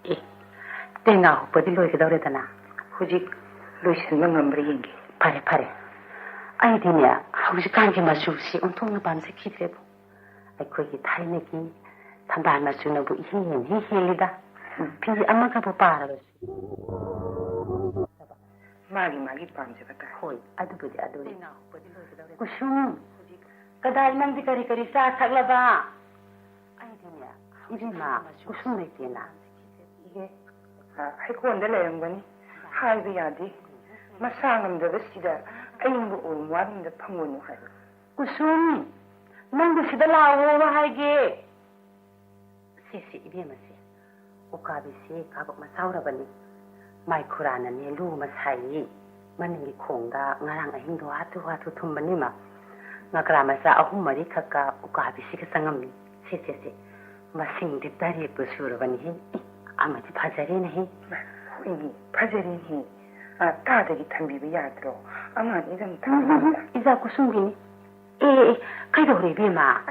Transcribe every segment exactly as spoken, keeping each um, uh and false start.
ꯑꯦ, ꯇꯦꯡꯅꯥ ꯍꯨꯛꯄꯗꯤ ꯂꯣꯏꯒꯗꯧꯔꯦꯗꯅ? ꯍꯧꯖꯤꯛ ꯂꯣꯏꯁꯤꯟꯕ ꯉꯝꯕ꯭ꯔꯥ ꯌꯦꯡꯒꯦ꯫ ꯐꯔꯦ, ꯐꯔꯦ꯫ ꯑꯩꯗꯤꯅꯦ, ꯍꯧꯖꯤꯛꯀꯥꯟꯒꯤ ꯃꯆꯨꯁꯤ ꯑꯣꯟꯊꯣꯛꯅ ꯄꯥꯝꯖꯈꯤꯗ꯭ꯔꯦꯕꯨ꯫ ꯑꯩꯈꯣꯏꯒꯤ ꯊꯥꯏꯅꯒꯤ ꯊꯝꯕꯥꯜ ꯃꯆꯨꯅꯕꯨ ꯏꯍꯦꯟ ꯍꯦꯟ ꯍꯦꯜꯂꯤꯗ꯫ ꯎꯝ꯫ ꯐꯤ ꯑꯃꯒꯕꯨ ꯄꯥꯔꯕꯁꯨ꯫ ꯃꯥꯒꯤ ꯃꯥꯒꯤ ꯄꯥꯝꯖꯕ ꯇꯥꯏ꯫ ꯍꯣꯏ, ꯑꯗꯨꯕꯨꯗꯤ ꯑꯗꯨꯅꯤ꯫ ꯀꯨꯁꯨꯝ, ꯀꯗꯥꯏ ꯅꯪꯗꯤ ꯀꯔꯤ ꯀꯔꯤ ꯆꯥ ꯊꯛꯂꯕ? ꯑꯩꯗꯤꯅꯦ, ꯏꯕꯦꯝꯃ, ꯀꯨꯁꯨꯝ ꯂꯩꯇꯦꯅ꯫ ꯏꯍꯦ, ꯑ, ꯍꯩꯀꯣꯟꯗ ꯂꯩꯔꯝꯒꯅꯤ꯫ ꯍꯥꯏꯕ ꯌꯥꯗꯦ꯫ ꯃꯁꯥ ꯉꯝꯗꯕꯁꯤꯗ ꯑꯏꯪꯕ ꯎꯔꯨꯝ ꯋꯥꯔꯨꯝꯗ ꯐꯝꯒꯅꯨ ꯍꯥꯏꯕ꯫ ꯀꯨꯁꯨꯝ, ꯅꯪꯕꯨ ꯁꯤꯗ ꯂꯥꯛꯑꯣ ꯍꯥꯏꯒꯦ꯫ ꯁꯦ, ꯁꯦ, ꯏꯕꯦꯝꯃ, ꯁꯦ꯫ ꯎꯀꯥꯕꯤꯁꯦ ꯀꯥꯕꯛ ꯃꯆꯥꯎꯔꯕꯅꯤ꯫ ꯃꯥꯏ ꯈꯨꯔꯥꯅꯅꯦ ꯂꯨ ꯑꯃ ꯁꯥꯏꯌꯦ꯫ ꯃꯅꯤꯡꯒꯤ ꯈꯣꯡꯗ ꯉꯔꯥꯡ ꯑꯍꯤꯡꯗꯣ ꯍꯥꯊꯨ ꯍꯥꯊꯨ ꯊꯨꯝꯕꯅꯤꯃ꯫ ꯉꯀ꯭ꯔꯥ ꯃꯆꯥ ꯑꯍꯨꯝ ꯃꯔꯤ ꯈꯛꯀ ꯎꯀꯥꯕꯤꯁꯤꯒ ꯆꯪꯉꯝꯃꯤ꯫ ꯁꯦ, ꯁꯦ, ꯁꯦ꯫ ꯃꯁꯤꯡꯗꯤ ꯇꯔꯦꯠꯄꯨ ꯁꯨꯔꯕꯅꯤꯍꯦ꯫ ꯏ, ꯑꯃꯗꯤ ꯐꯖꯔꯦꯅꯦꯍꯦ꯫ ꯍꯣꯏꯅꯦ, ꯐꯖꯔꯦꯅꯦꯍꯦ꯫ ꯑ, ꯇꯥꯗꯒꯤ ꯊꯝꯕꯤꯕ ꯌꯥꯗ꯭ꯔꯣ? ꯑꯉꯥꯡ ꯏꯔꯝ ꯎꯝ, ꯎꯝ, ꯎꯝ, ꯏꯖꯥ ꯀꯨꯁꯨꯝꯒꯤꯅꯤ꯫ ꯑꯦ, ꯑꯦ, ꯑꯦ, ꯀꯩꯗꯧꯔꯦ ꯏꯕꯦꯝꯃ?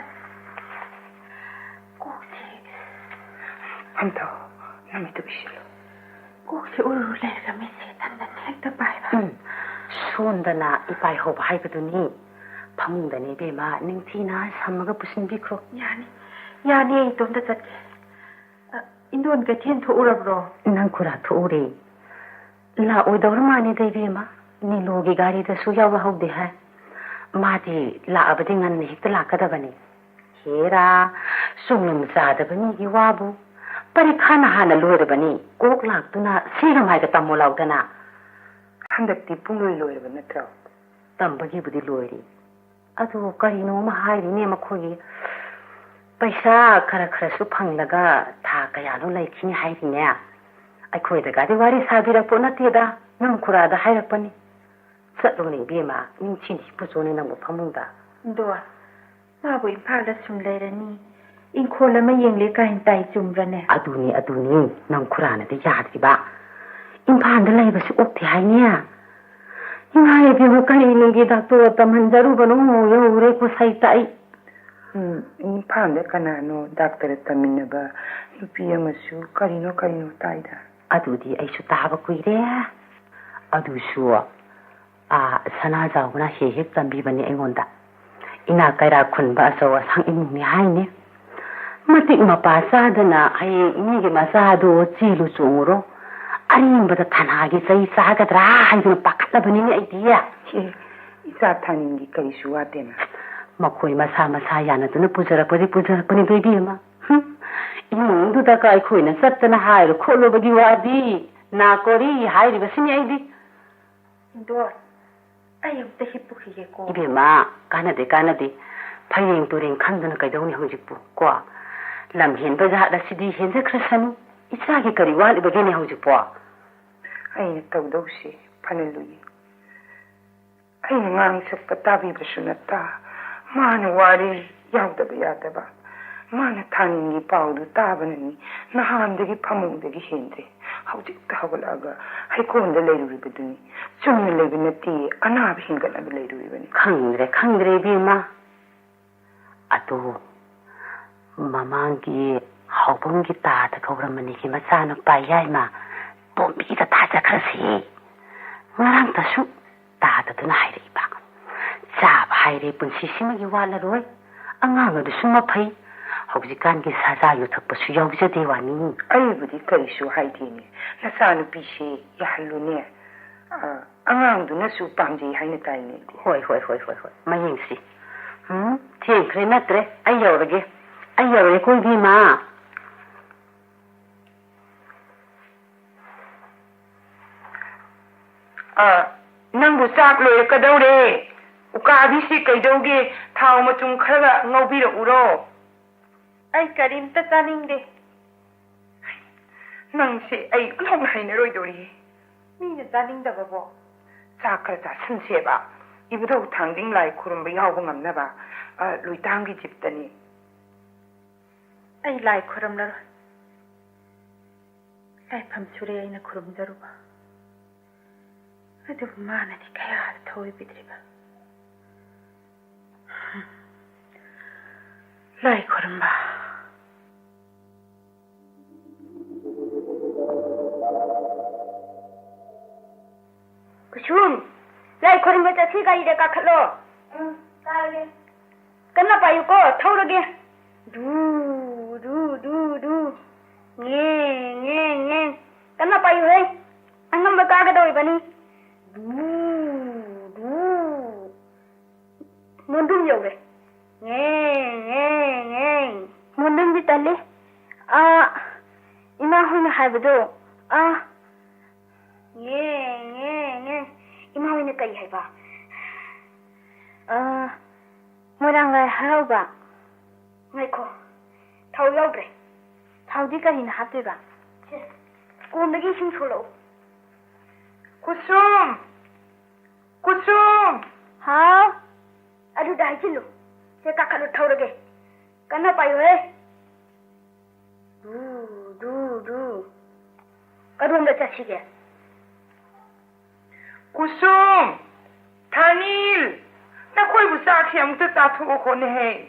ꯀꯣꯛꯁꯦ꯫ ꯑꯝꯇ ꯅꯃꯤꯠꯇꯨ ꯎꯏꯁꯤꯜꯂꯨ꯫ ꯀꯣꯛꯁꯦ ꯎꯔꯨꯔꯨ ꯂꯩꯔꯒ ꯃꯤꯠꯁꯦ ꯇꯟꯗꯟ ꯍꯦꯛꯇ ꯄꯥꯏꯕ꯫ ꯎꯝ, ꯁꯣꯟꯗꯅ ꯏꯄꯥꯏ ꯍꯧꯕ ꯍꯥꯏꯕꯗꯨꯅꯤ꯫ ꯐꯃꯨꯡꯗꯅꯦ ꯏꯕꯦꯝꯃ, ꯅꯤꯡꯊꯤꯅ ꯁꯝꯃꯒ ꯄꯨꯁꯤꯟꯕꯤꯈ꯭ꯔꯣ꯫ ꯌꯥꯅꯤ, ꯌꯥꯅꯤ, ꯑꯩ ꯏꯇꯣꯝꯇ ꯆꯠꯀꯦ꯫ ꯑ, ꯏꯟꯗꯣꯟ ꯀꯩꯊꯦꯜ ꯊꯣꯛꯎꯔꯕ꯭ꯔꯣ? ꯅꯪ ꯈꯨꯔꯥ ꯊꯣꯛꯎꯔꯦ꯫ ꯂꯥꯛꯑꯣꯏꯗꯧꯔ ꯃꯥꯅꯤꯗ ꯏꯕꯦꯝꯃ꯫ ꯅꯤꯂꯨꯒꯤ ꯒꯥꯔꯤꯗꯁꯨ ꯌꯥꯎꯔꯍꯧꯗꯦ ꯍꯥꯏ꯫ ꯃꯥꯗꯤ ꯂꯥꯛꯑꯕꯗꯤ ꯉꯟꯅ ꯍꯦꯛꯇ ꯂꯥꯛꯀꯗꯕꯅꯤ꯫ ꯍꯦꯔꯥ, ꯆꯣꯡꯂꯝ ꯆꯥꯗꯕ ꯃꯤꯒꯤ ꯋꯥꯕꯨ꯫ ꯄꯔꯤꯈꯥꯅ ꯍꯥꯟꯅ ꯂꯣꯏꯔꯕꯅꯤ꯫ ꯀꯣꯛ ꯂꯥꯛꯇꯨꯅ ꯁꯤꯒ ꯃꯥꯏꯒ ꯇꯝꯃꯨ ꯂꯥꯎꯗꯅ꯫ ꯍꯟꯗꯛꯇꯤ ꯄꯨꯡꯂꯣꯏ ꯂꯣꯏꯔꯕ ꯅꯠꯇ꯭ꯔꯣ? ꯇꯝꯕꯒꯤꯕꯨꯗꯤ ꯂꯣꯏꯔꯦ꯫ ꯑꯗꯨ ꯀꯔꯤꯅꯣ ꯑꯃ ꯍꯥꯏꯔꯤꯅꯦ ꯃꯈꯣꯏꯒꯤ꯫ ꯄꯩꯁꯥ ꯈꯔ ꯈꯔꯁꯨ ꯐꯪꯂꯒ ꯊꯥ ꯀꯌꯥꯅꯣ ꯂꯩꯈꯤꯅꯤ ꯍꯥꯏꯔꯤꯅꯦ꯫ ꯑꯩꯈꯣꯏꯗꯒꯗꯤ ꯋꯥꯔꯤ ꯁꯥꯕꯤꯔꯛꯄ ꯅꯠꯇꯦꯗ, ꯅꯪ ꯈꯨꯔꯥꯗ ꯍꯥꯏꯔꯛꯄꯅꯤ꯫ ꯆꯠꯂꯨꯅꯦ ꯏꯕꯦꯝꯃ, ꯅꯤꯡꯊꯤꯅ ꯍꯤꯞꯄꯨꯆꯣꯅꯦ ꯅꯪꯕꯨ ꯐꯃꯨꯡꯗ꯫ ꯗꯣ, ꯃꯥꯕꯨ ꯏꯝꯐꯥꯜꯗ ꯁꯨꯝ ꯂꯩꯔꯅꯤ, ꯏꯪꯈꯣꯜ ꯑꯃ ꯌꯦꯡꯂꯦ ꯀꯥꯏꯅ ꯇꯥꯏ, ꯆꯨꯝꯕ꯭ꯔꯅꯦ? ꯑꯗꯨꯅꯤ, ꯑꯗꯨꯅꯤ, ꯅꯪ ꯈꯨꯔꯥꯅꯗꯤ ꯌꯥꯗ꯭ꯔꯤꯕ꯫ ꯏꯝꯐꯥꯜꯗ ꯂꯩꯕꯁꯤ ꯑꯣꯛꯇꯦ ꯍꯥꯏꯅꯦ꯫ ꯏꯃꯥ ꯏꯕꯦꯝꯃ, ꯀꯔꯤꯅꯨꯡꯒꯤ ꯗꯥꯛꯇꯔ ꯇꯝꯍꯟꯖꯔꯨꯕꯅꯣ, ꯌꯧꯔꯦ ꯀꯣꯁꯩꯇ ꯑꯩ꯫ ꯎꯝ, ꯏꯝꯐꯥꯜꯗ ꯀꯅꯥꯅꯣ ꯗꯥꯛꯇꯔ ꯇꯝꯃꯤꯟꯅꯕ ꯅꯨꯄꯤ ꯑꯃꯁꯨ ꯀꯔꯤꯅꯣ ꯀꯔꯤꯅꯣ ꯇꯥꯏꯗ꯫ ꯑꯗꯨꯗꯤ ꯑꯩꯁꯨ ꯇꯥꯕ ꯀꯨꯏꯔꯦ꯫ ꯑꯗꯨꯁꯨ, ꯑꯥ, ꯁꯅꯥꯖꯥꯎꯕꯅ ꯍꯦꯛ ꯍꯦꯛ ꯇꯝꯕꯤꯕꯅꯤ ꯑꯩꯉꯣꯟꯗ꯫ ꯏꯅꯥꯛ ꯀꯩꯔꯥꯛ ꯈꯨꯟꯕ ꯑꯆꯧ ꯑꯁꯥꯡ ꯏꯃꯨꯡꯅꯤ ꯍꯥꯏꯅꯤ꯫ ꯃꯇꯤꯛ ꯃꯄꯥ ꯆꯥꯗꯅ ꯍꯌꯦꯡ ꯃꯤꯒꯤ ꯃꯆꯥꯗꯣ ꯆꯦꯜꯂꯨ ꯆꯣꯡꯉꯨꯔꯣ, ꯑꯔꯦꯝꯕꯗ ꯊꯥꯅꯥꯒꯤ ꯆꯩ ꯆꯥꯒꯗ꯭ꯔꯥ ꯍꯥꯏꯗꯨꯅ ꯄꯥꯈꯠꯂꯕꯅꯤꯅꯦ ꯑꯩꯗꯤ꯫ ꯑꯦ, ꯏꯆꯥ ꯊꯥꯅꯤꯡꯒꯤ ꯀꯔꯤꯁꯨ ꯋꯥꯠꯇꯦꯅ꯫ ꯃꯈꯣꯏ ꯃꯁꯥ ꯃꯁꯥ ꯌꯥꯅꯗꯨꯅ ꯄꯨꯖꯔꯛꯄꯗꯤ ꯄꯨꯖꯔꯛꯄꯅꯤꯗꯣ ꯏꯕꯦꯝꯃ꯫ ꯍꯨꯝ, ꯏꯃꯨꯡꯗꯨꯗꯒ ꯑꯩꯈꯣꯏꯅ ꯆꯠꯇꯅ ꯍꯥꯏꯔꯨ ꯈꯣꯠꯂꯨꯕꯒꯤ ꯋꯥꯗꯤ ꯅꯥꯀꯣꯔꯤ ꯍꯥꯏꯔꯤꯕꯁꯤꯅꯤ ꯑꯩꯗꯤ꯫ ꯏꯟꯗꯣ, ꯑꯩ ꯑꯝꯇ ꯍꯤꯞꯄꯨꯈꯤꯒꯦꯀꯣ꯫ ꯏꯕꯦꯝꯃ, ꯀꯥꯟꯅꯗꯦ, ꯀꯥꯟꯅꯗꯦ꯫ ꯐꯩꯔꯦꯡ ꯇꯨꯔꯦꯡ ꯈꯟꯗꯨꯅ ꯀꯩꯗꯧꯅꯤ ꯍꯧꯖꯤꯛꯄꯨ, ꯀꯣ? ꯂꯝ ꯍꯦꯟꯕ ꯖꯥꯠ ꯑꯁꯤꯗꯤ ꯍꯦꯟꯖꯈ꯭ꯔꯁꯅꯨ꯫ ꯏꯆꯥꯒꯤ ꯀꯔꯤ ꯋꯥꯠꯂꯤꯕꯒꯦꯅꯦ ꯍꯧꯖꯤꯛꯄꯣ? ꯑꯩꯅ ꯇꯧꯗꯧꯁꯤ ꯐꯅ ꯂꯨꯏ꯫ ꯑꯩꯅ ꯉꯥꯡ ꯁꯛꯄ ꯇꯥꯕꯤꯕꯁꯨ ꯅꯠꯇ, ꯃꯥꯅ ꯋꯥꯔꯤ ꯌꯥꯎꯗꯕ ꯌꯥꯗꯕ꯫ ꯃꯥꯅ ꯊꯥꯅꯤꯡꯒꯤ ꯄꯥꯎꯗꯨ ꯇꯥꯕꯅꯅꯤ ꯅꯍꯥꯟꯗꯒꯤ ꯐꯃꯨꯡꯗꯒꯤ ꯍꯦꯟꯗ꯭ꯔꯦ꯫ ꯍꯧꯖꯤꯛꯇ ꯍꯧꯒꯠꯂꯛꯑꯒ ꯍꯩꯀꯣꯜꯗ ꯂꯩꯔꯨꯔꯤꯕꯗꯨꯅꯤ꯫ ꯆꯨꯝꯅ ꯂꯩꯕ ꯅꯠꯇꯦ, ꯑꯅꯥꯕ ꯍꯦꯟꯒꯠꯂꯒ ꯂꯩꯔꯨꯔꯤꯕꯅꯤ꯫ ꯈꯪꯗ꯭ꯔꯦ, ꯈꯪꯗ꯭ꯔꯦ ꯏꯕꯦꯝꯃ꯫ ꯑꯗꯨ ꯃꯃꯥꯡꯒꯤ ꯍꯥꯎꯕꯝꯒꯤ ꯇꯥꯗ ꯀꯧꯔꯝꯕꯅꯤꯒꯤ ꯃꯆꯥꯅꯨꯄꯥ ꯌꯥꯏꯃ ꯇꯣꯝꯕꯤꯗ ꯊꯥꯖꯈ꯭ꯔꯁꯤ꯫ ꯉꯔꯥꯡꯇꯁꯨ ꯇꯥꯗꯗꯨꯅ ꯍꯥꯏꯔꯛꯏꯕ꯫ ꯆꯥꯕ ꯍꯥꯏꯔꯦ ꯄꯨꯟꯁꯤꯁꯤꯃꯒꯤ ꯋꯥꯠꯂꯔꯣꯏ꯫ ꯑꯉꯥꯡ ꯑꯗꯨꯁꯨ ꯃꯐꯩ꯫ ꯍꯧꯖꯤꯛꯀꯥꯟꯒꯤ ꯁꯥꯖꯥ ꯌꯨ ꯊꯛꯄꯁꯨ ꯌꯥꯎꯖꯗꯦ ꯋꯥꯅꯤ꯫ ꯑꯩꯕꯨꯗꯤ ꯀꯔꯤꯁꯨ ꯍꯥꯏꯗꯦꯅꯦ꯫ ꯅꯆꯥꯅꯨꯄꯤꯁꯦ ꯌꯥꯍꯜꯂꯨꯅꯦ꯫ ꯑ, ꯑꯉꯥꯡꯗꯨꯅꯁꯨ ꯄꯥꯝꯖꯩ ꯍꯥꯏꯅ ꯇꯥꯏꯅꯦ, ꯏꯆꯦ꯫ ꯍꯣꯏ, ꯍꯣꯏ, ꯍꯣꯏ, ꯍꯣꯏ, ꯍꯣꯏ꯫ ꯃꯌꯦꯡꯁꯤ꯫ ꯎꯝ, ꯊꯦꯡꯈ꯭ꯔꯦ ꯅꯠꯇ꯭ꯔꯦ꯫ ꯑꯩ ꯌꯧꯔꯒꯦ꯫ ꯑꯩ ꯌꯧꯔꯦꯀꯣ, ꯏꯕꯦꯝꯃ꯫ ꯑ, ꯅꯪꯕꯨ ꯆꯥꯛ ꯂꯣꯏꯔꯛꯀꯗꯧꯔꯦ꯫ ꯎꯀꯥꯕꯤꯁꯤ ꯀꯩꯗꯧꯒꯦ? ꯊꯥꯎ ꯃꯆꯨꯝ ꯈꯔꯒ ꯉꯧꯕꯤꯔꯛꯎꯔꯣ? ꯑꯩ ꯀꯔꯤꯝꯇ ꯆꯥꯅꯤꯡꯗꯦ꯫ ꯅꯪꯁꯦ ꯑꯩ ꯑꯣꯟꯊꯣꯛꯅ ꯍꯩꯅꯔꯣꯏꯗꯧꯔꯤ꯫ ꯃꯤꯅ ꯆꯥꯅꯤꯡꯗꯕꯕꯣ? ꯆꯥꯛ ꯈꯔ ꯆꯥꯁꯤꯟꯁꯦꯕ꯫ ꯏꯕꯨꯙꯧ ꯊꯥꯡꯖꯤꯡ ꯂꯥꯏ ꯈꯨꯔꯨꯝꯕ ꯌꯥꯎꯕ ꯉꯝꯅꯕ, ꯑ, ꯂꯣꯏꯇꯥꯡꯒꯤ ꯖꯤꯞꯇꯅꯤ꯫ ꯑꯩ ꯂꯥꯏ ꯈꯨꯔꯨꯝꯂꯔꯣꯏ꯫ ꯂꯥꯏꯐꯝ ꯁꯨꯔꯦ ꯑꯩꯅ ꯈꯨꯔꯨꯝꯖꯔꯨꯕ꯫ ꯑꯗꯨꯕꯨ ꯃꯥꯅꯗꯤ ꯀꯌꯥꯗ ꯊꯧꯑꯣꯏꯕꯤꯗ꯭ꯔꯤꯕ꯫ ꯂꯥꯏ ꯈꯨꯔꯨꯝꯕ꯫ ꯀꯨꯁꯨꯝ, ꯂꯥꯏ ꯈꯨꯔꯨꯝꯕ ꯆꯠꯁꯤ, ꯒꯥꯔꯤꯗ ꯀꯥꯈꯠꯂꯣ꯫ ꯎꯝ, ꯀꯥꯔꯒꯦ꯫ ꯀꯟꯅ ꯄꯥꯏꯌꯨꯀꯣ, ꯊꯧꯔꯒꯦ꯫ ꯙꯨ, ꯙꯨ, ꯙꯨ, ꯙꯨ꯫ ꯉꯦ, ꯉꯦ, ꯉꯦ꯫ ꯀꯟꯅ ꯄꯥꯏꯌꯨꯍꯦ꯫ ꯑꯉꯝꯕ ꯀꯥꯒꯗꯧꯔꯤꯕꯅꯤ꯫ ꯙꯨ, ꯙꯨ꯫ ꯃꯣꯟꯗꯨꯝ ꯌꯧꯔꯦ꯫ ꯉꯦ, ꯉꯦ, ꯉꯦ꯫ ꯃꯣꯟꯗꯨꯝꯗꯤ ꯇꯜꯂꯤ꯫ ꯑꯥ, ꯏꯃꯥ ꯍꯣꯏꯅ ꯍꯥꯏꯕꯗꯣ꯫ ꯑꯥ꯫ ꯉꯦ, ꯉꯦ, ꯉꯦ꯫ ꯏꯃꯥ ꯍꯣꯏꯅ ꯀꯔꯤ ꯍꯥꯏꯕ? ꯑꯥ, ꯃꯣꯏꯔꯥꯡ ꯂꯥꯏ ꯍꯔꯥꯎꯕ꯫ ꯉꯥꯏꯈꯣ, ꯊꯥꯎ ꯌꯥꯎꯗ꯭ꯔꯦ꯫ ꯊꯥꯎꯗꯤ ꯀꯔꯤꯅ ꯍꯥꯞꯇꯣꯏꯕ? ꯁꯦ, ꯀꯣꯟꯗꯒꯤ ꯏꯁꯤꯡ ꯁꯣꯛꯂꯛꯎ꯫ ꯀꯨꯁꯨꯝ! ꯀꯨꯁꯨꯝ! ꯍꯥꯎ? ꯑꯗꯨꯗ ꯍꯩꯖꯤꯜꯂꯨ꯫ ꯁꯦ, ꯀꯥꯈꯠꯂꯨ, ꯊꯧꯔꯒꯦ꯫ ꯀꯟꯅ ꯄꯥꯏꯌꯨꯍꯦ꯫ ꯗꯨ, ꯗꯨ, ꯗꯨ꯫ ꯀꯗꯣꯝꯗ ꯆꯠꯁꯤꯒꯦ? ꯀꯨꯁꯨꯝ, ꯊꯥꯅꯤꯜ, ꯅꯈꯣꯏꯕꯨ ꯆꯥꯛꯁꯤ ꯑꯃꯨꯛꯇ ꯆꯥꯊꯣꯛꯑꯣ ꯈꯣꯠꯅꯦꯍꯦ꯫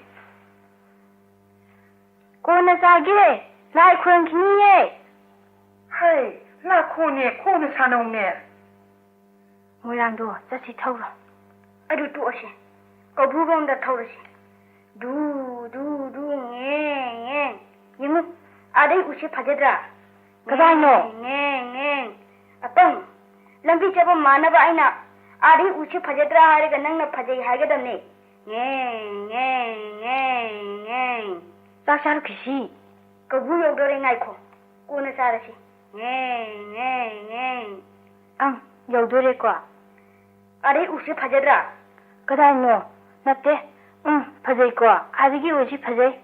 ꯀꯣꯟꯅ ꯆꯥꯒꯦ, ꯂꯥꯏ ꯈꯨꯔꯨꯝꯈꯤꯅꯤꯌꯦ꯫ ꯍꯩ, ꯂꯥꯛꯈꯣꯅꯦ, ꯈꯣꯡꯅ ꯁꯥꯟꯅꯧꯅꯦ꯫ ꯃꯣꯏꯔꯥꯡꯗꯣ ꯆꯠꯁꯤ, ꯊꯧꯔꯣ꯫ ꯑꯗꯨ ꯇꯣꯛꯑꯁꯤ, ꯀꯧꯕ꯭ꯔꯨꯔꯣꯝꯗ ꯊꯧꯔꯁꯤ꯫ ꯗꯨ, ꯗꯨ, ꯗꯨ, ꯉꯦ, ꯉꯦ꯫ ꯌꯦꯡꯉꯨ, ꯑꯥꯗꯩ ꯎꯁꯦ ꯐꯖꯗ꯭ꯔꯥ? ꯀꯗꯥꯏꯅꯣ? ꯉꯦ, ꯉꯦ, ꯉꯦ꯫ ꯑꯄꯪ, ꯂꯝꯕꯤ ꯆꯠꯐꯝ ꯃꯥꯟꯅꯕ ꯑꯩꯅ ꯑꯥꯗꯩ ꯎꯁꯦ ꯐꯖꯗ꯭ꯔꯥ ꯍꯥꯏꯔꯒ ꯅꯪꯅ ꯐꯖꯩ ꯍꯥꯏꯒꯗꯕꯅꯦ꯫ ꯉꯦ, ꯉꯦ, ꯉꯦ, ꯉꯦ꯫ ꯆꯥꯛ ꯆꯥꯔꯨꯈꯤꯁꯤ꯫ ꯀꯧꯕ꯭ꯔꯨ ꯌꯧꯗꯣꯔꯦ, ꯉꯥꯏꯈꯣ꯫ ꯀꯣꯟꯅ ꯆꯥꯔꯁꯤ꯫ ꯉꯦ, ꯉꯦ, ꯉꯦ꯫ ꯑꯪ, ꯌꯧꯗꯣꯔꯦꯀꯣ꯫ ꯑꯥꯗꯩ ꯎꯁꯦ ꯐꯖꯗ꯭ꯔꯥ? ꯀꯗꯥꯏꯅꯣ? ꯅꯠꯇꯦ꯫ ꯎꯝ, ꯐꯖꯩꯀꯣ꯫ ꯑꯥꯗꯒꯤ ꯎꯁꯤ ꯐꯖꯩ꯫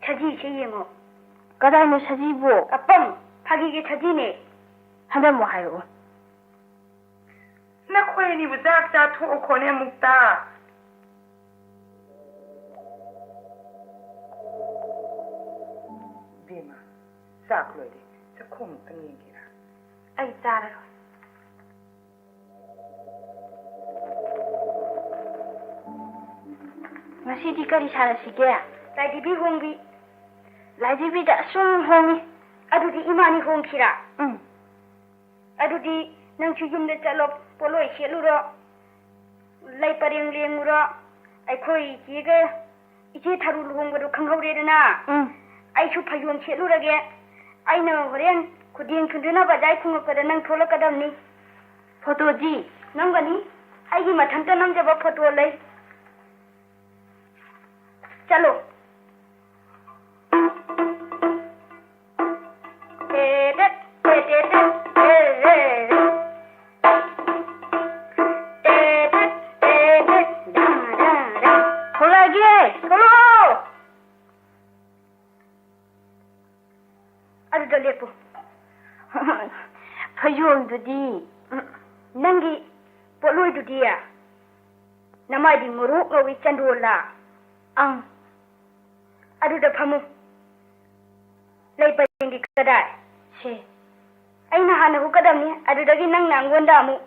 ꯁꯖꯤꯁꯦ ꯌꯦꯡꯉꯣ꯫ ꯀꯗꯥꯏꯅꯣ ꯁꯖꯤꯕꯨ? ꯑꯄꯪ, ꯐꯥꯒꯤꯒꯤ ꯁꯖꯤꯅꯦ꯫ ꯍꯟꯗꯛ ꯑꯃꯨꯛ ꯍꯥꯏꯔꯛꯑꯣ꯫ ꯅꯈꯣꯏ ꯑꯅꯤꯕꯨ ꯆꯥꯛ ꯆꯥꯊꯣꯛꯑꯣ ꯈꯣꯠꯅꯦ ꯑꯃꯨꯛꯇ꯫ ꯕꯦꯝꯃ, ꯆꯥꯛ ꯂꯣꯏꯔꯦ꯫ ꯆꯥꯛꯈꯣꯝ ꯑꯃꯨꯛꯇꯪ ꯌꯦꯡꯒꯦꯔꯥ? ꯑꯩ ꯆꯥꯔꯔꯣꯏ꯫ ꯉꯁꯤꯗꯤ ꯀꯔꯤ ꯁꯥꯟꯅꯁꯤꯒꯦ? ꯂꯥꯏꯙꯤꯕꯤ ꯍꯣꯡꯕꯤ꯫ ꯂꯥꯏꯙꯤꯕꯤꯗ ꯑꯁꯨꯝ ꯍꯣꯡꯉꯤ꯫ ꯑꯗꯨꯗꯤ ꯏꯃꯥꯅꯤ ꯍꯣꯡꯈꯤꯔꯥ? ꯎꯝ꯫ ꯑꯗꯨꯗꯤ ꯅꯪꯁꯨ ꯌꯨꯝꯗ ꯆꯠꯂꯣ, ꯄꯣꯠꯂꯣꯏ ꯁꯦꯠꯂꯨꯔꯣ, ꯂꯩ ꯄꯔꯦꯡ ꯂꯦꯡꯉꯨꯔꯣ꯫ ꯑꯩꯈꯣꯏ ꯏꯆꯦꯒ ꯏꯆꯦ ꯊꯔꯨ ꯂꯨꯍꯣꯡꯕꯗꯣ ꯈꯪꯍꯧꯔꯦꯗꯅ꯫ ꯎꯝ꯫ ꯑꯩꯁꯨ ꯐꯩꯖꯣꯝ ꯁꯦꯠꯂꯨꯔꯒꯦ꯫ ꯑꯩꯅ ꯍꯣꯔꯦꯟ ꯈꯨꯗꯦꯡ ꯊꯤꯟꯗꯨꯅ ꯕꯖꯥꯔ ꯈꯨꯡꯉꯛꯄꯗ ꯅꯪ ꯊꯣꯛꯂꯛꯀꯗꯕꯅꯤ꯫ ꯐꯣꯇꯣꯗꯤ? ꯅꯝꯒꯅꯤ꯫ ꯑꯩꯒꯤ ꯃꯊꯟꯇ ꯅꯝꯖꯕ ꯐꯣꯇꯣ ꯂꯩ꯫ ꯆꯠꯂꯣ꯫ ꯇꯦ ꯇꯦꯠ, ꯇꯦ ꯇꯦ ꯇꯦꯠ, ꯇꯦ ꯔꯦ ꯔꯦ꯫ ꯇꯦ ꯇꯦꯠ, ꯇꯦ ꯇꯦꯠ, ꯗꯥ ꯗꯥ ꯗꯥ꯫ ꯊꯣꯛꯂꯛꯑꯒꯦ꯫ ꯊꯣꯛꯂꯛꯑꯣ꯫ ꯑꯗꯨꯗ ꯂꯦꯞꯄꯨ꯫ ꯐꯩꯖꯣꯝꯗꯨꯗꯤ? ꯅꯪꯒꯤ ꯄꯣꯠꯂꯣꯏꯗꯨꯗꯤ? ꯅꯃꯥꯏꯗꯤ ꯉꯧꯔꯣꯛ ꯉꯧꯏ, ꯆꯟꯗꯣꯜꯂ? ꯑꯪ꯫ ꯑꯗꯨꯗ ꯐꯝꯃꯨ꯫ ꯂꯩ ꯄꯔꯦꯡꯗꯤ ꯀꯗꯥꯏ? ꯁꯦ꯫ ꯑꯩꯅ ꯍꯥꯟꯅ ꯍꯨꯛꯀꯗꯕꯅꯤ, ꯑꯗꯨꯗꯒꯤ ꯅꯪꯅ ꯑꯩꯉꯣꯟꯗ ꯑꯃꯨꯛ꯫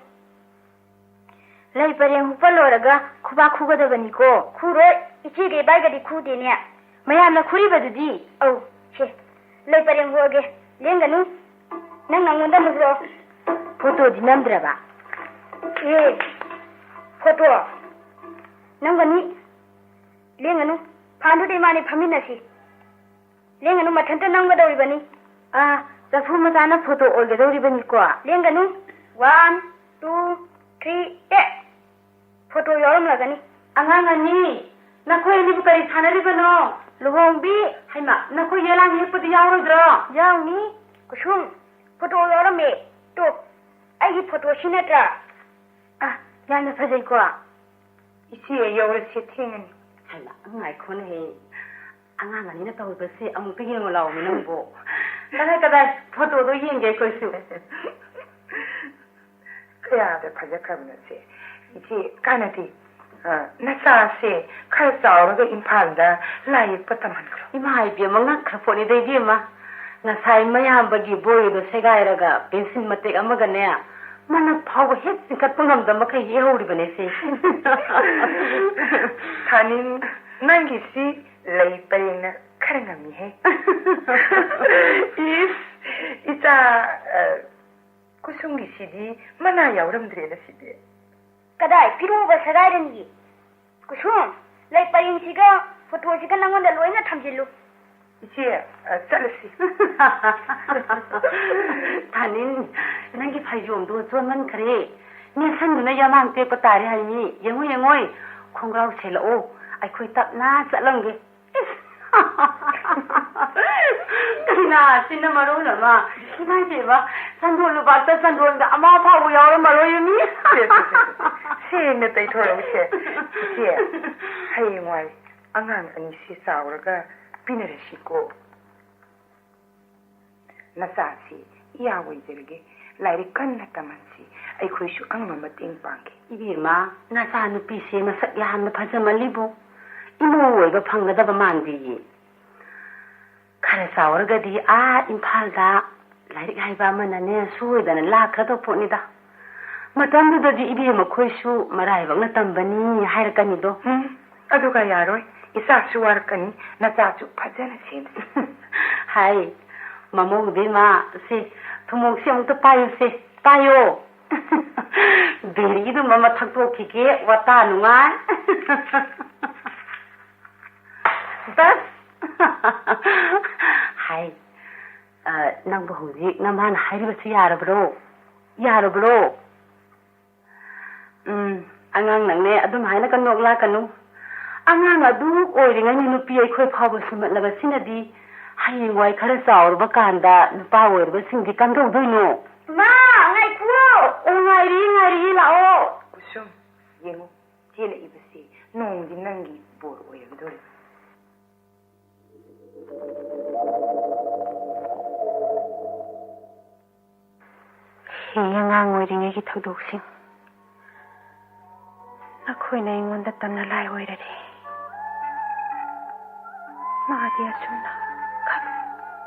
ꯂꯩ ꯄꯔꯦꯡ ꯍꯨꯛꯄ ꯂꯣꯏꯔꯒ ꯈꯨꯕꯥꯛ ꯈꯨꯒꯗꯕꯅꯤꯀꯣ꯫ ꯈꯨꯔꯣꯏ, ꯏꯆꯦꯒ ꯏꯕꯥꯏꯒꯗꯤ ꯈꯨꯗꯦꯅꯦ꯫ ꯃꯌꯥꯝꯅ ꯈꯨꯔꯤꯕꯗꯨꯗꯤ? ꯑꯧ, ꯁꯦ, ꯂꯩ ꯄꯔꯦꯡ ꯍꯨꯛꯑꯒꯦ, ꯂꯦꯡꯒꯅꯨ꯫ ꯅꯪ ꯅꯪꯉꯣꯟꯗ ꯑꯃꯨꯛ ꯍꯨꯛꯑꯣ꯫ ꯐꯣꯇꯣꯗꯤ ꯅꯝꯗ꯭ꯔꯕ? ꯑꯦ, ꯐꯣꯇꯣ ꯅꯝꯒꯅꯤ꯫ ꯂꯦꯡꯒꯅꯨ꯫ ꯐꯥꯟꯗꯨꯗ ꯏꯃꯥꯅꯤ ꯐꯝꯃꯤꯟꯅꯁꯤ꯫ ꯂꯦꯡꯒꯅꯨ, ꯃꯊꯟꯇ ꯅꯝꯒꯗꯧꯔꯤꯕꯅꯤ꯫ ꯑꯥ, ꯆꯐꯨ ꯃꯆꯥꯅ ꯐꯣꯇꯣ ꯑꯣꯏꯒꯗꯧꯔꯤꯕꯅꯤꯀꯣ꯫ ꯂꯦꯡꯒꯅꯨ꯫ One, two, three, take꯫ Photo ꯌꯥꯎꯔꯝꯂꯒꯅꯤ꯫ ꯑꯉꯥꯡ ꯑꯅꯤ, ꯅꯈꯣꯏ ꯑꯅꯤꯕꯨ ꯀꯔꯤ ꯁꯥꯟꯅꯔꯤꯕꯅꯣ? ꯂꯨꯍꯣꯡꯕꯤ꯫ ꯍꯩꯃꯥ, ꯅꯈꯣꯏ ꯌꯦꯂꯥꯡ ꯌꯦꯛꯄꯗꯤ ꯌꯥꯎꯔꯣꯏꯗ꯭ꯔꯣ? ꯌꯥꯎꯅꯤ꯫ ꯀꯨꯁꯨꯝ, ꯐꯣꯇꯣ ꯌꯥꯎꯔꯝꯃꯦ꯫ ꯇꯣ, ꯑꯩꯒꯤ ꯐꯣꯇꯣꯁꯤ ꯅꯠꯇ꯭ꯔꯥ? ꯑ, ꯌꯥꯝꯅ ꯐꯖꯩꯀꯣ꯫ ꯏꯆꯦ, ꯌꯧꯔꯁꯦ, ꯊꯦꯡꯉꯅꯤ꯫ ꯍꯩꯃꯥ, ꯉꯥꯏꯈꯣꯅꯦꯍꯦ꯫ ꯑꯉꯥꯡ ꯑꯅꯤꯅ ꯇꯧꯔꯤꯕꯁꯦ ꯑꯃꯨꯛꯇ ꯌꯦꯡꯉꯨ ꯂꯥꯎꯃꯤ ꯅꯪꯕꯨ꯫ ꯀꯗꯥꯏ, ꯀꯗꯥꯏ? ꯐꯣꯇꯣꯗꯣ ꯌꯦꯡꯒꯦ ꯑꯩꯈꯣꯏꯁꯨ꯫ ꯀꯌꯥꯗ ꯐꯖꯈ꯭ꯔꯕꯅꯣ ꯁꯦ꯫ ꯏꯆꯦ, ꯀꯥꯟꯅꯗꯦ꯫ ꯑ, ꯅꯆꯥꯁꯦ ꯈꯔ ꯆꯥꯎꯔꯒ ꯏꯝꯐꯥꯜꯗ ꯂꯥꯏ ꯌꯦꯛꯄ ꯇꯝꯍꯟꯈ꯭ꯔꯣ꯫ ꯏꯃꯥ ꯏꯕꯦꯝꯃ, ꯉꯛꯈ꯭ꯔ ꯄꯣꯠꯅꯤꯗ ꯏꯕꯦꯝꯃ꯫ ꯉꯁꯥꯏ ꯃꯌꯥꯝꯕꯒꯤ ꯕꯣꯏꯗꯣ ꯁꯦꯒꯥꯏꯔꯒ ꯄꯦꯟꯁꯤꯜ ꯃꯇꯦꯛ ꯑꯃꯒꯅꯦ, ꯃꯅꯞ ꯐꯥꯎꯕ ꯍꯦꯛ ꯆꯤꯡꯈꯠꯄ ꯉꯝꯗꯕ ꯃꯈꯩ ꯌꯦꯛꯍꯧꯔꯤꯕꯅꯦ ꯁꯦ꯫ ꯊꯥꯅꯤꯟ, ꯅꯪꯒꯤꯁꯤ ꯂꯩ ꯄꯔꯦꯡꯅ ꯈꯔ ꯉꯝꯃꯤꯍꯦ꯫ ꯏꯁ, ꯏꯆꯥ, ꯑ, ꯀꯨꯁꯨꯝꯒꯤꯁꯤꯗꯤ ꯃꯅꯥ ꯌꯥꯎꯔꯝꯗ꯭ꯔꯦꯗ ꯁꯤꯗꯤ꯫ ꯀꯗꯥꯏ, ꯄꯤꯔꯨꯕ ꯁꯦꯒꯥꯏꯔꯅꯤꯌꯦ꯫ ꯀꯨꯁꯨꯝ, ꯂꯩ ꯄꯔꯦꯡꯁꯤꯒ ꯐꯣꯇꯣꯁꯤꯒ ꯅꯪꯉꯣꯟꯗ ꯂꯣꯏꯅ ꯊꯝꯖꯤꯜꯂꯨ꯫ ꯏꯆꯦ, ꯑ, ꯆꯠꯂꯁꯤ꯫ ꯊꯥꯅꯤꯟ, ꯅꯪꯒꯤ ꯐꯩꯖꯣꯝꯗꯣ ꯆꯣꯟꯃꯟꯈ꯭ꯔꯦ꯫ ꯅꯦꯠꯁꯟꯗꯨꯅ ꯌꯥꯃꯥꯡ ꯇꯦꯛꯄ ꯇꯥꯔꯦ ꯍꯥꯏꯃꯤ꯫ ꯌꯦꯡꯉꯨ, ꯌꯦꯡꯉꯨ, ꯈꯣꯡꯒ꯭ꯔꯥꯎ ꯁꯦꯠꯂꯛꯑꯣ꯫ ꯑꯩꯈꯣꯏ ꯇꯞꯅ ꯆꯠꯂꯝꯒꯦ꯫ ꯏꯁ! ꯀꯩꯅꯥꯁꯤꯅ ꯃꯔꯣꯟ ꯑꯃ, ꯏꯃꯥꯏ ꯄꯦꯝꯃ, ꯆꯟꯗꯣꯟ ꯂꯨꯕꯥꯛꯇ ꯆꯟꯗꯣꯟꯒ ꯑꯃ ꯐꯥꯎꯕ ꯌꯥꯎꯔꯝꯃꯔꯣꯏ ꯃꯤ꯫ ꯁꯦ, ꯁꯦ, ꯁꯦ, ꯁꯦ꯫ ꯁꯦꯡꯅ ꯇꯩꯊꯣꯔꯛꯎꯁꯦ꯫ ꯏꯆꯦ, ꯍꯌꯦꯡꯋꯥꯏ ꯑꯉꯥꯡ ꯑꯅꯤꯁꯤ ꯆꯥꯎꯔꯒ ꯄꯤꯅꯔꯁꯤꯀꯣ꯫ ꯅꯆꯥꯁꯤ ꯏꯌꯥ ꯑꯣꯏꯖꯔꯒꯦ꯫ ꯂꯥꯏꯔꯤꯛ ꯀꯟꯅ ꯇꯝꯍꯟꯁꯤ꯫ ꯑꯩꯈꯣꯏꯁꯨ ꯑꯉꯝꯕ ꯃꯇꯦꯡ ꯄꯥꯡꯒꯦ꯫ ꯏꯕꯦꯝꯃ, ꯅꯆꯥ ꯅꯨꯄꯤꯁꯦ ꯃꯁꯛ ꯌꯥꯝꯅ ꯐꯖꯃꯜꯂꯤꯕꯨ꯫ ꯏꯃꯧ ꯑꯣꯏꯕ ꯐꯪꯒꯗꯕ ꯃꯥꯟꯗꯦꯌꯦ꯫ ꯈꯔ ꯆꯥꯎꯔꯒꯗꯤ ꯑꯥ ꯏꯝꯐꯥꯜꯗ ꯂꯥꯏꯔꯤꯛ ꯍꯩꯕ ꯑꯃꯅꯅꯦ ꯁꯣꯏꯗꯅ ꯂꯥꯛꯈ꯭ꯔꯗꯧ ꯄꯣꯠꯅꯤꯗ꯫ ꯃꯇꯝꯗꯨꯗꯗꯤ ꯏꯕꯦꯝꯃ ꯈꯣꯏꯁꯨ ꯃꯔꯥꯏꯕꯛꯅ ꯇꯝꯕꯅꯤ ꯍꯥꯏꯔꯛꯀꯅꯤꯗꯣ꯫ ꯎꯝ, ꯑꯗꯨꯒ ꯌꯥꯔꯣꯏ꯫ ꯏꯆꯥꯁꯨ ꯋꯥꯔꯛꯀꯅꯤ, ꯅꯆꯥꯁꯨ ꯐꯖꯅ ꯁꯦꯝꯁꯤ꯫ ꯍꯥꯏ, ꯃꯃꯧ ꯏꯕꯦꯝꯃ, ꯁꯦ, ꯊꯨꯝꯃꯣꯛꯁꯦ ꯑꯃꯨꯛꯇ ꯄꯥꯏꯌꯨꯁꯦ, ꯄꯥꯏꯌꯣ꯫ ꯕꯤꯔꯤꯗꯨꯝ ꯑꯃ ꯊꯛꯇꯣꯛꯈꯤꯒꯦ, ꯋꯥꯇꯥ ꯅꯨꯡꯉꯥꯏ꯫ ꯕꯁ꯫ ꯍꯥꯏ, ꯑ, ꯅꯪꯕꯨ ꯍꯧꯖꯤꯛ ꯅꯃꯥꯅ ꯍꯥꯏꯔꯤꯕꯁꯤ ꯌꯥꯔꯕ꯭ꯔꯣ? ꯌꯥꯔꯕ꯭ꯔꯣ? ꯎꯝ, ꯑꯉꯥꯡ ꯅꯪꯅꯦ ꯑꯗꯨꯝ ꯍꯥꯏꯅ ꯀꯅꯣꯛ ꯂꯥꯛꯀꯅꯨ꯫ ꯑꯉꯥꯡ ꯑꯗꯨ ꯑꯣꯏꯔꯤꯉꯩꯅ ꯅꯨꯄꯤ ꯑꯩꯈꯣꯏ ꯐꯥꯎꯕ ꯁꯨꯝꯍꯠꯂꯕꯁꯤꯅꯗꯤ ꯍꯌꯦꯡꯋꯥꯏ ꯈꯔ ꯆꯥꯎꯔꯕ ꯀꯥꯟꯗ ꯅꯨꯄꯥ ꯑꯣꯏꯔꯕꯁꯤꯡꯗꯤ ꯀꯝꯗꯧꯗꯣꯏꯅꯣ? ꯃꯥ, ꯉꯥꯏꯈꯨꯋꯣ꯫ ꯑꯣ, ꯉꯥꯏꯔꯤꯌꯦ, ꯉꯥꯏꯔꯤꯌꯦ, ꯂꯥꯛꯑꯣ꯫ ꯀꯨꯁꯨꯝ, ꯌꯦꯡꯉꯨ, ꯆꯦꯜꯂꯛꯏꯕꯁꯦ ꯅꯣꯡꯃꯗꯤ ꯅꯪꯒꯤ ꯕꯣꯔ ꯑꯣꯏꯔꯒꯗꯧꯔꯤꯕꯅꯤ꯫ ꯍꯤ ꯑꯉꯥꯡ ꯑꯣꯏꯔꯤꯉꯩꯒꯤ ꯊꯧꯗꯣꯛꯁꯤꯡ ꯅꯈꯣꯏꯅ ꯑꯩꯉꯣꯟꯗ ꯇꯝꯅ ꯂꯥꯏ ꯑꯣꯏꯔꯔꯦ꯫ ꯃꯥꯗꯤ ꯑꯁꯨꯝꯅ ꯈꯛ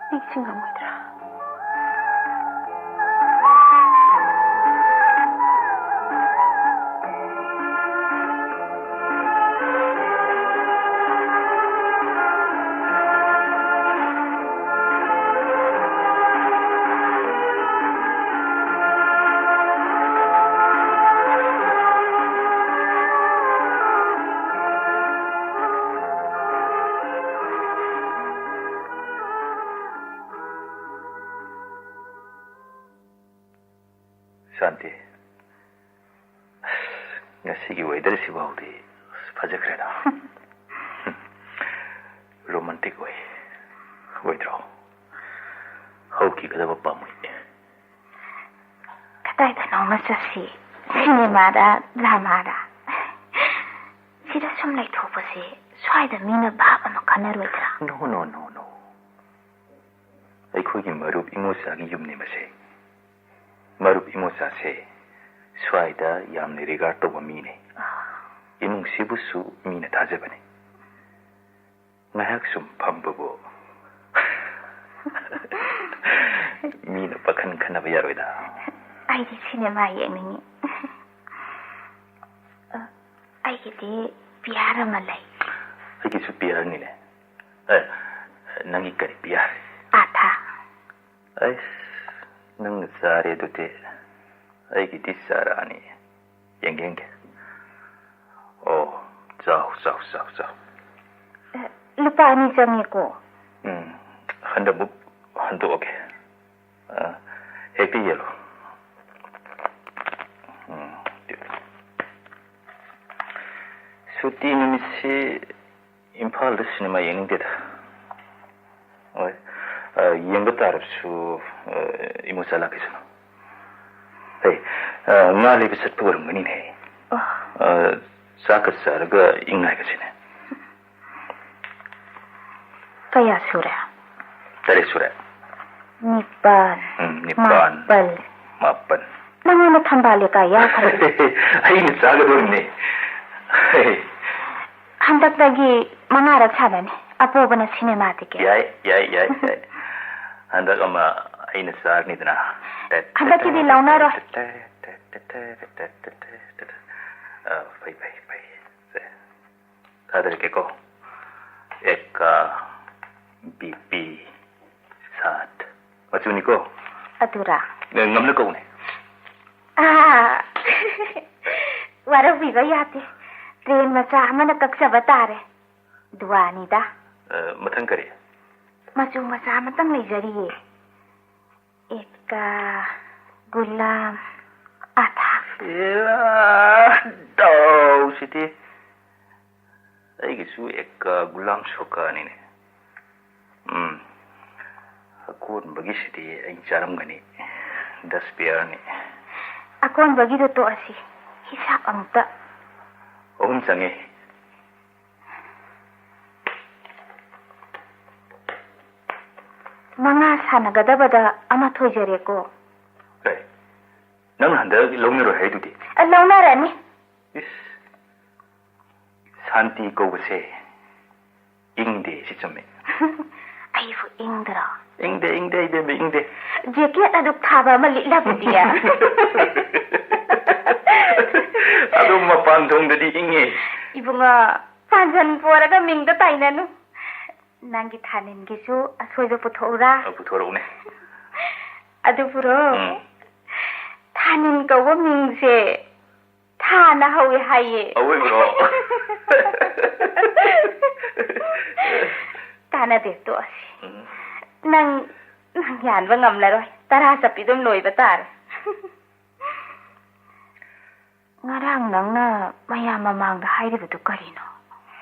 ꯅꯤꯡꯁꯤꯡꯉꯝꯃꯣꯏꯗ꯭ꯔꯥ? ꯁꯥꯟꯇꯤ, ꯑꯁ, ꯉꯁꯤꯒꯤ ꯋꯦꯗꯔꯁꯤꯐꯥꯎꯗꯤ ꯑꯁ ꯐꯖꯈ꯭ꯔꯦꯗ꯫ ꯔꯣꯃꯥꯟꯇꯤꯛ ꯑꯣꯏ, ꯑꯣꯏꯗ꯭ꯔꯣ? ꯍꯧꯈꯤꯒꯗꯕ ꯄꯥꯝꯃꯨꯏ꯫ ꯀꯗꯥꯏꯗꯅꯣꯃ ꯆꯠꯁꯤ, ꯁꯤꯅꯦꯃꯥꯗ, ꯗ꯭ꯔꯃꯥꯗ꯫ ꯁꯤꯗ ꯁꯨꯝ ꯂꯩꯊꯣꯛꯄꯁꯦ ꯁ꯭ꯋꯥꯏꯗ ꯃꯤꯅ ꯚꯥꯞ ꯑꯃ ꯈꯟꯅꯔꯣꯏꯗ꯭ꯔꯥ? No, no, no, no. ꯑꯩꯈꯣꯏꯒꯤ ꯃꯔꯨꯞ ꯏꯃꯣꯆꯥꯒꯤ ꯌꯨꯝꯅꯦ ꯃꯁꯦ꯫ ꯃꯔꯨꯞ ꯏꯃꯣꯆꯥꯁꯦ ꯁ꯭ꯋꯥꯏꯗ ꯌꯥꯝꯅ regard ꯇꯧꯕ ꯃꯤꯅꯦ꯫ ꯏꯃꯨꯡꯁꯤꯕꯨꯁꯨ ꯃꯤꯅ ꯊꯥꯖꯕꯅꯦ꯫ ꯉꯥꯏꯍꯥꯛ ꯁꯨꯝ ꯐꯝꯕꯕꯨ ꯃꯤꯅ ꯄꯥꯈꯟ ꯈꯟꯅꯕ ꯌꯥꯔꯣꯏꯗ꯫ ꯑꯩꯗꯤ ꯁꯤꯅꯦꯃꯥ ꯌꯦꯡꯅꯤꯡꯉꯤ꯫ ꯑ, ꯑꯩꯒꯤꯗꯤ ꯄꯤꯌꯥꯔ ꯑꯃ ꯂꯩ꯫ ꯑꯩꯒꯤꯁꯨ ꯄꯤꯌꯥꯔꯅꯤꯅꯦ꯫ ꯑꯦ, ꯅꯪꯒꯤ ꯀꯔꯤ ꯄꯤꯌꯥꯔ? ꯑꯥꯊꯥ꯫ ꯑꯩꯁ, ꯅꯪꯅ ꯆꯥꯔꯦ ꯑꯗꯨꯗꯤ꯫ ꯑꯩꯒꯤꯗꯤ ꯆꯥꯔꯛꯑꯅꯤ꯫ ꯌꯦꯡꯒꯦ, ꯌꯦꯡꯒꯦ꯫ ꯑꯣ, ꯆꯥꯎ, ꯆꯥꯎ, ꯆꯥꯎ, ꯆꯥꯎ꯫ ꯑꯦ, ꯂꯨꯄꯥ ꯑꯅꯤ ꯆꯪꯉꯦꯀꯣ꯫ ꯎꯝ, ꯍꯟꯗꯛꯃꯨꯛ ꯍꯟꯗꯣꯛꯑꯒꯦ꯫ ꯑ, ꯍꯦꯛꯇ ꯌꯦꯜꯂꯣ꯫ ꯎꯝ, ꯁꯨꯇꯤ ꯅꯨꯃꯤꯠꯁꯤ ꯏꯝꯐꯥꯜꯗ ꯁꯤꯅꯦꯃꯥ ꯌꯦꯡꯅꯤꯡꯗꯦꯗ꯫ ꯍꯣꯏ, ꯑ, ꯌꯦꯡꯕ ꯇꯥꯔꯕꯁꯨ, ꯑ, ꯏꯃꯣꯆꯥ ꯂꯥꯛꯈꯤꯁꯅꯨ꯫ ꯍꯦ, ꯑ, ꯉꯥ ꯂꯩꯕ ꯆꯠꯄ ꯑꯣꯏꯔꯝꯒꯅꯤꯅꯦ꯫ ꯑꯣ꯫ ꯑ, ꯆꯥꯛꯀ ꯆꯥꯔꯒ ꯏꯪ ꯉꯥꯏꯒꯁꯤꯅꯦ꯫ ꯀꯌꯥ ꯁꯨꯔꯦ? ꯇꯔꯦꯠ ꯁꯨꯔꯦ꯫ ꯅꯤꯄꯥꯟ꯫ ꯎꯝ, ꯅꯤꯄꯥꯟ꯫ ꯃꯥꯄꯜ꯫ ꯃꯥꯄꯜ꯫ ꯅꯪꯉꯣꯟꯗ ꯊꯝꯕꯥꯜ ꯂꯩꯀꯥꯏ ꯌꯥꯎꯈ꯭ꯔꯦ꯫ ꯑꯩꯅ ꯆꯥꯒꯗꯧꯔꯤꯅꯦ꯫ ꯍꯟꯗꯛꯇꯒꯤ ꯃꯉꯥꯔꯛ ꯁꯥꯟꯅꯅꯤ꯫ ꯑꯄꯣꯕꯅ ꯁꯤꯅꯦꯃꯥ ꯇꯤꯀꯦꯠ꯫ ꯌꯥꯏ, ꯌꯥꯏ, ꯌꯥꯏ, ꯌꯥꯏ꯫ ꯍꯟꯗꯛ ꯑꯃ ꯑꯩꯅ ꯆꯥꯔꯅꯤꯗꯅ꯫ ꯍꯟꯗꯛꯀꯤꯗꯤ ꯂꯧꯅꯔꯣꯏ꯫ ꯑ, ꯐꯩ, ꯐꯩ, ꯐꯩ꯫ ꯁꯦ, ꯊꯥꯗꯔꯛꯀꯦꯀꯣ꯫ ꯑꯦꯛꯀꯥ ꯕꯤꯄꯤ ꯁꯥꯠ꯫ ꯃꯆꯨꯅꯤꯀꯣ? ꯑꯗꯨꯔꯥ? ꯅꯪ ꯉꯝꯅ ꯀꯧꯅꯦ꯫ ꯑꯥ, ꯋꯥꯔꯧꯕꯤꯕ ꯌꯥꯗꯦ꯫ ꯇ꯭ꯔꯦꯟ ꯃꯆꯥ ꯑꯃꯅ ꯀꯛꯆꯕ ꯇꯥꯔꯦ꯫ ꯗꯨꯋꯥꯅꯤꯗ꯫ ꯑ, ꯃꯊꯪ ꯀꯔꯤ? ꯃꯆꯨ ꯃꯆꯥ ꯑꯃꯇꯪ ꯂꯩꯖꯔꯤꯌꯦ꯫ ꯑꯦꯛꯀꯥ, ꯒꯨꯂꯥꯝ, ꯑꯥꯊꯥ꯫ ꯏꯌꯥ, ꯗꯥꯎꯁꯤꯗꯤ꯫ ꯑꯩꯒꯤꯁꯨ ꯑꯦꯛꯀꯥ, ꯒꯨꯂꯥꯝ ꯁꯣꯀꯥꯅꯤꯅꯦ꯫ ꯎꯝ, ꯑꯀꯣꯟꯕꯒꯤꯁꯤꯗꯤ ꯑꯩ ꯆꯥꯔꯝꯒꯅꯤ꯫ ꯗꯁ ꯄꯤꯌꯥꯔꯅꯤ꯫ ꯑꯀꯣꯟꯕꯒꯤꯗꯣ ꯇꯣꯛꯑꯁꯤ꯫ ꯍꯤꯁꯥꯞ ꯑꯃꯨꯛꯇ꯫ ꯑꯍꯨꯝ ꯆꯪꯉꯦ꯫ ꯃꯉꯥ ꯁꯥꯟꯅꯒꯗꯕꯗ ꯑꯃ ꯊꯣꯏꯖꯔꯦꯀꯣ꯫ ꯑꯦ, ꯅꯪ ꯍꯟꯗꯛ ꯂꯧꯅꯔꯣꯏ ꯍꯥꯏꯗꯨꯗꯤ? ꯑ, ꯂꯧꯅꯔꯅꯤ꯫ ꯏꯁ, ꯁꯥꯟꯇꯤ ꯀꯧꯕꯁꯦ ꯏꯪꯗꯦ, ꯁꯤ ꯆꯨꯝꯃꯦ꯫ ꯑꯩꯕꯨ ꯏꯪꯗ꯭ꯔꯣ? ꯏꯪꯗꯦ, ꯏꯪꯗꯦ, ꯏꯕꯦꯝꯃ, ꯏꯪꯗꯦ꯫ ꯖꯦꯀꯦꯠ ꯑꯗꯨꯛ ꯊꯥꯕ ꯑꯃ ꯂꯤꯠꯂꯕꯨꯗꯤ꯫ ꯑꯗꯨ ꯃꯄꯥꯟ ꯊꯣꯡꯗꯗꯤ ꯏꯪꯉꯦ꯫ ꯏꯕꯨꯡꯉꯣ, ꯄꯥꯟꯖꯟ ꯄꯣꯔꯒ ꯃꯤꯡꯗ ꯇꯥꯏꯅꯅꯨ꯫ ꯅꯪꯒꯤ ꯊꯥꯅꯤꯟꯒꯤꯁꯨ ꯑꯁꯣꯏꯕ ꯄꯨꯊꯣꯛꯎꯔꯥ? ꯑ, ꯄꯨꯊꯣꯔꯛꯎꯅꯦ꯫ ꯑꯗꯨꯕꯨꯔꯣ, ꯎꯝ꯫ ꯊꯥꯅꯤꯟ ꯀꯧꯕ ꯃꯤꯡꯁꯦ ꯊꯥꯅ ꯍꯧꯋꯦ ꯍꯥꯏꯌꯦ꯫ ꯑꯋꯣꯏꯕ꯭ꯔꯣ? ꯇꯥꯟꯅꯗꯦ, ꯇꯣꯛꯑꯁꯤ꯫ ꯎꯝ꯫ ꯅꯪ, ꯅꯪ ꯌꯥꯟꯕ ꯉꯝꯂꯔꯣꯏ꯫ ꯇꯔꯥ ꯆꯠꯄꯤ ꯑꯗꯨꯝ ꯂꯣꯏꯕ ꯇꯥꯔꯦ꯫ ꯉꯔꯥꯡ ꯅꯪꯅ ꯃꯌꯥꯝ ꯃꯃꯥꯡꯗ ꯍꯥꯏꯔꯤꯕꯗꯨ ꯀꯔꯤꯅꯣ?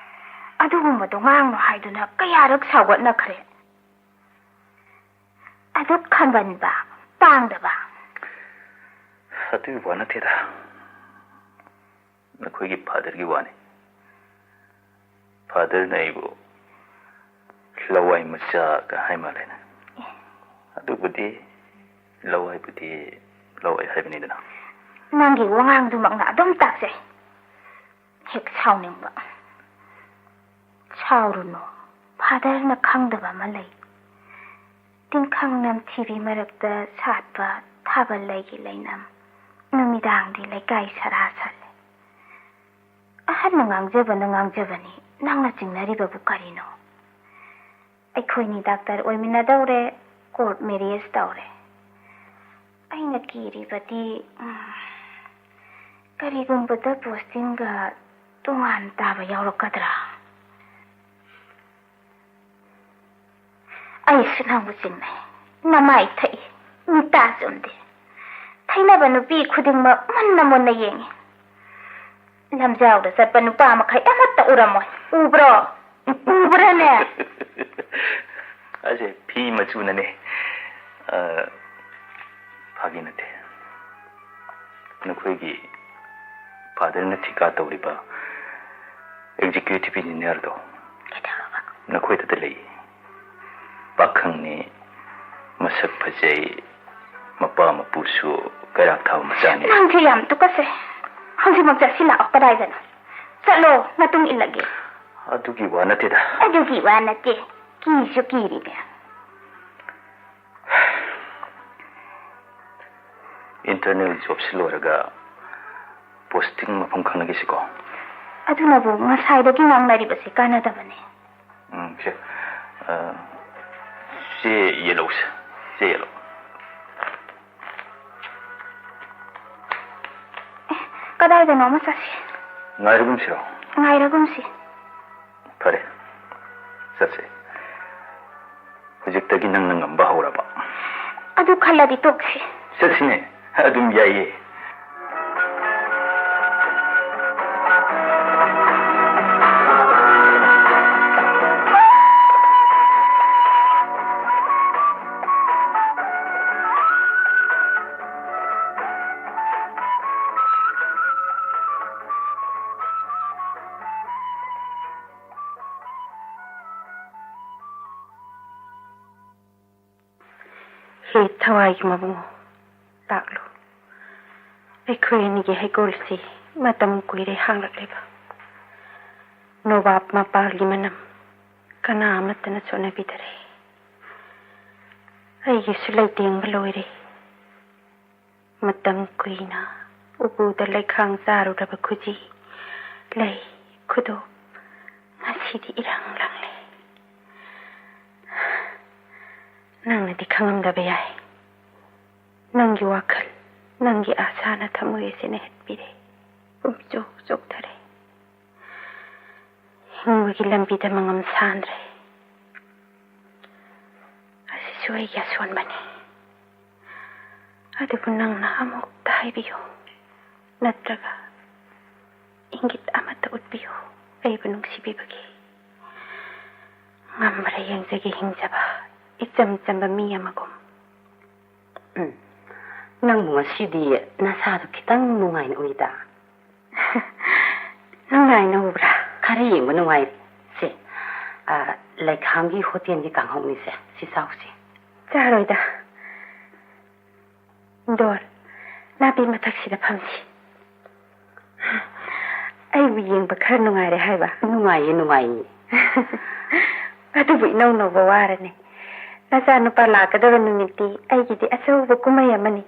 ꯑꯗꯨꯒꯨꯝꯕꯗꯣ ꯉꯥꯡꯅꯨ ꯍꯥꯏꯗꯨꯅ ꯀꯌꯥꯔꯛ ꯁꯥꯎꯒꯠꯅꯈ꯭ꯔꯦ꯫ ꯑꯗꯨꯛ ꯈꯟꯕꯟꯕ, ꯄꯥꯡꯗꯕ꯫ ꯑꯗꯨꯒꯤ ꯋꯥ ꯅꯠꯇꯦꯗ꯫ ꯅꯈꯣꯏꯒꯤ ꯐꯥꯗꯔꯒꯤ ꯋꯥꯅꯤ꯫ ꯐꯥꯗꯔꯅ ꯑꯩꯕꯨ ꯂꯋꯥꯏ ꯃꯆꯥꯒ ꯍꯥꯏ ꯃꯥꯜꯂꯦꯅꯦ꯫ ꯑꯗꯨꯕꯨꯗꯤ ꯂꯋꯥꯏꯕꯨꯗꯤ ꯂꯋꯥꯏ ꯍꯥꯏꯕꯅꯤꯗꯅ꯫ ꯅꯪꯒꯤ ꯋꯥꯉꯥꯡꯗꯨꯃꯛꯅ ꯑꯗꯨꯝ ꯇꯥꯛꯆꯩ꯫ ꯍꯦꯛ ꯁꯥꯎꯅꯤꯡꯕ꯫ ꯁꯥꯎꯔꯨꯅꯨ, ꯐꯥꯗꯔꯅ ꯈꯪꯗꯕ ꯑꯃ ꯂꯩ꯫ ꯇꯤꯡꯈꯪ ꯅꯝꯊꯤꯕꯤ ꯃꯔꯛꯇ ꯁꯥꯠꯄ ꯊꯥꯕꯜ ꯂꯩꯒꯤ ꯂꯩꯅꯝ, ꯅꯨꯃꯤꯗꯥꯡꯗꯤ ꯂꯩꯀꯥꯏ ꯁꯔꯥ ꯁꯜꯂꯦ꯫ ꯑꯍꯟꯅ ꯉꯥꯡꯖꯕꯅ ꯉꯥꯡꯖꯕꯅꯤ, ꯅꯪꯅ ꯆꯤꯡꯅꯔꯤꯕꯕꯨ ꯀꯔꯤꯅꯣ? ꯑꯩꯈꯣꯏꯅꯤ ꯗꯥꯛꯇꯔ ꯑꯣꯏꯃꯤꯟꯅꯗꯧꯔꯦ, ꯀꯣꯔꯠ ꯃꯦꯔꯤꯌꯦꯖ ꯇꯧꯔꯦ꯫ ꯑꯩꯅ ꯀꯤꯔꯤꯕꯗꯤ, ꯎꯝ, ꯀꯔꯤꯒꯨꯝꯕꯗ ꯄꯣꯁꯇꯤꯡꯒ ꯇꯣꯉꯥꯟ ꯇꯥꯕ ꯌꯥꯎꯔꯛꯀꯗ꯭ꯔꯥ? ꯑꯩꯁꯨ ꯅꯪꯕꯨ ꯆꯤꯡꯅꯩ꯫ ꯅꯃꯥꯏ ꯊꯛꯏ, ꯃꯤꯇꯥ ꯆꯨꯝꯗꯦ꯫ ꯊꯩꯅꯕ ꯅꯨꯄꯤ ꯈꯨꯗꯤꯡꯃꯛ ꯃꯨꯟꯅ ꯃꯨꯟꯅ ꯌꯦꯡꯉꯤ꯫ ꯂꯝꯖꯥꯎꯗ ꯆꯠꯄ ꯅꯨꯄꯥ ꯃꯈꯩ ꯑꯃꯠꯇ ꯎꯔꯝꯃꯣꯏ꯫ ꯎꯕ꯭ꯔꯣ? ꯎꯕ꯭ꯔꯥꯅꯦ? ꯑꯁꯦ ꯐꯤ ꯃꯆꯨꯅꯅꯦ꯫ ꯑ, ꯐꯥꯒꯤ ꯅꯠꯇꯦ꯫ ꯅꯈꯣꯏꯒꯤ ꯐꯥꯗꯔꯅ ꯊꯤꯀꯥ ꯇꯧꯔꯤꯕ ꯑꯦꯛꯖꯤꯀ꯭ꯌꯨꯇꯤꯚ ꯏꯟꯖꯤꯅꯤꯌꯔꯗꯣ ꯀꯩꯗꯧꯔꯕ? ꯅꯈꯣꯏꯗꯇ ꯂꯩ꯫ ꯄꯥꯈꯪꯅꯤ, ꯃꯁꯛ ꯐꯖꯩ, ꯃꯄꯥ ꯃꯄꯨꯁꯨ ꯀꯩꯔꯥꯛ ꯊꯥꯕ ꯃꯆꯥꯅꯤ꯫ ꯅꯪꯁꯦ ꯌꯥꯝ ꯇꯨꯀꯠꯆꯩ꯫ ꯍꯧꯖꯤꯛꯃꯛ ꯆꯠꯁꯤ ꯂꯥꯛꯑꯣ꯫ ꯀꯗꯥꯏꯗꯅꯣ? ꯆꯠꯂꯣ, ꯃꯇꯨꯡ ꯏꯜꯂꯒꯦ꯫ ꯑꯗꯨꯒꯤ ꯋꯥ ꯅꯠꯇꯦꯗ꯫ ꯑꯗꯨꯒꯤ ꯋꯥ ꯅꯠꯇꯦ꯫ ꯀꯤꯁꯨ ꯀꯤꯔꯤꯅꯦ꯫ Internal jobꯁꯤ ꯂꯣꯏꯔꯒ posting ꯃꯐꯝ ꯈꯪꯅꯈꯤꯁꯤꯀꯣ꯫ ꯑꯗꯨꯅꯕꯨ ꯉꯁꯥꯏꯗꯒꯤ ꯉꯥꯡꯅꯔꯤꯕꯁꯦ ꯀꯥꯟꯅꯗꯕꯅꯦ꯫ ꯎꯝ, ꯁꯦ, ꯑ, ꯆꯦ ꯌꯦꯜꯂꯧꯁꯦ, ꯆꯦ ꯌꯦꯜꯂꯧ꯫ ꯑꯦ, ꯀꯗꯥꯏꯗꯅꯣ ꯑꯃ ꯆꯠꯁꯤ꯫ ꯉꯥꯏꯔꯒꯨꯝꯁꯤꯔꯣ? ꯉꯥꯏꯔꯒꯨꯝꯁꯤ꯫ ꯐꯔꯦ, ꯆꯠꯁꯦ꯫ ꯍꯧꯖꯤꯛꯇꯒꯤ ꯅꯪꯅ ꯉꯝꯕ ꯍꯧꯔꯕ꯫ ꯑꯗꯨ ꯈꯜꯂꯗꯤ ꯇꯣꯛꯁꯤ꯫ ꯆꯠꯁꯤꯅꯦ, ꯑꯗꯨꯝ ꯌꯥꯏꯌꯦ꯫ ꯍꯦ ꯊꯋꯥꯏꯒꯤ ꯃꯕꯨꯡꯉꯣ, ꯇꯥꯛꯂꯨ꯫ ꯑꯩꯈꯣꯏ ꯑꯅꯤꯒꯤ ꯍꯩꯀꯣꯜꯁꯤ ꯃꯇꯝ ꯀꯨꯏꯔꯦ ꯍꯥꯡꯂꯛꯂꯤꯕ꯫ ꯅꯣꯕꯥꯞ ꯃꯄꯥꯜꯒꯤ ꯃꯅꯝ ꯀꯅꯥ ꯑꯃꯠꯇꯅ ꯆꯣꯠꯅꯕꯤꯗꯔꯦ꯫ ꯑꯩꯒꯤꯁꯨ ꯂꯩꯇꯦꯡꯕ ꯂꯣꯏꯔꯦ꯫ ꯃꯇꯝ ꯀꯨꯏꯅ ꯎꯄꯨꯗ ꯂꯩꯈꯥꯡ ꯆꯥꯔꯨꯔꯕ ꯈꯨꯖꯤ, ꯂꯩ, ꯈꯨꯗꯣꯞ ꯉꯁꯤꯗꯤ ꯏꯔꯪ ꯂꯪꯂꯦ꯫ ꯅꯪꯅꯗꯤ ꯈꯪꯉꯝꯗꯕ ꯌꯥꯏ꯫ ꯅꯪꯒꯤ ꯋꯥꯈꯜ, ꯅꯪꯒꯤ ꯑꯥꯁꯥꯅ ꯊꯃꯣꯏ ꯑꯁꯤ ꯅꯦꯍꯠꯄꯤꯔꯦ꯫ ꯄꯨꯝꯆꯣꯛ ꯆꯣꯛꯊꯔꯦ꯫ ꯍꯤꯡꯕꯒꯤ ꯂꯝꯕꯤꯗ ꯃꯉꯝ ꯁꯥꯟꯗ꯭ꯔꯦ꯫ ꯑꯁꯤꯁꯨ ꯑꯩꯒꯤ ꯑꯁꯣꯟꯕꯅꯤ꯫ ꯑꯗꯨꯕꯨ ꯅꯪꯅ ꯑꯃꯨꯛꯇ ꯍꯥꯏꯕꯤꯌꯨ, ꯅꯠꯇ꯭ꯔꯒ ꯏꯪꯒꯤꯠ ꯑꯃꯠꯇ ꯎꯠꯄꯤꯌꯨ, ꯑꯩꯕꯨ ꯅꯨꯡꯁꯤꯕꯤꯕꯒꯤ꯫ ꯉꯝꯕ꯭ꯔꯥ ꯌꯦꯡꯖꯒꯦ ꯍꯤꯡꯖꯕ, ꯏꯆꯝ ꯆꯝꯕ ꯃꯤ ꯑꯃꯒꯨꯝ꯫ ꯎꯝ, ꯅꯪꯕꯨ ꯉꯁꯤꯗꯤ ꯅꯁꯥꯗꯣ ꯈꯤꯇꯪ ꯅꯨꯡꯉꯥꯏꯅ ꯎꯏꯗ꯫ ꯅꯨꯡꯉꯥꯏꯅ ꯎꯕ꯭ꯔꯥ? ꯈꯔ ꯌꯦꯡꯕ ꯅꯨꯡꯉꯥꯏ꯫ ꯁꯦ, ꯑ, ꯂꯩꯈꯥꯝꯒꯤ ꯍꯣꯇꯦꯜꯒꯤ ꯀꯥꯡꯍꯧꯅꯤꯁꯦ, ꯁꯤ ꯆꯥꯎꯁꯦ꯫ ꯆꯥꯔꯣꯏꯗ꯫ ꯗꯣꯔ, ꯅꯥꯄꯤ ꯃꯊꯛꯁꯤꯗ ꯐꯝꯁꯤ꯫ ꯑꯩꯕꯨ ꯌꯦꯡꯕ ꯈꯔ ꯅꯨꯡꯉꯥꯏꯔꯦ ꯍꯥꯏꯕ? ꯅꯨꯡꯉꯥꯏꯌꯦ, ꯅꯨꯡꯉꯥꯏꯌꯦ꯫ ꯑꯗꯨꯕꯨ ꯏꯅꯧ ꯅꯧꯕ ꯋꯥꯔꯅꯤ꯫ ꯅꯆꯥꯅꯨꯄꯥ ꯂꯥꯛꯀꯗꯕ ꯅꯨꯃꯤꯠꯇꯤ ꯑꯩꯒꯤꯗꯤ ꯑꯆꯧꯕ ꯀꯨꯝꯍꯩ ꯑꯃꯅꯤ꯫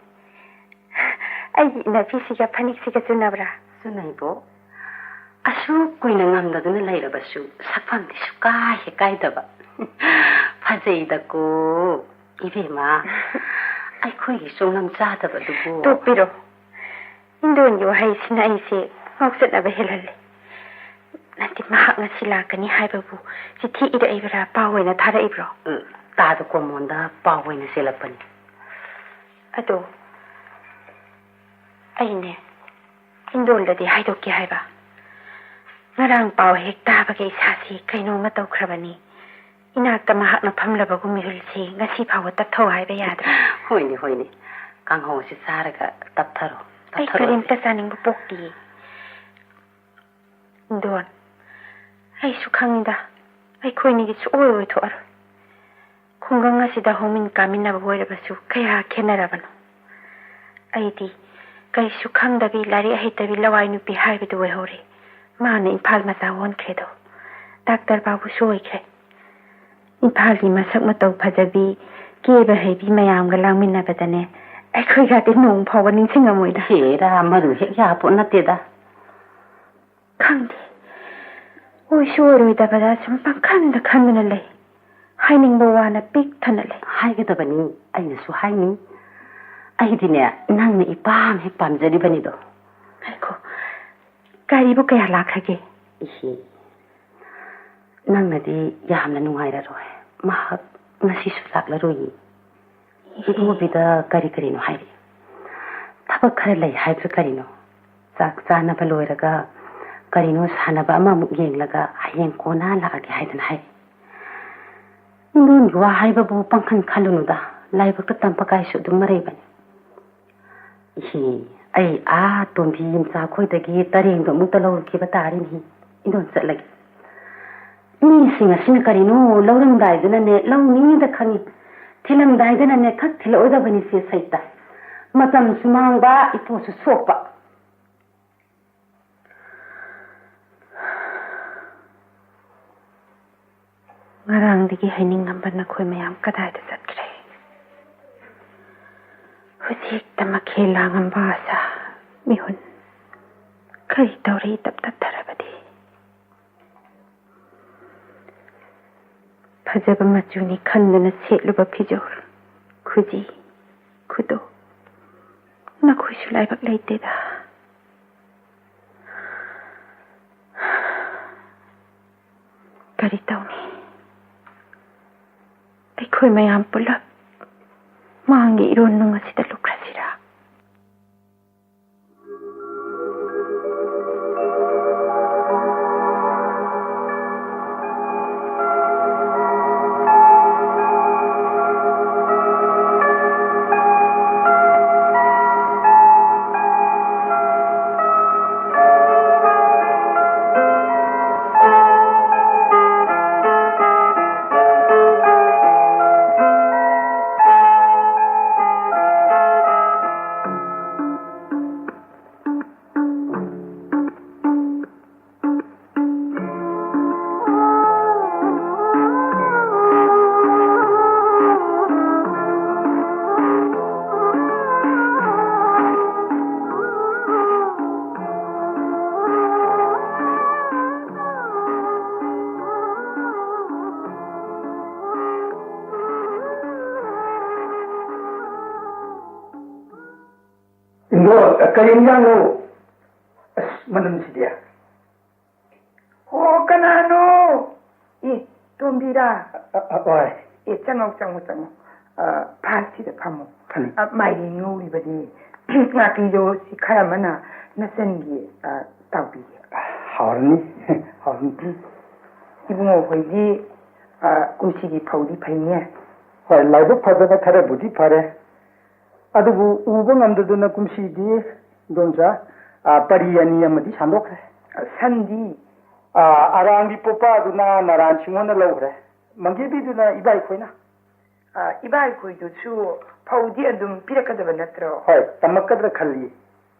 ꯑꯩꯒꯤ ꯏꯟꯅꯐꯤꯁꯤꯒ ꯐꯅꯦꯛꯁꯤꯒ ꯆꯨꯅꯕ꯭ꯔꯥ? ꯆꯨꯅꯩꯕꯣ꯫ ꯑꯁꯨꯛ ꯀꯨꯏꯅ ꯉꯝꯗꯗꯨꯅ ꯂꯩꯔꯕꯁꯨ ꯁꯛꯐꯝꯗꯤ ꯁꯨꯛꯀꯥꯏ ꯍꯦꯛ ꯀꯥꯏꯗꯕ꯫ ꯐꯖꯩꯗꯀꯣ꯫ ꯏꯕꯦꯝꯃ, ꯑꯩꯈꯣꯏꯒꯤ ꯆꯣꯡꯂꯝ ꯆꯥꯗꯕꯗꯨꯕꯨ꯫ ꯇꯣꯛꯄꯤꯔꯣ꯫ ꯏꯟꯗꯣꯟꯒꯤ ꯋꯥꯍꯩꯁꯤꯅ ꯑꯩꯁꯦ ꯉꯥꯎꯆꯠꯅꯕ ꯍꯦꯜꯍꯜꯂꯦ꯫ ꯅꯠꯇꯦ, ꯃꯍꯥꯛ ꯉꯁꯤ ꯂꯥꯛꯀꯅꯤ ꯍꯥꯏꯕꯕꯨ ꯆꯤꯊꯤ ꯏꯔꯛꯏꯕ꯭ꯔꯥ, ꯄꯥꯎ ꯑꯣꯏꯅ ꯊꯥꯔꯛꯏꯕ꯭ꯔꯣ? ꯎꯝ, ꯇꯥꯗ ꯀꯣꯃꯣꯟꯗ ꯄꯥꯎ ꯑꯣꯏꯅ ꯆꯦꯜꯂꯛꯄꯅꯤ꯫ ꯑꯗꯣ ꯑꯩꯅꯦ, ꯏꯟꯗꯣꯟꯗꯗꯤ ꯍꯥꯏꯗꯣꯛꯀꯦ ꯍꯥꯏꯕ꯫ ꯉꯔꯥꯡ ꯄꯥꯎ ꯍꯦꯛ ꯇꯥꯕꯒ ꯏꯁꯥꯁꯤ ꯀꯩꯅꯣꯝꯃ ꯇꯧꯈ꯭ꯔꯕꯅꯤ꯫ ꯏꯅꯥꯛꯇ ꯃꯍꯥꯛꯅ ꯐꯝꯂꯕꯒꯨꯝ ꯃꯤꯍꯨꯜꯁꯤ ꯉꯁꯤ ꯐꯥꯎꯕ ꯇꯞꯊꯧ ꯍꯥꯏꯕ ꯌꯥꯗ꯭ꯔꯦ꯫ ꯍꯣꯏꯅꯦ, ꯍꯣꯏꯅꯦ꯫ ꯀꯥꯡꯍꯧꯁꯤ ꯆꯥꯔꯒ ꯇꯞꯊꯔꯣ, ꯑꯩ ꯇꯞꯊꯔꯣ꯫ ꯀꯔꯤꯝꯇ ꯆꯥꯅꯤꯡꯕ ꯄꯣꯛꯇꯤꯌꯦ꯫ ꯏꯟꯗꯣꯟ, ꯑꯩꯁꯨ ꯈꯪꯉꯤꯗ, ꯑꯩꯈꯣꯏꯅꯤꯒꯤ ꯁꯨꯛꯑꯣꯏ ꯑꯣꯏꯊꯣꯛꯑꯔꯣꯏ꯫ ꯈꯨꯡꯒꯪ ꯑꯁꯤꯗ ꯍꯧꯃꯤꯟ ꯀꯥꯃꯤꯟꯅꯕ ꯑꯣꯏꯔꯕꯁꯨ ꯀꯌꯥ ꯈꯦꯠꯅꯔꯕꯅꯣ꯫ ꯑꯩꯗꯤ ꯀꯔꯤꯁꯨ ꯈꯪꯗꯕꯤ, ꯂꯥꯏꯔꯤꯛ ꯍꯩꯇꯕꯤ ꯂꯋꯥꯏ ꯅꯨꯄꯤ ꯍꯥꯏꯕꯗꯨ ꯑꯣꯏꯍꯧꯔꯦ꯫ ꯃꯥꯅ ꯏꯝꯐꯥꯜ ꯃꯆꯥ ꯑꯣꯟꯈ꯭ꯔꯦꯗꯣ꯫ ꯗꯥꯛꯇꯔ ꯐꯥꯎꯕꯁꯨ ꯑꯣꯏꯈ꯭ꯔꯦ꯫ ꯏꯝꯐꯥꯜꯒꯤ ꯃꯁꯛ ꯃꯇꯧ ꯐꯖꯕꯤ, ꯀꯦꯕ ꯍꯩꯕꯤ ꯃꯌꯥꯝꯒ ꯂꯥꯡꯃꯤꯟꯅꯕꯗꯅꯦ, ꯑꯩꯈꯣꯏꯒꯗꯤ ꯅꯣꯡ ꯐꯥꯎꯕ ꯅꯤꯡꯁꯤꯡꯉꯝꯃꯣꯏꯗ꯫ ꯍꯦꯔꯥ, ꯃꯗꯨ ꯍꯦꯛ ꯌꯥꯄꯣꯠ ꯅꯠꯇꯦꯗ꯫ ꯈꯪꯗꯦ꯫ ꯑꯣꯏꯁꯨ ꯑꯣꯏꯔꯣꯏꯗꯕꯗ ꯁꯨꯝ ꯄꯪꯈꯟꯗ ꯈꯟꯗꯨꯅ ꯂꯩ꯫ ꯍꯥꯏꯅꯤꯡꯕ ꯋꯥꯅ ꯄꯤꯛ ꯊꯟꯅ ꯂꯩ꯫ ꯍꯥꯏꯒꯗꯕꯅꯤ, ꯑꯩꯅꯁꯨ ꯍꯥꯏꯅꯤ꯫ ꯑꯩꯗꯤꯅꯦ, ꯅꯪꯅ ꯏꯄꯥꯝ ꯍꯦꯛ ꯄꯥꯝꯖꯔꯤꯕꯅꯤꯗꯣ꯫ ꯉꯥꯏꯈꯣ, ꯒꯥꯔꯤꯕꯨ ꯀꯌꯥ ꯂꯥꯛꯈ꯭ꯔꯒꯦ? ꯏꯍꯦ, ꯅꯪꯅꯗꯤ ꯌꯥꯝꯅ ꯅꯨꯡꯉꯥꯏꯔꯔꯣꯏ꯫ ꯃꯍꯥꯛ ꯉꯁꯤꯁꯨ ꯂꯥꯛꯂꯔꯣꯏꯌꯦ꯫ ꯏꯍꯦ꯫ ꯏꯕꯣꯕꯤꯗ ꯀꯔꯤ ꯀꯔꯤꯅꯣ ꯍꯥꯏꯔꯤ꯫ ꯊꯕꯛ ꯈꯔ ꯂꯩ ꯍꯥꯏꯕ꯭ꯔꯥ ꯀꯔꯤꯅꯣ? ꯆꯥꯛ ꯆꯥꯅꯕ ꯂꯣꯏꯔꯒ ꯀꯔꯤꯅꯣ ꯁꯥꯟꯅꯕ ꯑꯃꯃꯨꯛ ꯌꯦꯡꯂꯒ ꯍꯌꯦꯡ ꯀꯣꯟꯅ ꯂꯥꯛꯑꯒꯦ ꯍꯥꯏꯗꯅ ꯍꯥꯏꯔꯤ꯫ ꯏꯔꯣꯟꯒꯤ ꯋꯥ ꯍꯥꯏꯕꯕꯨ ꯄꯪꯈꯟ ꯈꯜꯂꯨꯅꯨꯗ, ꯂꯥꯏꯕꯛꯇ ꯇꯝꯕ ꯀꯥꯏꯁꯨ ꯑꯗꯨꯝ ꯃꯔꯩꯕꯅꯤ꯫ ꯏꯍꯦ, ꯑꯩ ꯑꯥ ꯇꯣꯝꯕꯤ ꯏꯝꯆꯥ ꯈꯣꯏꯗꯒꯤ ꯇꯔꯦꯡꯗꯣ ꯑꯃꯨꯛꯇ ꯂꯧꯔꯨꯈꯤꯕ ꯇꯥꯔꯦꯅꯦ꯫ ꯏꯔꯣꯟ ꯆꯠꯂꯒꯦ꯫ ꯃꯤꯁꯤꯡ ꯑꯁꯤꯅ ꯀꯔꯤꯅꯣ ꯂꯧꯔꯝꯗꯥꯏꯗꯅꯅꯦ ꯂꯧꯅꯤꯗ ꯈꯪꯉꯤ, ꯊꯤꯜꯂꯝꯗꯥꯏꯗꯅꯅꯦ ꯈꯛ ꯊꯤꯜꯂꯛꯑꯣꯏꯗꯕꯅꯤ ꯁꯦ ꯁꯩꯇ꯫ ꯃꯇꯝꯁꯨ ꯃꯥꯡꯕ, ꯏꯄꯣꯁꯨ ꯁꯣꯛꯄ꯫ ꯉꯔꯥꯡꯗꯒꯤ ꯍꯥꯏꯅꯤꯡꯉꯝꯕ ꯅꯈꯣꯏ ꯃꯌꯥꯝ ꯀꯗꯥꯏꯗ ꯆꯠꯈ꯭ꯔꯦ? ꯍꯧꯖꯤꯛꯇ ꯃꯈꯦꯜ ꯂꯥꯡꯉꯝꯕ ꯑꯁꯥ ꯃꯤꯍꯨꯟ ꯀꯔꯤ ꯇꯧꯔꯦ ꯇꯞ ꯇꯠꯊꯔꯕꯗꯤ? ꯐꯖꯕ ꯃꯆꯨꯅꯤ ꯈꯟꯗꯨꯅ ꯁꯦꯠꯂꯨꯕ ꯐꯤꯖꯣꯜ, ꯈꯨꯖꯤ, ꯈꯨꯗꯣ, ꯅꯈꯣꯏꯁꯨ ꯂꯥꯏꯕꯛ ꯂꯩꯇꯦꯗ꯫ ꯀꯔꯤ ꯇꯧꯅꯤ? ꯑꯩꯈꯣꯏ ꯃꯌꯥꯝ ꯄꯨꯂꯞ ꯃꯥꯡꯒꯤ ꯏꯔꯣꯟ ꯅꯨꯡ ꯑꯁꯤꯗ ꯂꯨꯞꯈ꯭ꯔꯁꯤꯔꯥ? ꯏꯟꯗꯣ, ꯀꯔꯤ ꯏꯟꯖꯥꯡꯅꯣ? ꯑꯁ, ꯃꯅꯝꯁꯤꯗꯤ꯫ ꯍꯣ, ꯀꯅꯥꯅꯣ? ꯑꯦ, ꯇꯣꯝꯕꯤꯔꯥ? ꯑ, ꯑ, ꯍꯣꯏ꯫ ꯑꯦ, ꯆꯪꯉꯣ, ꯆꯪꯉꯣ, ꯆꯪꯉꯣ꯫ ꯑ, ꯐꯥꯁꯤꯗ ꯐꯝꯃꯣ꯫ ꯐꯅꯤ꯫ ꯑ, ꯃꯥꯏꯔꯦꯟ ꯉꯧꯔꯤꯕꯗꯤ꯫ ꯉꯥꯀꯤꯖꯧ ꯁꯤ ꯈꯔ ꯑꯃꯅ ꯅꯆꯟꯒꯤ, ꯑ, ꯇꯥꯎꯕꯤꯒꯦ꯫ ꯍꯥꯎꯔꯅꯤ, ꯍꯥꯎꯔꯅꯤ꯫ ꯏꯕꯨꯡꯉꯣ ꯍꯣꯏꯗꯤ, ꯑ, ꯀꯨꯝꯁꯤꯒꯤ ꯐꯧꯗꯤ ꯐꯩꯅꯦ꯫ ꯍꯣꯏ, ꯂꯥꯏꯕꯛ ꯐꯗꯅ ꯈꯔꯕꯨꯗꯤ ꯐꯔꯦ꯫ ꯑꯗꯨꯕꯨ ꯎꯕ ꯉꯝꯗꯗꯅ ꯀꯨꯝꯁꯤꯗꯤ, ꯏꯗꯣꯝꯆꯥ, ꯑ, ꯄꯔꯤ ꯑꯅꯤ ꯑꯃꯗꯤ ꯁꯥꯟꯗꯣꯛꯈ꯭ꯔꯦ꯫ ꯑ, ꯁꯟꯗꯤ? ꯑ, ꯑꯔꯥꯡꯕꯤ ꯄꯣꯄꯥꯗꯨꯅ ꯅꯔꯥꯟ ꯁꯤꯡꯍꯣꯟꯅ ꯂꯧꯈ꯭ꯔꯦ꯫ ꯃꯪꯒꯦꯕꯤꯗꯨꯅ ꯏꯕꯥꯏꯈꯣꯏꯅ꯫ ꯑ, ꯏꯕꯥꯏꯈꯣꯏꯗꯨꯁꯨ ꯐꯧꯗꯤ ꯑꯗꯨꯝ ꯄꯤꯔꯛꯀꯗꯕ ꯅꯠꯇ꯭ꯔꯣ? ꯍꯣꯏ, ꯇꯝꯃꯛꯀꯗ꯭ꯔꯥ ꯈꯜꯂꯤ꯫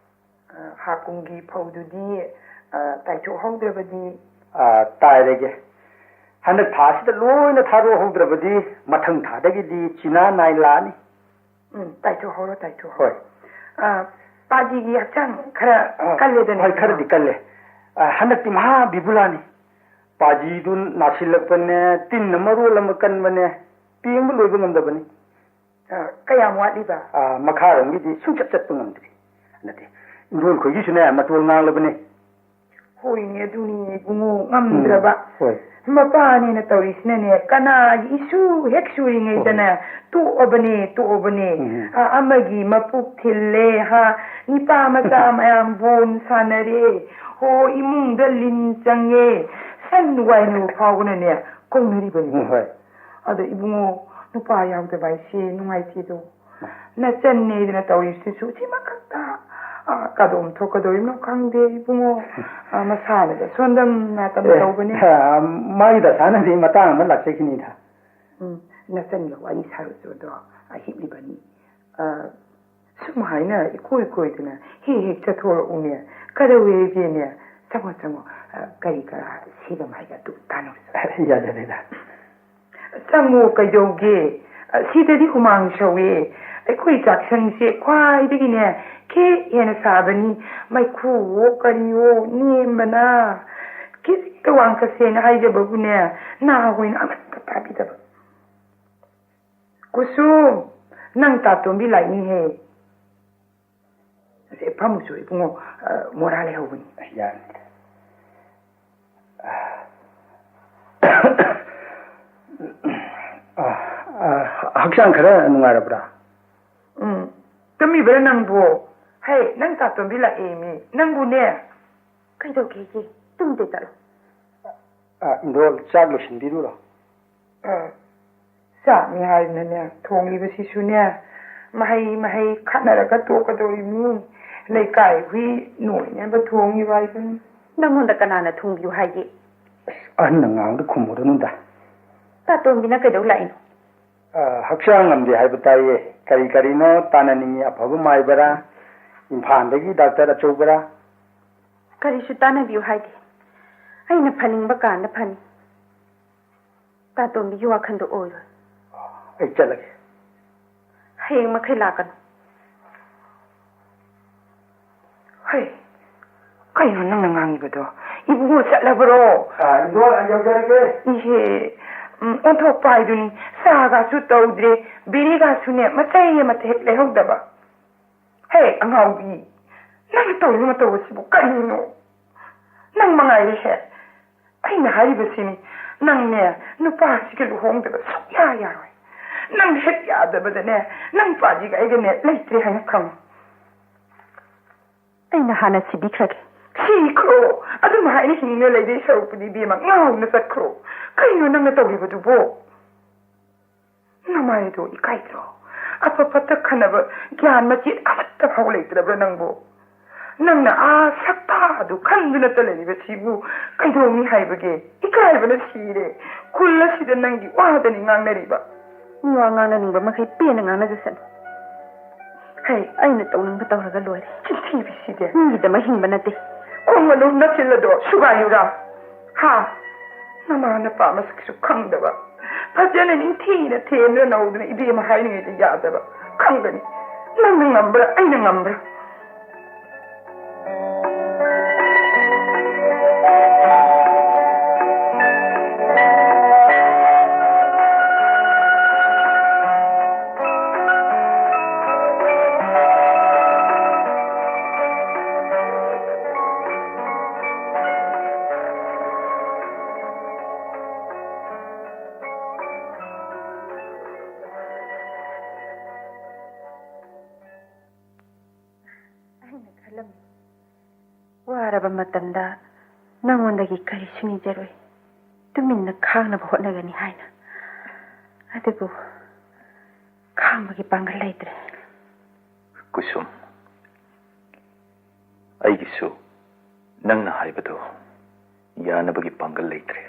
ꯑ, ꯍꯥꯀꯨꯝꯒꯤ ꯐꯧꯗꯨꯗꯤ, ꯑ, ꯇꯥꯏꯊꯣꯛꯍꯧꯗ꯭ꯔꯕꯗꯤ? ꯑ, ꯇꯥꯏꯔꯒꯦ꯫ ꯍꯟꯗꯛ ꯊꯥꯁꯤꯗ ꯂꯣꯏꯅ ꯊꯥꯗꯣꯛꯍꯧꯗ꯭ꯔꯕꯗꯤ ꯃꯊꯪ ꯊꯥꯗꯒꯤꯗꯤ ꯆꯤꯅꯥ ꯅꯥꯏ ꯂꯥꯛꯑꯅꯤ꯫ ꯎꯝ, ꯇꯥꯏꯊꯣꯛꯍꯧꯔꯣ, ꯇꯥꯏꯊꯣꯛꯍꯧꯔꯣ꯫ ꯍꯣꯏ꯫ ꯑ, ꯄꯥꯖꯤꯒꯤ ꯍꯛꯆꯥꯡ ꯈꯔ ꯑ, ꯀꯜꯂꯦꯗꯅ, ꯍꯣꯏ, ꯏꯕꯨꯡꯉꯣ? ꯈꯔꯗꯤ ꯀꯜꯂꯦ꯫ ꯑ, ꯍꯟꯗꯛꯇꯤ ꯃꯍꯥ ꯕꯤꯕꯨꯂꯥꯅꯤ꯫ ꯄꯥꯖꯤꯗꯨ ꯅꯥꯁꯤꯜꯂꯛꯄꯅꯦ, ꯇꯤꯟꯅ ꯃꯔꯣꯜ ꯑꯃ ꯀꯟꯕꯅꯦ, ꯄꯦꯡꯕ ꯂꯣꯏꯕ ꯉꯝꯗꯕꯅꯤ꯫ ꯑ, ꯀꯌꯥꯝ ꯋꯥꯠꯂꯤꯕ? ꯑ, ꯃꯈꯥꯔꯣꯝꯒꯤꯗꯤ ꯁꯨꯡꯆꯠ ꯆꯠꯄ ꯉꯝꯗ꯭ꯔꯤ꯫ ꯅꯠꯇꯦ, ꯏꯟꯗꯣꯟ ꯈꯣꯏꯒꯤꯁꯨꯅꯦ, ꯃꯇꯣꯜ ꯉꯥꯡꯂꯕꯅꯦ꯫ ꯍꯣꯏꯅꯦ, ꯑꯗꯨꯅꯤꯅꯦ ꯏꯕꯨꯡꯉꯣ, ꯉꯝꯗ꯭ꯔꯕ꯫ ꯎꯝ, ꯍꯣꯏ꯫ ꯃꯄꯥꯅꯦꯅ ꯇꯧꯔꯤꯁꯤꯅꯅꯦ, ꯀꯅꯥꯒꯤ ꯏꯁꯨ ꯍꯦꯛ ꯁꯨꯔꯤꯉꯩꯗꯅꯦ, ꯍꯣꯏ꯫ ꯇꯣꯛꯑꯕꯅꯦ, ꯇꯣꯛꯑꯕꯅꯦ꯫ ꯎꯝ꯫ ꯑ, ꯑꯃꯒꯤ ꯃꯄꯨꯛ ꯊꯤꯜꯂꯦ, ꯍꯥ, ꯅꯤꯄꯥ ꯃꯆꯥ ꯃꯌꯥꯝ ꯕꯣꯟ ꯁꯥꯟꯅꯔꯦ, ꯍꯣ, ꯏꯃꯨꯡꯗ ꯂꯤꯟ ꯆꯪꯉꯦ, ꯁꯟ ꯋꯥꯏꯅꯕ ꯐꯥꯎꯕꯅꯅꯦ, ꯀꯧꯅꯔꯤꯕꯅꯤ꯫ ꯎꯝ, ꯍꯣꯏ꯫ ꯑꯗꯣ ꯏꯕꯨꯡꯉꯣ, ꯅꯨꯄꯥ ꯌꯥꯎꯗꯕ ꯍꯥꯏꯁꯦ ꯅꯨꯡꯉꯥꯏꯇꯦꯗꯣ꯫ ꯅꯆꯟꯅꯦꯗꯅ ꯇꯧꯔꯤꯁꯤꯁꯨ ꯁꯤꯃꯈꯛꯇ, ꯑ, ꯀꯗꯣꯝ ꯊꯣꯛꯀꯗꯧꯔꯤꯕꯅꯣ ꯈꯪꯗꯦ ꯏꯕꯨꯡꯉꯣ꯫ ꯑ, ꯃꯁꯥꯅꯗ ꯁꯣꯟꯗꯝ ꯅꯥꯇꯝ ꯑꯦ, ꯇꯧꯕꯅꯦ꯫ ꯑ, ꯃꯥꯒꯤ ꯗꯁꯥꯅꯗꯤ ꯃꯇꯥꯡ ꯑꯃ ꯂꯥꯛꯆꯈꯤꯅꯤꯗ꯫ ꯎꯝ, ꯅꯆꯟꯒ ꯋꯥꯔꯤ ꯁꯥꯔꯨꯆꯣꯗꯣ, ꯑ, ꯍꯤꯞꯂꯤꯕꯅꯤ꯫ ꯑ, ꯁꯨꯃꯥꯏꯅ ꯏꯀꯣꯏ ꯀꯣꯏꯗꯅ ꯍꯦꯛ ꯍꯦꯛ ꯆꯠꯊꯣꯔꯛꯎꯅꯦ꯫ ꯀꯩꯗꯧꯋꯦꯒꯦꯅꯦ? ꯆꯪꯉꯣ, ꯆꯪꯉꯣ꯫ ꯑ, ꯀꯔꯤ ꯀꯔꯥ ꯁꯦꯒꯝ ꯍꯥꯏꯒ ꯑꯗꯨ ꯇꯥꯟꯅꯔꯨꯆꯣ꯫ ꯌꯥꯖꯔꯦꯗ꯫ ꯆꯪꯉꯣ, ꯀꯩꯗꯧꯒꯦ? ꯑꯁꯤꯗꯗꯤ ꯍꯨꯃꯥꯡ ꯁꯧꯏ꯫ ꯑꯩꯈꯣꯏ ꯆꯥꯛꯁꯪꯁꯦ ꯈ꯭ꯋꯥꯏꯗꯒꯤꯅꯦ ꯈꯦꯛ ꯍꯦꯟꯅ ꯁꯥꯕꯅꯤ꯫ ꯃꯩꯈꯨꯋꯣ ꯀꯔꯤꯋꯣ ꯅꯦꯝꯕꯅ꯫ ꯈꯤꯖꯤꯛꯇ ꯋꯥꯡꯈꯠꯁꯦꯅ ꯍꯥꯏꯖꯕꯕꯨꯅꯦ, ꯅꯥꯍꯣꯏꯅ ꯑꯃꯠꯇ ꯇꯥꯕꯤꯗꯕ꯫ ꯀꯨꯁꯨ, ꯅꯪ ꯇꯥꯇꯣꯝꯕꯤ ꯂꯥꯛꯏꯅꯦꯍꯦ꯫ ꯑꯁꯦ, ꯐꯝꯃꯨꯆꯣ ꯏꯕꯨꯡꯉꯣ, ꯑ, ꯃꯣꯔꯥ ꯂꯩꯍꯧꯕꯅꯤ꯫ ꯌꯥꯅꯤ꯫ ꯑ, ꯑ, ꯍꯛꯆꯥꯡ ꯈꯔ ꯅꯨꯡꯉꯥꯏꯔꯕ꯭ꯔꯥ? ꯎꯝ꯫ ꯇꯨꯝꯃꯤꯕ꯭ꯔꯥ ꯅꯪꯕꯨ? ꯍꯦ, ꯅꯪ ꯇꯥꯇꯣꯝꯕꯤ ꯂꯥꯛꯑꯦꯃꯤ꯫ ꯅꯪꯕꯨꯅꯦ꯫ ꯀꯩꯗꯧꯒꯦꯒꯦ? ꯇꯨꯝꯗꯦ ꯆꯠꯂꯣ꯫ ꯑ, ꯏꯟꯗꯣꯜ, ꯆꯥꯛ ꯂꯣꯏꯁꯤꯟꯕꯤꯔꯨꯔꯣ꯫ ꯑ, ꯆꯥꯛꯅꯤ ꯍꯥꯏꯗꯅꯅꯦ, ꯊꯣꯡꯂꯤꯕꯁꯤꯁꯨꯅꯦ, ꯃꯍꯩ ꯃꯍꯩ ꯈꯠꯅꯔꯒ ꯇꯣꯛꯀꯗꯧꯔꯤꯕꯅꯤ꯫ ꯂꯩꯀꯥꯏ ꯍꯨꯏ ꯅꯣꯏꯅꯕ ꯊꯣꯡꯉꯤꯕ ꯍꯥꯏꯗꯨꯅꯤ꯫ ꯅꯪꯉꯣꯟꯗ ꯀꯅꯥꯅ ꯊꯣꯡꯕꯤꯌꯨ ꯍꯥꯏꯒꯦ? ꯑꯁ, ꯑꯍꯟꯅ ꯉꯥꯡꯕꯗ ꯈꯨꯝꯃꯨꯔꯅꯨꯗ꯫ ꯇꯥꯇꯣꯝꯕꯤꯅ ꯀꯩꯗꯧ ꯂꯥꯛꯏꯅꯣ? ꯑ, ꯍꯛꯆꯥꯡ ꯉꯝꯗꯦ ꯍꯥꯏꯕ ꯇꯥꯏꯌꯦ꯫ ꯀꯔꯤ ꯀꯔꯤꯅꯣ ꯇꯥꯟꯅꯅꯤꯡꯉꯤ, ꯑꯐꯕ ꯃꯥꯏꯕꯔꯥ? ꯏꯝꯐꯥꯜꯗꯒꯤ ꯗꯥꯛꯇꯔ ꯑꯆꯧꯕꯔꯥ? ꯀꯔꯤꯁꯨ ꯇꯥꯟꯅꯕꯤꯌꯨ ꯍꯥꯏꯗꯦ꯫ ꯑꯩꯅ ꯐꯅꯤꯡꯕ ꯀꯥꯟꯗ ꯐꯅꯤ꯫ ꯇꯥꯇꯣꯝꯕꯤꯒꯤ ꯋꯥꯈꯜꯗꯣ ꯑꯣꯏꯔꯣꯏ꯫ ꯑꯩ ꯆꯠꯂꯒꯦ꯫ ꯍꯌꯦꯡ ꯃꯈꯩ ꯂꯥꯛꯀꯅꯨ꯫ ꯍꯩ, ꯀꯩꯅꯣ ꯅꯪꯅ ꯉꯥꯡꯉꯤꯕꯗꯣ? ꯏꯕꯨꯡꯉꯣ ꯆꯠꯂꯕꯔꯣ? ꯑꯥ, ꯏꯕꯨꯡꯉꯣ, ꯑꯩ ꯌꯧꯖꯔꯒꯦ꯫ ꯏꯍꯦ, ꯎꯝ, ꯑꯣꯟꯊꯣꯛꯄ ꯍꯥꯏꯗꯨꯅꯤ꯫ ꯆꯥꯒꯁꯨ ꯇꯧꯗ꯭ꯔꯦ, ꯕꯤꯔꯤꯒꯁꯨꯅꯦ, ꯃꯆꯩ ꯑꯃꯠꯇ ꯍꯦꯛ ꯂꯩꯍꯧꯗꯕ꯫ ꯍꯦ, ꯑꯉꯥꯎꯕꯤ, ꯅꯪꯅ ꯇꯧꯔꯤꯕ ꯃꯇꯧ ꯑꯁꯤꯕꯨ ꯀꯔꯤꯅꯣ? ꯅꯪ ꯃꯉꯥꯏꯔꯦ ꯍꯦ꯫ ꯑꯩꯅ ꯍꯥꯏꯔꯤꯕꯁꯤꯅꯤ, ꯅꯪꯅꯦ, ꯅꯨꯄꯥꯁꯤꯒ ꯂꯨꯍꯣꯡꯗꯕ ꯁꯨꯛꯌꯥ ꯌꯥꯔꯣꯏ꯫ ꯅꯪ ꯍꯦꯛ ꯌꯥꯗꯕꯗꯅꯦ, ꯅꯪ ꯅꯨꯄꯥꯁꯤꯒ ꯑꯩꯒꯅꯦ ꯂꯩꯇ꯭ꯔꯦ ꯍꯥꯏꯅ ꯈꯪꯉꯨ꯫ ꯑꯩꯅ ꯍꯥꯟꯅ ꯁꯤꯕꯤꯈ꯭ꯔꯒꯦ꯫ ꯁꯤꯈ꯭ꯔꯣ꯫ ꯑꯗꯨꯝ ꯍꯥꯏꯅ ꯍꯤꯡꯅ ꯂꯩꯗꯣꯏ ꯁꯔꯨꯛꯄꯨꯗꯤ, ꯏꯕꯦꯝꯃ, ꯉꯥꯎꯅ ꯆꯠꯈ꯭ꯔꯣ꯫ ꯀꯩꯅꯣ ꯅꯪꯅ ꯇꯧꯔꯤꯕꯗꯨꯕꯣ? ꯅꯃꯥꯏꯗꯣ ꯏꯀꯥꯏꯗ꯭ꯔꯣ? ꯑꯐ ꯐꯠꯇ ꯈꯟꯅꯕ ꯒ꯭ꯌꯥꯟ ꯃꯆꯦꯠ ꯑꯃꯠꯇ ꯐꯥꯎ ꯂꯩꯇ꯭ꯔꯕ꯭ꯔꯥ ꯅꯪꯕꯨ? ꯅꯪꯅ ꯑꯥ ꯁꯛꯇꯥꯗꯨ ꯈꯟꯗꯨꯅꯇ ꯂꯩꯔꯤꯕꯁꯤꯕꯨ ꯀꯩꯗꯧꯅꯤ ꯍꯥꯏꯕꯒꯦ? ꯏꯀꯥꯏꯕꯅ ꯁꯤꯔꯦ꯫ ꯈꯨꯜ ꯑꯁꯤꯗ ꯅꯪꯒꯤ ꯋꯥꯗꯅꯤ ꯉꯥꯡꯅꯔꯤꯕ꯫ ꯃꯤ ꯋꯥ ꯉꯥꯡꯅꯅꯤꯡꯕ ꯃꯈꯩ ꯄꯦꯟꯅ ꯉꯥꯡꯅꯖꯁꯅꯨ꯫ ꯍꯩ, ꯑꯩꯅ ꯇꯧꯅꯤꯡꯕ ꯇꯧꯔꯒ ꯂꯣꯏꯔꯦ꯫ ꯆꯤꯟꯊꯤꯕꯤꯁꯤꯗꯤ꯫ ꯃꯤꯒꯤꯗꯃꯛ ꯍꯤꯡꯕ ꯅꯠꯇꯦ꯫ ꯈꯣꯡꯒꯅꯨ, ꯅꯆꯤꯜ ꯑꯗꯣ ꯁꯨꯒꯥꯏꯌꯨꯔꯥ? ꯍꯥ? ꯅꯃꯥ ꯅꯄꯥ ꯃꯁꯛꯁꯨ ꯈꯪꯗꯕ, ꯐꯖꯅ ꯅꯤꯡꯊꯤꯅ ꯊꯦꯝꯗꯨꯅ ꯅꯧꯗꯨꯅ ꯏꯕꯦꯝꯃ ꯍꯥꯏꯔꯤꯉꯩꯗ ꯌꯥꯗꯕ꯫ ꯈꯪꯒꯅꯤ꯫ ꯅꯪꯅ ꯉꯝꯕ꯭ꯔꯥ, ꯑꯩꯅ ꯉꯝꯕ꯭ꯔꯥ? ꯑꯩꯅ ꯈꯜꯂꯝꯃꯤ, ꯋꯥꯔꯕ ꯃꯇꯝꯗ ꯅꯉꯣꯟꯗꯒꯤ ꯀꯔꯤꯁꯨ ꯅꯤꯖꯔꯣꯏ, ꯇꯨꯃꯤꯟꯅ ꯈꯥꯡꯅꯕ ꯍꯣꯠꯅꯒꯅꯤ ꯍꯥꯏꯅ꯫ ꯑꯗꯨꯕꯨ ꯈꯥꯡꯕꯒꯤ ꯄꯥꯡꯒꯜ ꯂꯩꯇ꯭ꯔꯦ꯫ ꯀꯨꯁꯨꯝ, ꯑꯩꯒꯤꯁꯨ ꯅꯪꯅ ꯍꯥꯏꯕꯗꯨ ꯌꯥꯅꯕꯒꯤ ꯄꯥꯡꯒꯜ ꯂꯩꯇ꯭ꯔꯦ꯫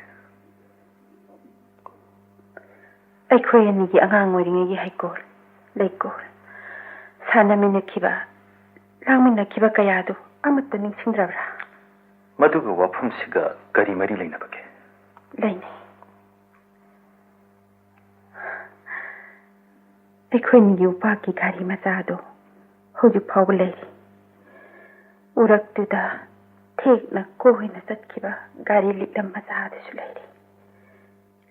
ꯑꯩꯈꯣꯏ ꯑꯅꯤꯒꯤ ꯑꯉꯥꯡ ꯑꯣꯏꯔꯤꯉꯩꯒꯤ ꯍꯩꯀꯣꯜ, ꯂꯩꯀꯣꯜ, ꯁꯥꯟꯅꯃꯤꯟꯅꯈꯤꯕ, ꯂꯥꯡꯃꯤꯟꯅꯈꯤꯕ ꯀꯌꯥꯗꯨ ꯑꯃꯠꯇ ꯅꯤꯡꯁꯤꯡꯗ꯭ꯔꯕ꯭ꯔꯥ? ꯃꯗꯨꯒ ꯋꯥꯐꯝꯁꯤꯒ ꯀꯔꯤ ꯃꯔꯤ ꯂꯩꯅꯕꯒꯦ? ꯂꯩꯅꯩ꯫ ꯑꯩꯈꯣꯏꯅꯤꯒꯤ ꯎꯄꯥꯛꯀꯤ ꯒꯥꯔꯤ ꯃꯆꯥꯗꯣ ꯍꯧꯖꯤꯛ ꯐꯥꯎꯕ ꯂꯩꯔꯤ꯫ ꯎꯔꯛꯇꯨꯗ ꯊꯦꯛꯅ ꯀꯣꯏꯅ ꯆꯠꯈꯤꯕ ꯒꯥꯔꯤ ꯂꯤꯛꯂꯝ ꯃꯆꯥꯗꯨꯁꯨ ꯂꯩꯔꯤ꯫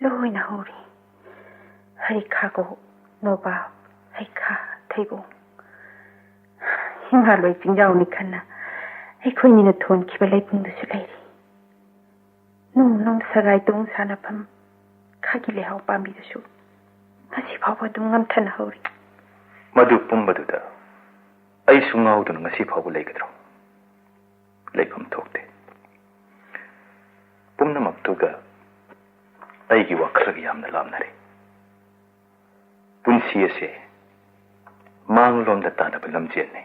ꯂꯣꯏꯅ ꯍꯧꯔꯤ꯫ ꯍꯩꯈꯥꯒꯣ, ꯅꯣꯕꯥꯞ, ꯍꯩꯈꯥ, ꯊꯩꯕꯣꯡ꯫ ꯍꯤꯃꯥꯂꯣꯏ ꯆꯤꯡꯖꯥꯎꯅꯤ ꯈꯟꯅ ꯑꯩꯈꯣꯏꯅꯤꯅ ꯊꯣꯟꯈꯤꯕ ꯂꯩꯕꯨꯡꯗꯨꯁꯨ ꯂꯩꯔꯤ꯫ ꯅꯨꯡ ꯅꯨꯡ ꯁꯒꯥꯏ ꯇꯣꯡ ꯁꯥꯟꯅꯐꯝ ꯈꯥꯒꯤ ꯂꯩꯍꯥꯎ ꯄꯥꯝꯕꯤꯗꯨꯁꯨ ꯉꯁꯤ ꯐꯥꯎꯕ ꯑꯗꯨꯝ ꯉꯝꯊꯅ ꯍꯧꯔꯤ꯫ ꯃꯗꯨ ꯄꯨꯝꯕꯗꯨꯗ ꯑꯩꯁꯨ ꯉꯥꯎꯗꯨꯅ ꯉꯁꯤ ꯐꯥꯎꯕ ꯂꯩꯒꯗ꯭ꯔꯣ? ꯂꯩꯐꯝ ꯊꯣꯛꯇꯦ꯫ ꯄꯨꯝꯅꯃꯛꯇꯨꯒ ꯑꯩꯒꯤ ꯋꯥꯈꯜꯒ ꯌꯥꯝꯅ ꯂꯥꯞꯅꯔꯦ꯫ ꯄꯨꯟꯁꯤ ꯑꯁꯦ ꯃꯥꯡꯂꯣꯝꯗ ꯇꯥꯟꯅꯕ ꯂꯝꯖꯦꯜꯅꯤ꯫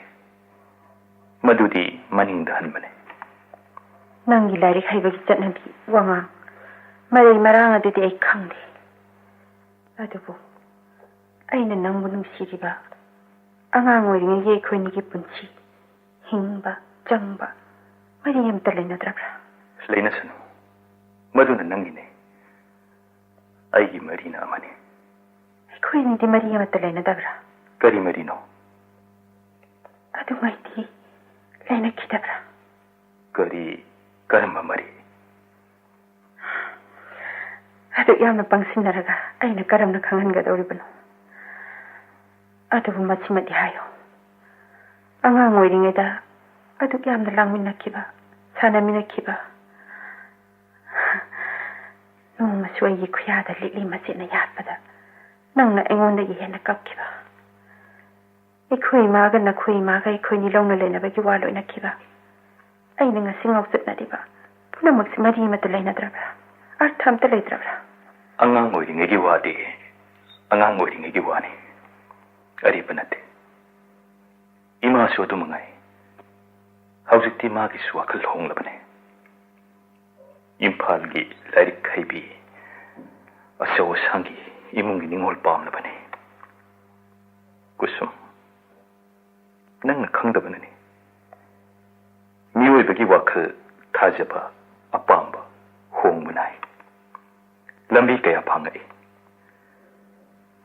ꯃꯗꯨꯗꯤ ꯃꯅꯤꯡꯗ ꯍꯟꯕꯅꯤ꯫ ꯅꯪꯒꯤ ꯂꯥꯏꯔꯤꯛ ꯍꯩꯕꯒꯤ ꯆꯠꯅꯕꯤ, ꯋꯥꯉꯥꯡ, ꯃꯔꯩ ꯃꯔꯥꯡ ꯑꯗꯨꯗꯤ ꯑꯩ ꯈꯪꯗꯦ꯫ ꯑꯗꯨꯕꯨ ꯑꯩꯅ ꯅꯪꯕꯨ ꯅꯨꯡꯁꯤꯔꯤꯕ ꯑꯉꯥꯡ ꯑꯣꯏꯔꯤꯉꯩꯒꯤ ꯑꯩꯈꯣꯏꯅꯤꯒꯤ ꯄꯨꯟꯁꯤ, ꯍꯤꯡꯕ, ꯆꯪꯕ ꯃꯔꯤ ꯑꯃꯇ ꯂꯩꯅꯗ꯭ꯔꯕ꯭ꯔꯥ? ꯂꯩꯅꯁꯅꯨ꯫ ꯃꯗꯨꯅ ꯅꯪꯒꯤꯅꯦ꯫ ꯑꯩꯒꯤ ꯃꯔꯤꯅ ꯑꯃꯅꯤ꯫ ꯑꯩꯈꯣꯏ ꯑꯅꯤꯗꯤ ꯃꯔꯤ ꯑꯃꯠꯇ ꯂꯩꯅꯗꯕ꯭ꯔꯥ? ꯀꯔꯤ ꯃꯔꯤꯅꯣ? ꯑꯗꯨꯉꯩꯗꯤ ꯂꯩꯅꯈꯤꯗꯕ꯭ꯔꯥ? ꯀꯔꯤ, ꯀꯔꯝꯕ ꯃꯔꯤ? ꯑꯗꯨꯛ ꯌꯥꯝꯅ ꯄꯪꯁꯤꯟꯅꯔꯒ ꯑꯩꯅ ꯀꯔꯝꯅ ꯈꯪꯍꯟꯒꯗꯧꯔꯤꯕꯅꯣ? ꯑꯗꯨꯕꯨ ꯃꯁꯤꯃꯗꯤ ꯍꯥꯏꯌꯨ, ꯑꯉꯥꯡ ꯑꯣꯏꯔꯤꯉꯩꯗ ꯑꯗꯨꯛ ꯌꯥꯝꯅ ꯂꯥꯡꯃꯤꯟꯅꯈꯤꯕ, ꯁꯥꯟꯅꯃꯤꯟꯅꯈꯤꯕ, ꯅꯣꯡꯃꯁꯨ ꯑꯩꯒꯤ ꯈꯨꯌꯥꯗ ꯂꯤꯛꯂꯤ ꯃꯆꯦꯠꯅ ꯌꯥꯠꯄꯗ ꯅꯪꯅ ꯑꯩꯉꯣꯟꯗꯒꯤ ꯍꯦꯟꯅ ꯀꯞꯈꯤꯕ, ꯑꯩꯈꯣꯏ ꯏꯃꯥꯒ ꯅꯈꯣꯏ ꯏꯃꯥꯒ ꯑꯩꯈꯣꯏꯅꯤ ꯂꯧꯅ ꯂꯩꯅꯕꯒꯤ ꯋꯥ ꯂꯣꯏꯅꯈꯤꯕ, ꯑꯩꯅ ꯉꯁꯤ ꯉꯥꯎꯆꯠꯅꯔꯤꯕ ꯄꯨꯝꯅꯃꯛꯁꯤ ꯃꯔꯤ ꯑꯃꯠꯇ ꯂꯩꯅꯗ꯭ꯔꯕ꯭ꯔꯥ? ꯑꯔꯊ ꯑꯃꯠꯇ ꯂꯩꯇ꯭ꯔꯕ꯭ꯔꯥ? ꯑꯉꯥꯡ ꯑꯣꯏꯔꯤꯉꯩꯒꯤ ꯋꯥꯗꯤ ꯑꯉꯥꯡ ꯑꯣꯏꯔꯤꯉꯩꯒꯤ ꯋꯥꯅꯤ꯫ ꯑꯔꯤꯕ ꯅꯠꯇꯦ꯫ ꯏꯃꯥꯁꯨ ꯑꯗꯨ ꯃꯉꯥꯏ꯫ ꯍꯧꯖꯤꯛꯇꯤ ꯃꯥꯒꯤꯁꯨ ꯋꯥꯈꯜ ꯍꯣꯡꯂꯕꯅꯤ꯫ ꯏꯝꯐꯥꯜꯒꯤ ꯂꯥꯏꯔꯤꯛ ꯍꯩꯕꯤ, ꯑꯆꯧ ꯑꯁꯥꯡꯒꯤ ꯏꯃꯨꯡꯒꯤ ꯅꯤꯉꯣꯜ ꯄꯥꯝꯂꯕꯅꯤ꯫ ꯀꯨꯁꯨꯝ, ꯅꯪꯅ ꯈꯪꯗꯕꯅꯅꯤ꯫ ꯃꯤꯑꯣꯏꯕꯒꯤ ꯋꯥꯈꯜ, ꯊꯥꯖꯕ, ꯑꯄꯥꯝꯕ ꯍꯣꯡꯕ ꯅꯥꯏ꯫ ꯂꯝꯕꯤ ꯀꯌꯥ ꯐꯥꯡꯉꯛꯏ꯫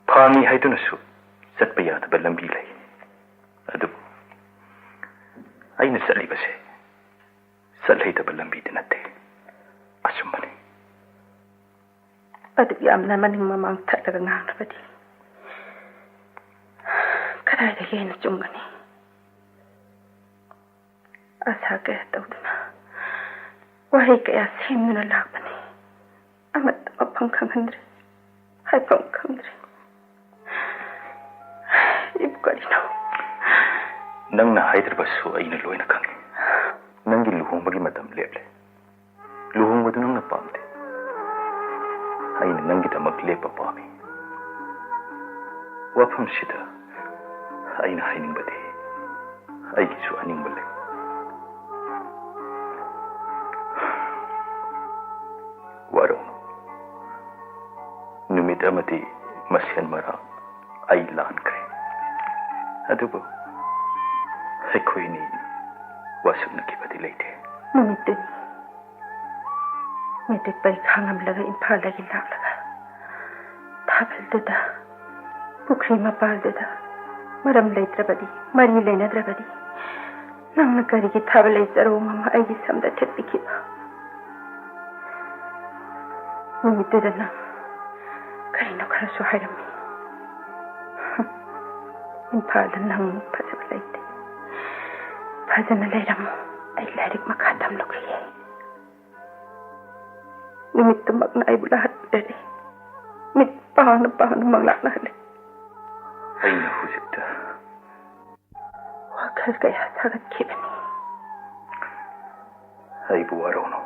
ꯐꯥꯡꯉꯤ ꯍꯥꯏꯗꯨꯅꯁꯨ ꯆꯠꯄ ꯌꯥꯗꯕ ꯂꯝꯕꯤ ꯂꯩ꯫ ꯑꯗꯨꯕꯨ ꯑꯩꯅ ꯆꯠꯂꯤꯕꯁꯦ ꯆꯠꯍꯩꯗꯕ ꯂꯝꯕꯤꯗꯤ ꯅꯠꯇꯦ꯫ ꯑꯆꯨꯝꯕꯅꯤ꯫ ꯑꯗꯨꯛ ꯌꯥꯝꯅ ꯃꯅꯤꯡ ꯃꯃꯥꯡ ꯊꯠꯂꯒ ꯉꯥꯡꯂꯕꯗꯤ ꯀꯗꯥꯏꯗꯒꯤ ꯍꯦꯟꯅ ꯆꯨꯝꯒꯅꯤ? ꯑꯁꯥ ꯀꯌꯥ ꯇꯧꯗꯨꯅ, ꯋꯥꯍꯩ ꯀꯌꯥ ꯁꯦꯝꯗꯨꯅ ꯂꯥꯛꯄꯅꯤ꯫ ꯑꯃꯠꯇ ꯃꯐꯝ ꯈꯪꯍꯟꯗ꯭ꯔꯦ, ꯍꯥꯏꯐꯝ ꯈꯪꯗ꯭ꯔꯦ꯫ ꯏꯕꯨ ꯀꯔꯤꯅꯣ? ꯅꯪꯅ ꯍꯥꯏꯗ꯭ꯔꯕꯁꯨ ꯑꯩꯅ ꯂꯣꯏꯅ ꯈꯪꯏ꯫ ꯅꯪꯒꯤ ꯂꯨꯍꯣꯡꯕꯒꯤ ꯃꯇꯝ ꯂꯦꯞꯂꯦ꯫ ꯂꯨꯍꯣꯡꯕꯗꯨ ꯅꯪꯅ ꯄꯥꯝꯗꯦ꯫ ꯑꯩꯅ ꯅꯪꯒꯤꯗꯃꯛ ꯂꯦꯞꯄ ꯄꯥꯝꯃꯤ꯫ ꯋꯥꯐꯝꯁꯤꯗ ꯑꯩꯅ ꯍꯥꯏꯅꯤꯡꯕꯗꯤ ꯑꯩꯒꯤꯁꯨ ꯑꯅꯤꯡꯕ ꯂꯩ꯫ ꯋꯥꯔꯧꯅꯨ꯫ ꯅꯨꯃꯤꯠ ꯑꯃꯗꯤ ꯃꯁꯦꯟ ꯃꯔꯥ ꯑꯩ ꯂꯥꯟꯈ꯭ꯔꯦ꯫ ꯑꯗꯨꯕꯨ ꯑꯩꯈꯣꯏꯅꯤ ꯋꯥꯁꯛꯅꯈꯤꯕꯗꯤ ꯂꯩꯇꯦ꯫ ꯅꯨꯃꯤꯠꯇꯨꯅꯤ꯫ ꯃꯦꯇ꯭ꯔꯤꯛ ꯄꯔꯤꯈꯥ ꯉꯝꯂꯒ ꯏꯝꯐꯥꯜꯗꯒꯤ ꯂꯥꯛꯂꯒ ꯊꯥꯕꯜꯗꯨꯗ, ꯄꯨꯈ꯭ꯔꯤ ꯃꯄꯥꯜꯗꯨꯗ, ꯃꯔꯝ ꯂꯩꯇ꯭ꯔꯕꯗꯤ, ꯃꯔꯤ ꯂꯩꯅꯗ꯭ꯔꯕꯗꯤ, ꯅꯪꯅ ꯀꯔꯤꯒꯤ ꯊꯥꯕꯜ ꯂꯩ ꯆꯔꯣꯡ ꯑꯃ ꯑꯩꯒꯤ ꯁꯝꯗ ꯊꯦꯠꯄꯤꯈꯤꯕ? ꯅꯨꯃꯤꯠꯇꯨꯗ ꯅꯪ ꯀꯔꯤꯅꯣ ꯈꯔꯁꯨ ꯍꯥꯏꯔꯝꯃꯤ꯫ ꯏꯝꯐꯥꯜꯗ ꯅꯪ ꯐꯖꯕ ꯂꯩꯇꯦ꯫ ꯐꯖꯅ ꯂꯩꯔꯝꯃꯨ꯫ ꯑꯩ ꯂꯥꯏꯔꯤꯛ ꯃꯈꯥ ꯇꯝꯂꯨꯈꯤꯒꯦ꯫ ꯅꯨꯃꯤꯠꯇꯨꯃꯛꯅ ꯑꯩꯕꯨ ꯂꯥꯍꯠꯄꯤꯔꯦ꯫ ꯃꯤꯠ ꯄꯥꯡꯅ ꯄꯥꯡꯅ ꯃꯪꯂꯥꯛꯅꯍꯜꯂꯦ꯫ ꯑꯩꯅ ꯍꯧꯖꯤꯛꯇ ꯋꯥꯈꯜ ꯀꯌꯥ ꯁꯥꯒꯠꯈꯤꯕꯅꯤ꯫ ꯑꯩꯕꯨ ꯋꯥꯔꯧꯅꯨ꯫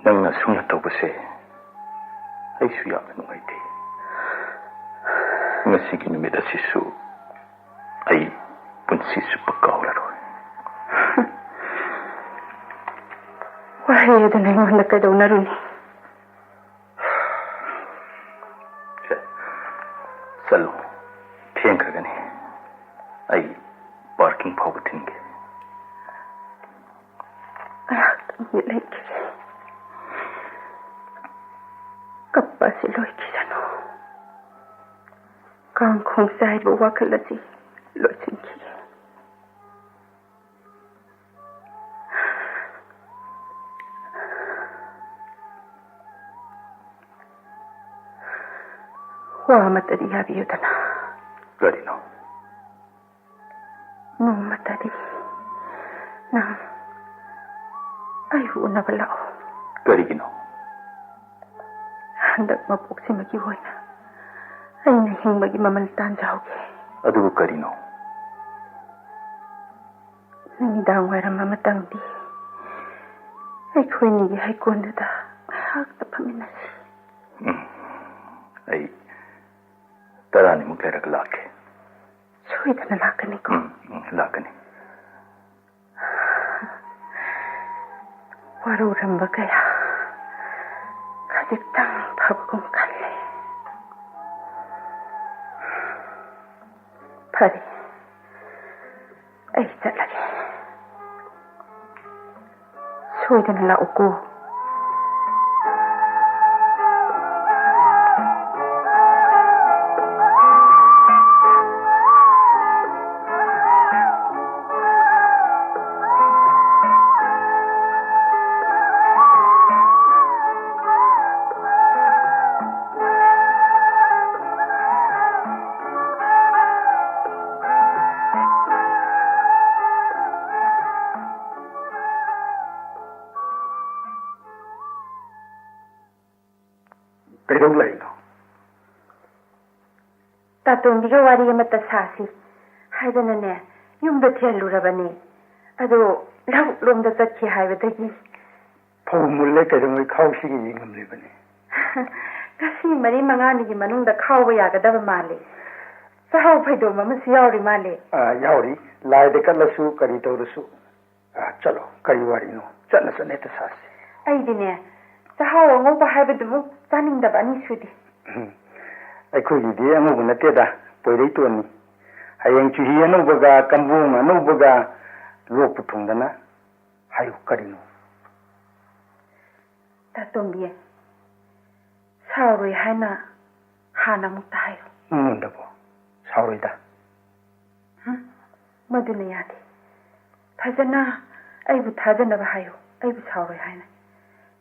ꯅꯪꯅ ꯑꯁꯨꯝꯅ ꯇꯧꯕꯁꯦ ꯑꯩꯁꯨ ꯌꯥꯝꯅ ꯅꯨꯡꯉꯥꯏꯇꯦ꯫ ꯉꯁꯤꯒꯤ ꯅꯨꯃꯤꯠ ꯑꯁꯤꯁꯨ ꯑꯩ ꯄꯨꯟꯁꯤ ꯆꯨꯞꯄ ꯀꯥꯎꯔꯔꯣꯏ꯫ ꯋꯥꯍꯩ ꯑꯗꯨꯅ ꯑꯩꯉꯣꯟꯗ ꯀꯩꯗꯧꯅꯔꯨꯅꯤ? ꯁꯦ, ꯆꯠꯂꯣ꯫ ꯊꯦꯡꯈ꯭ꯔꯒꯅꯤ꯫ ꯑꯩ ꯄꯥꯔꯀꯤꯡ ꯐꯥꯎꯕ ꯊꯤꯟꯒꯦ꯫ ꯉꯥꯏꯍꯥꯛꯇꯪ ꯂꯩꯈꯤꯒꯦ꯫ ꯀꯞꯄ ꯑꯁꯤ ꯂꯣꯏꯈꯤꯁꯅꯨ꯫ ꯈꯣꯡꯁꯦ ꯍꯥꯏꯕ ꯋꯥꯈꯜ ꯑꯁꯤ ꯂꯣꯏꯁꯤꯟꯈꯤꯒꯦ꯫ ꯋꯥ ꯑꯃꯠꯇꯗꯤ ꯌꯥꯕꯤꯌꯨꯗꯅ꯫ ꯀꯔꯤꯅꯣ? ꯅꯣꯡꯃꯇꯗꯤ ꯅꯪ ꯑꯩꯕꯨ ꯎꯅꯕ ꯂꯥꯛꯑꯣ꯫ ꯀꯔꯤꯒꯤꯅꯣ? ꯍꯟꯗꯛ ꯃꯄꯣꯛꯁꯤꯃꯒꯤ ꯑꯣꯏꯅ ꯑꯩꯅ ꯍꯤꯡꯕꯒꯤ ꯃꯃꯜ ꯇꯥꯟꯖꯍꯧꯒꯦ꯫ ꯑꯗꯨꯕꯨ ꯀꯔꯤꯅꯣ? ꯅꯨꯃꯤꯗꯥꯡ ꯋꯥꯏꯔꯝ ꯑꯃꯇꯪꯗꯤ ꯑꯩꯈꯣꯏꯅꯤꯒꯤ ꯍꯩꯀꯣꯜꯗꯨꯗ ꯉꯥꯏꯍꯥꯛꯇ ꯐꯝꯃꯤꯟꯅꯁꯤ꯫ ꯎꯝ, ꯑꯩ ꯇꯔꯥꯅꯤꯃꯨꯛ ꯂꯩꯔꯒ ꯂꯥꯛꯀꯦ꯫ ꯁꯣꯏꯗꯅ ꯂꯥꯛꯀꯅꯤꯀꯣ? ꯎꯝ, ꯎꯝ, ꯂꯥꯛꯀꯅꯤ꯫ ꯋꯥꯔꯧꯔꯝꯕ ꯀꯌꯥ ꯈꯖꯤꯛꯇꯪ ꯐꯕꯒꯨꯝ ꯈꯜꯂꯦ꯫ ꯐꯔꯦ, ꯑꯩ ꯆꯠꯂꯒꯦ꯫ ꯁꯣꯏꯗꯅ ꯂꯥꯛꯎꯀꯣ꯫ ꯀꯩꯗꯧ ꯂꯩꯅꯣ? ꯇꯥꯇꯣꯝꯕꯤꯒ ꯋꯥꯔꯤ ꯑꯃꯠꯇ ꯁꯥꯁꯤ ꯍꯥꯏꯗꯅꯅꯦ, ꯌꯨꯝꯗ ꯊꯤꯍꯜꯂꯨꯔꯕꯅꯦ꯫ ꯑꯗꯣ ꯂꯧ ꯂꯣꯝꯗ ꯆꯠꯈꯤ ꯍꯥꯏꯕꯗꯒꯤ꯫ ꯐꯧ ꯃꯨꯜꯂꯦ, ꯀꯩꯗꯧꯉꯩ ꯈꯥꯎꯁꯤꯒꯦ ꯌꯦꯡꯉꯝꯂꯤꯕꯅꯤ꯫ ꯉꯁꯤ ꯃꯔꯤ ꯃꯉꯥꯅꯤꯒꯤ ꯃꯅꯨꯡꯗ ꯈꯥꯎꯕ ꯌꯥꯒꯗꯕ ꯃꯥꯜꯂꯤ꯫ ꯆꯥꯛꯍꯥꯎ ꯐꯩꯗꯣꯝ ꯑꯃꯁꯨ ꯌꯥꯎꯔꯤ ꯃꯥꯜꯂꯤ꯫ ꯑꯥ, ꯌꯥꯎꯔꯤ꯫ ꯂꯥꯏꯗ ꯀꯠꯂꯁꯨ ꯀꯔꯤ ꯇꯧꯔꯁꯨ꯫ ꯑꯥ, ꯆꯠꯂꯣ, ꯀꯔꯤ ꯋꯥꯔꯤꯅꯣ? ꯆꯠꯅ ꯆꯠꯅ ꯍꯦꯛꯇ ꯁꯥꯁꯤ꯫ ꯑꯩꯗꯤꯅꯦ, ꯆꯥꯛꯍꯥꯎ ꯑꯉꯧꯕ ꯍꯥꯏꯕꯗꯨꯃꯨꯛ ꯆꯥꯅꯤꯡꯗꯕ ꯑꯅꯤ ꯁꯨꯗꯦ꯫ ꯎꯝ꯫ ꯑꯩꯈꯣꯏꯒꯤꯗꯤ ꯑꯉꯧꯕ ꯅꯠꯇꯦꯗ, ꯄꯣꯏꯔꯩꯇꯣꯟꯅꯤ꯫ ꯍꯌꯦꯡ ꯆꯨꯍꯤ ꯑꯅꯧꯕꯒ ꯀꯝꯕꯣꯡ ꯑꯅꯧꯕꯒ ꯂꯣꯛꯄꯨ ꯊꯨꯡꯗꯅ꯫ ꯍꯥꯏꯌꯨ, ꯀꯔꯤꯅꯣ? ꯇꯥꯇꯣꯝꯕꯤ, ꯁꯥꯎꯔꯣꯏ ꯍꯥꯏꯅ ꯍꯥꯟꯅ ꯑꯃꯨꯛꯇ ꯍꯥꯏꯌꯨ꯫ ꯃꯉꯣꯟꯗꯕꯣ? ꯁꯥꯎꯔꯣꯏꯗ꯫ ꯍꯝ? ꯃꯗꯨꯅ ꯌꯥꯗꯦ꯫ ꯐꯖꯅ ꯑꯩꯕꯨ ꯊꯥꯖꯅꯕ ꯍꯥꯏꯌꯨ, ꯑꯩꯕꯨ ꯁꯥꯎꯔꯣꯏ ꯍꯥꯏꯅ꯫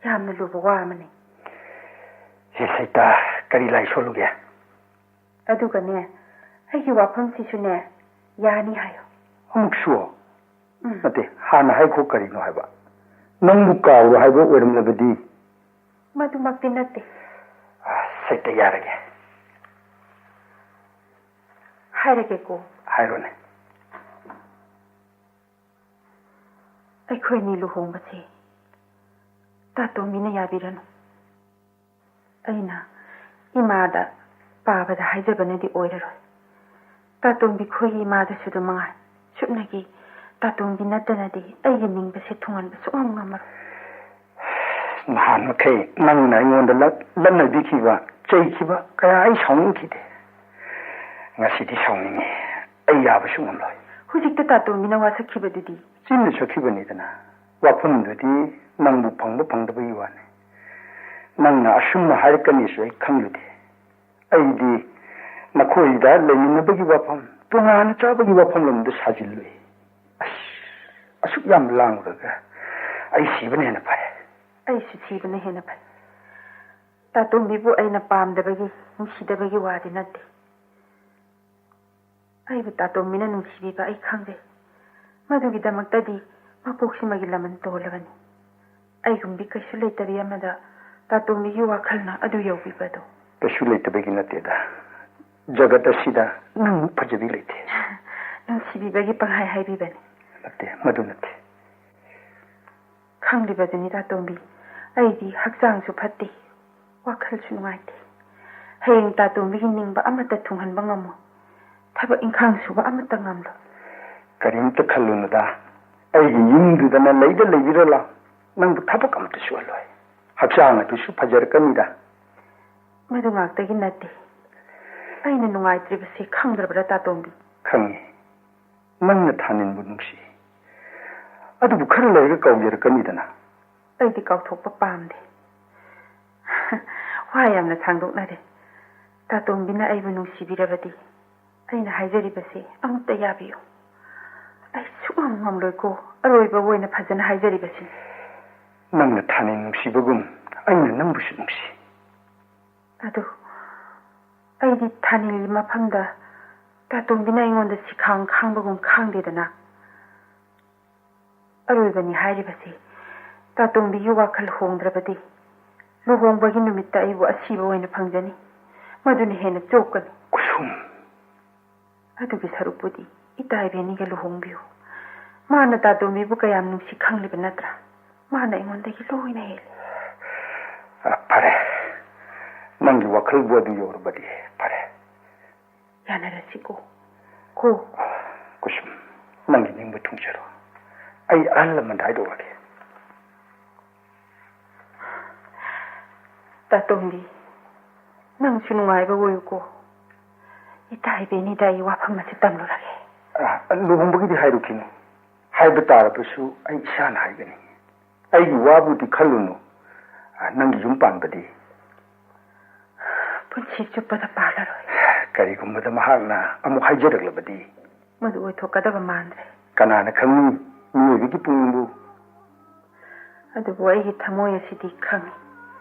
ꯌꯥꯝꯅ ꯂꯨꯕ ꯋꯥ ꯑꯃꯅꯤ꯫ ꯍꯦ ꯁꯩꯇꯥ, ꯀꯔꯤ ꯂꯥꯏ ꯁꯣꯜꯂꯨꯒꯦ? ꯑꯗꯨꯒꯅꯦ, ꯑꯩꯒꯤ ꯋꯥꯐꯝꯁꯤꯁꯨꯅꯦ, ꯌꯥꯅꯤ ꯍꯥꯏꯌꯨ꯫ ꯑꯃꯨꯛꯁꯨ? ꯎꯝ꯫ ꯅꯠꯇꯦ, ꯍꯥꯟꯅ ꯍꯥꯏꯈꯣ, ꯀꯔꯤꯅꯣ ꯍꯥꯏꯕ? ꯅꯪꯕꯨ ꯀꯥꯎꯔꯣ ꯍꯥꯏꯕ ꯑꯣꯏꯔꯝꯂꯕꯗꯤ? ꯃꯗꯨꯃꯛꯇꯤ ꯅꯠꯇꯦ꯫ ꯑ, ꯁꯩꯇ, ꯌꯥꯔꯒꯦ꯫ ꯍꯥꯏꯔꯒꯦꯀꯣ꯫ ꯍꯥꯏꯔꯣꯅꯦ꯫ ꯑꯩꯈꯣꯏꯅꯤ ꯂꯨꯍꯣꯡꯕꯁꯦ ꯇꯥꯇꯣꯝꯕꯤꯅ ꯌꯥꯕꯤꯔꯅꯨ꯫ ꯑꯩꯅ ꯏꯃꯥꯗ ꯄꯥꯕꯗ ꯍꯥꯏꯖꯕꯅꯗꯤ ꯑꯣꯏꯔꯔꯣꯏ꯫ ꯇꯥꯇꯣꯝꯕꯤ ꯈꯣꯏꯒꯤ ꯏꯃꯥꯗꯁꯨ ꯑꯗꯨꯝ ꯃꯉꯥꯏ꯫ ꯁꯨꯞꯅꯒꯤ ꯇꯥꯇꯣꯝꯕꯤ ꯅꯠꯇꯅꯗꯤ ꯑꯩꯒꯤ ꯅꯤꯡꯕꯁꯦ ꯊꯨꯡꯍꯟꯕ ꯁꯨꯡꯉꯝ ꯉꯝꯃꯔꯣꯏ꯫ ꯅꯍꯥꯟ ꯃꯈꯩ ꯅꯪꯅ ꯑꯩꯉꯣꯟꯗ ꯂꯠ-, ꯂꯠꯅꯕꯤꯈꯤꯕ, ꯆꯩꯈꯤꯕ ꯀꯌꯥ ꯑꯩ ꯁꯥꯎꯅꯤꯡꯈꯤꯗꯦ꯫ ꯉꯁꯤꯗꯤ ꯁꯥꯎꯅꯤꯡꯉꯤ꯫ ꯑꯩ ꯌꯥꯕꯁꯨ ꯉꯝꯂꯣꯏ꯫ ꯍꯧꯖꯤꯛꯇ ꯇꯥꯇꯣꯝꯕꯤꯅ ꯋꯥꯁꯛꯈꯤꯕꯗꯨꯗꯤ? ꯆꯤꯟꯅ ꯁꯛꯈꯤꯕꯅꯤꯗꯅ꯫ ꯋꯥꯐꯝꯗꯨꯗꯤ ꯅꯪꯕꯨ ꯐꯪꯕ ꯐꯪꯗꯕꯒꯤ ꯋꯥꯅꯤ꯫ ꯅꯪꯅ ꯑꯁꯨꯝꯅ ꯍꯥꯏꯔꯛꯀꯅꯤꯁꯨ ꯑꯩ ꯈꯪꯂꯨꯗꯦ꯫ ꯑꯩꯗꯤ ꯅꯈꯣꯏꯗ ꯂꯩꯃꯤꯟꯅꯕꯒꯤ ꯋꯥꯐꯝ, ꯇꯣꯉꯥꯟꯅ ꯆꯥꯕꯒꯤ ꯋꯥꯐꯝ ꯂꯣꯝꯗ ꯁꯥꯖꯤꯜꯂꯨꯏ꯫ ꯑꯁ, ꯑꯁꯨꯛ ꯌꯥꯝ ꯂꯥꯡꯂꯨꯔꯒ ꯑꯩ ꯁꯤꯕꯅ ꯍꯦꯟꯅ ꯐꯔꯦ꯫ ꯑꯩꯁꯨ ꯁꯤꯕꯅ ꯍꯦꯟꯅ ꯐꯩ꯫ ꯇꯥꯇꯣꯝꯕꯤꯕꯨ ꯑꯩꯅ ꯄꯥꯝꯗꯕꯒꯤ, ꯅꯨꯡꯁꯤꯗꯕꯒꯤ ꯋꯥꯗꯤ ꯅꯠꯇꯦ꯫ ꯑꯩꯕꯨ ꯇꯥꯇꯣꯝꯕꯤꯅ ꯅꯨꯡꯁꯤꯕꯤꯕ ꯑꯩ ꯈꯪꯖꯩ꯫ ꯃꯗꯨꯒꯤꯗꯃꯛꯇꯗꯤ ꯃꯄꯣꯛꯁꯤꯃꯒꯤ ꯂꯃꯟ ꯇꯣꯜꯂꯕꯅꯤ꯫ ꯑꯩꯒꯨꯝꯕꯤ ꯀꯩꯁꯨ ꯂꯩꯇꯕꯤ ꯑꯃꯗ ꯇꯥꯇꯣꯝꯕꯤꯒꯤ ꯋꯥꯈꯜꯅ ꯑꯗꯨ ꯌꯧꯕꯤꯕꯗꯣ꯫ ꯀꯩꯁꯨ ꯂꯩꯇꯕꯒꯤ ꯅꯠꯇꯦꯗ꯫ ꯖꯒꯠ ꯑꯁꯤꯗ ꯅꯪꯃꯨꯛ ꯐꯖꯕꯤ ꯂꯩꯇꯦ꯫ ꯅꯨꯡꯁꯤꯕꯤꯕꯒꯤ ꯄꯪꯍꯥꯏ ꯍꯥꯏꯕꯤꯕꯅꯤ꯫ ꯅꯠꯇꯦ, ꯃꯗꯨ ꯅꯠꯇꯦ꯫ ꯈꯪꯂꯤꯕꯗꯨꯅꯤ ꯇꯥꯇꯣꯝꯕꯤ, ꯑꯩꯗꯤ ꯍꯛꯆꯥꯡꯁꯨ ꯐꯠꯇꯦ, ꯋꯥꯈꯜꯁꯨ ꯅꯨꯡꯉꯥꯏꯇꯦ꯫ ꯍꯌꯦꯡ ꯇꯥꯇꯣꯝꯕꯤꯒꯤ ꯅꯤꯡꯕ ꯑꯃꯠꯇ ꯊꯨꯡꯍꯟꯕ ꯉꯝꯃꯣꯏ꯫ ꯊꯕꯛ ꯏꯪꯈꯥꯡ ꯁꯨꯕ ꯑꯃꯠꯇ ꯉꯝꯂꯣꯏ꯫ ꯀꯔꯤꯝꯇ ꯈꯜꯂꯨꯅꯨꯗ, ꯑꯩꯒꯤ ꯌꯨꯝꯗꯨꯗꯅ ꯂꯩꯗ ꯂꯩꯕꯤꯔꯣ ꯂꯥꯎ꯫ ꯅꯪꯕꯨ ꯊꯕꯛ ꯑꯃꯠꯇ ꯁꯨꯍꯜꯂꯣꯏ꯫ ꯍꯛꯆꯥꯡ ꯑꯗꯨꯁꯨ ꯐꯖꯔꯛꯀꯅꯤꯗ꯫ ꯃꯗꯨ ꯉꯥꯛꯇꯒꯤ ꯅꯠꯇꯦ, ꯑꯩꯅ ꯅꯨꯡꯉꯥꯏꯇ꯭ꯔꯤꯕꯁꯤ ꯈꯪꯗ꯭ꯔꯕ꯭ꯔꯥ ꯇꯥꯇꯣꯝꯕꯤ? ꯈꯪꯉꯤ꯫ ꯅꯪꯅ ꯊꯥꯅꯤꯟꯕꯨ ꯅꯨꯡꯁꯤ꯫ ꯑꯗꯨꯕꯨ ꯈꯔ ꯂꯩꯔꯒ ꯀꯥꯎꯖꯔꯛꯀꯅꯤꯗꯅ꯫ ꯑꯩꯗꯤ ꯀꯥꯎꯊꯣꯛꯄ ꯄꯥꯝꯗꯦ꯫ ꯋꯥ ꯌꯥꯝꯅ ꯁꯥꯡꯗꯣꯛꯅꯔꯦ꯫ ꯇꯥꯇꯣꯝꯕꯤꯅ ꯑꯩꯕꯨ ꯅꯨꯡꯁꯤꯕꯤꯔꯕꯗꯤ ꯑꯩꯅ ꯍꯥꯏꯖꯔꯤꯕꯁꯤ ꯑꯃꯨꯛꯇ ꯌꯥꯕꯤꯌꯨ꯫ ꯑꯩ ꯁꯨꯛꯉꯝ ꯉꯝꯂꯣꯏꯀꯣ꯫ ꯑꯔꯣꯏꯕ ꯑꯣꯏꯅ ꯐꯖꯅ ꯍꯥꯏꯖꯔꯤꯕꯁꯤꯅꯤ꯫ ꯅꯪꯅ ꯊꯥꯅꯤꯜ ꯅꯨꯡꯁꯤꯕꯒꯨꯝ ꯑꯩꯅ ꯅꯪꯕꯨꯁꯨ ꯅꯨꯡꯁꯤ꯫ ꯑꯗꯨ ꯑꯩꯗꯤ ꯊꯥꯅꯤꯜꯒꯤ ꯃꯐꯝꯗ ꯇꯥꯇꯣꯝꯕꯤꯅ ꯑꯩꯉꯣꯟꯗ ꯁꯤꯈꯥꯡ ꯈꯥꯡꯕꯒꯨꯝ ꯈꯥꯡꯗꯦꯗꯅ꯫ ꯑꯔꯣꯏꯕꯅꯤ ꯍꯥꯏꯔꯤꯕꯁꯤ꯫ ꯇꯥꯇꯣꯝꯕꯤꯒꯤ ꯋꯥꯈꯜ ꯍꯣꯡꯗ꯭ꯔꯕꯗꯤ ꯂꯨꯍꯣꯡꯕꯒꯤ ꯅꯨꯃꯤꯠꯇ ꯑꯩꯕꯨ ꯑꯁꯤꯕ ꯑꯣꯏꯅ ꯐꯪꯖꯅꯤ꯫ ꯃꯗꯨꯅ ꯍꯦꯟꯅ ꯆꯣꯞꯀꯅꯤ꯫ ꯀꯨꯁꯨꯝ꯫ ꯑꯗꯨꯒꯤ ꯁꯔꯨꯛꯄꯨꯗꯤ ꯏꯇꯥ ꯏꯕꯦꯟꯅꯤꯒ ꯂꯨꯍꯣꯡꯕꯤꯌꯨ꯫ ꯃꯥꯅ ꯇꯥꯇꯣꯝꯕꯤꯕꯨ ꯀꯌꯥꯝ ꯅꯨꯡꯁꯤ ꯈꯪꯂꯤꯕ ꯅꯠꯇ꯭ꯔꯥ? ꯃꯥꯅ ꯑꯩꯉꯣꯟꯗꯒꯤ ꯂꯣꯏꯅ ꯍꯦꯜꯂꯤ꯫ ꯑ, ꯐꯔꯦ꯫ ꯅꯪꯒꯤ ꯋꯥꯈꯜꯕꯨ ꯑꯗꯨ ꯌꯧꯔꯕꯗꯤ ꯐꯔꯦ꯫ ꯌꯥꯅꯔꯁꯤꯀꯣ꯫ ꯀꯣ꯫ ꯀꯨꯁꯨꯝ, ꯅꯪꯒꯤ ꯅꯤꯡꯕ ꯊꯨꯡꯖꯔꯣ꯫ ꯑꯩ ꯑꯍꯜ ꯂꯃꯟꯗ ꯍꯥꯏꯗꯣꯛꯂꯒꯦ꯫ ꯇꯥꯇꯣꯝꯕꯤ, ꯅꯪꯁꯨ ꯅꯨꯡꯉꯥꯏꯕ ꯑꯣꯏꯌꯨꯀꯣ꯫ ꯏꯇꯥ ꯏꯕꯦꯟꯅꯤꯗ ꯑꯩ ꯋꯥꯐꯝ ꯑꯁꯤ ꯇꯝꯂꯨꯔꯒꯦ꯫ ꯑ, ꯂꯨꯍꯣꯡꯕꯒꯤꯗꯤ ꯍꯥꯏꯔꯨꯈꯤꯅꯨ꯫ ꯍꯥꯏꯕ ꯇꯥꯔꯕꯁꯨ ꯑꯩ ꯏꯁꯥꯅ ꯍꯥꯏꯒꯅꯤ꯫ ꯑꯩꯒꯤ ꯋꯥꯕꯨꯗꯤ ꯈꯜꯂꯨꯅꯨ꯫ ꯑ, ꯅꯪꯒꯤ ꯌꯨꯝ ꯄꯥꯟꯕꯗꯤ? ꯄꯨꯟꯁꯤ ꯆꯨꯞꯄꯗ ꯄꯥꯜꯂꯔꯣꯏ꯫ ꯀꯔꯤꯒꯨꯝꯕꯗ ꯃꯍꯥꯛꯅ ꯑꯃꯨꯛ ꯍꯥꯏꯖꯔꯛꯂꯕꯗꯤ? ꯃꯗꯨ ꯑꯣꯏꯊꯣꯛꯀꯗꯕ ꯃꯥꯟꯗ꯭ꯔꯦ꯫ ꯀꯅꯥꯅ ꯈꯪꯅꯤ? ꯃꯤꯑꯣꯏꯕꯒꯤ ꯄꯨꯛꯅꯤꯡꯕꯨ꯫ ꯑꯗꯨꯕꯨ ꯑꯩꯒꯤ ꯊꯃꯣꯏ ꯑꯁꯤꯗꯤ ꯈꯪꯏ꯫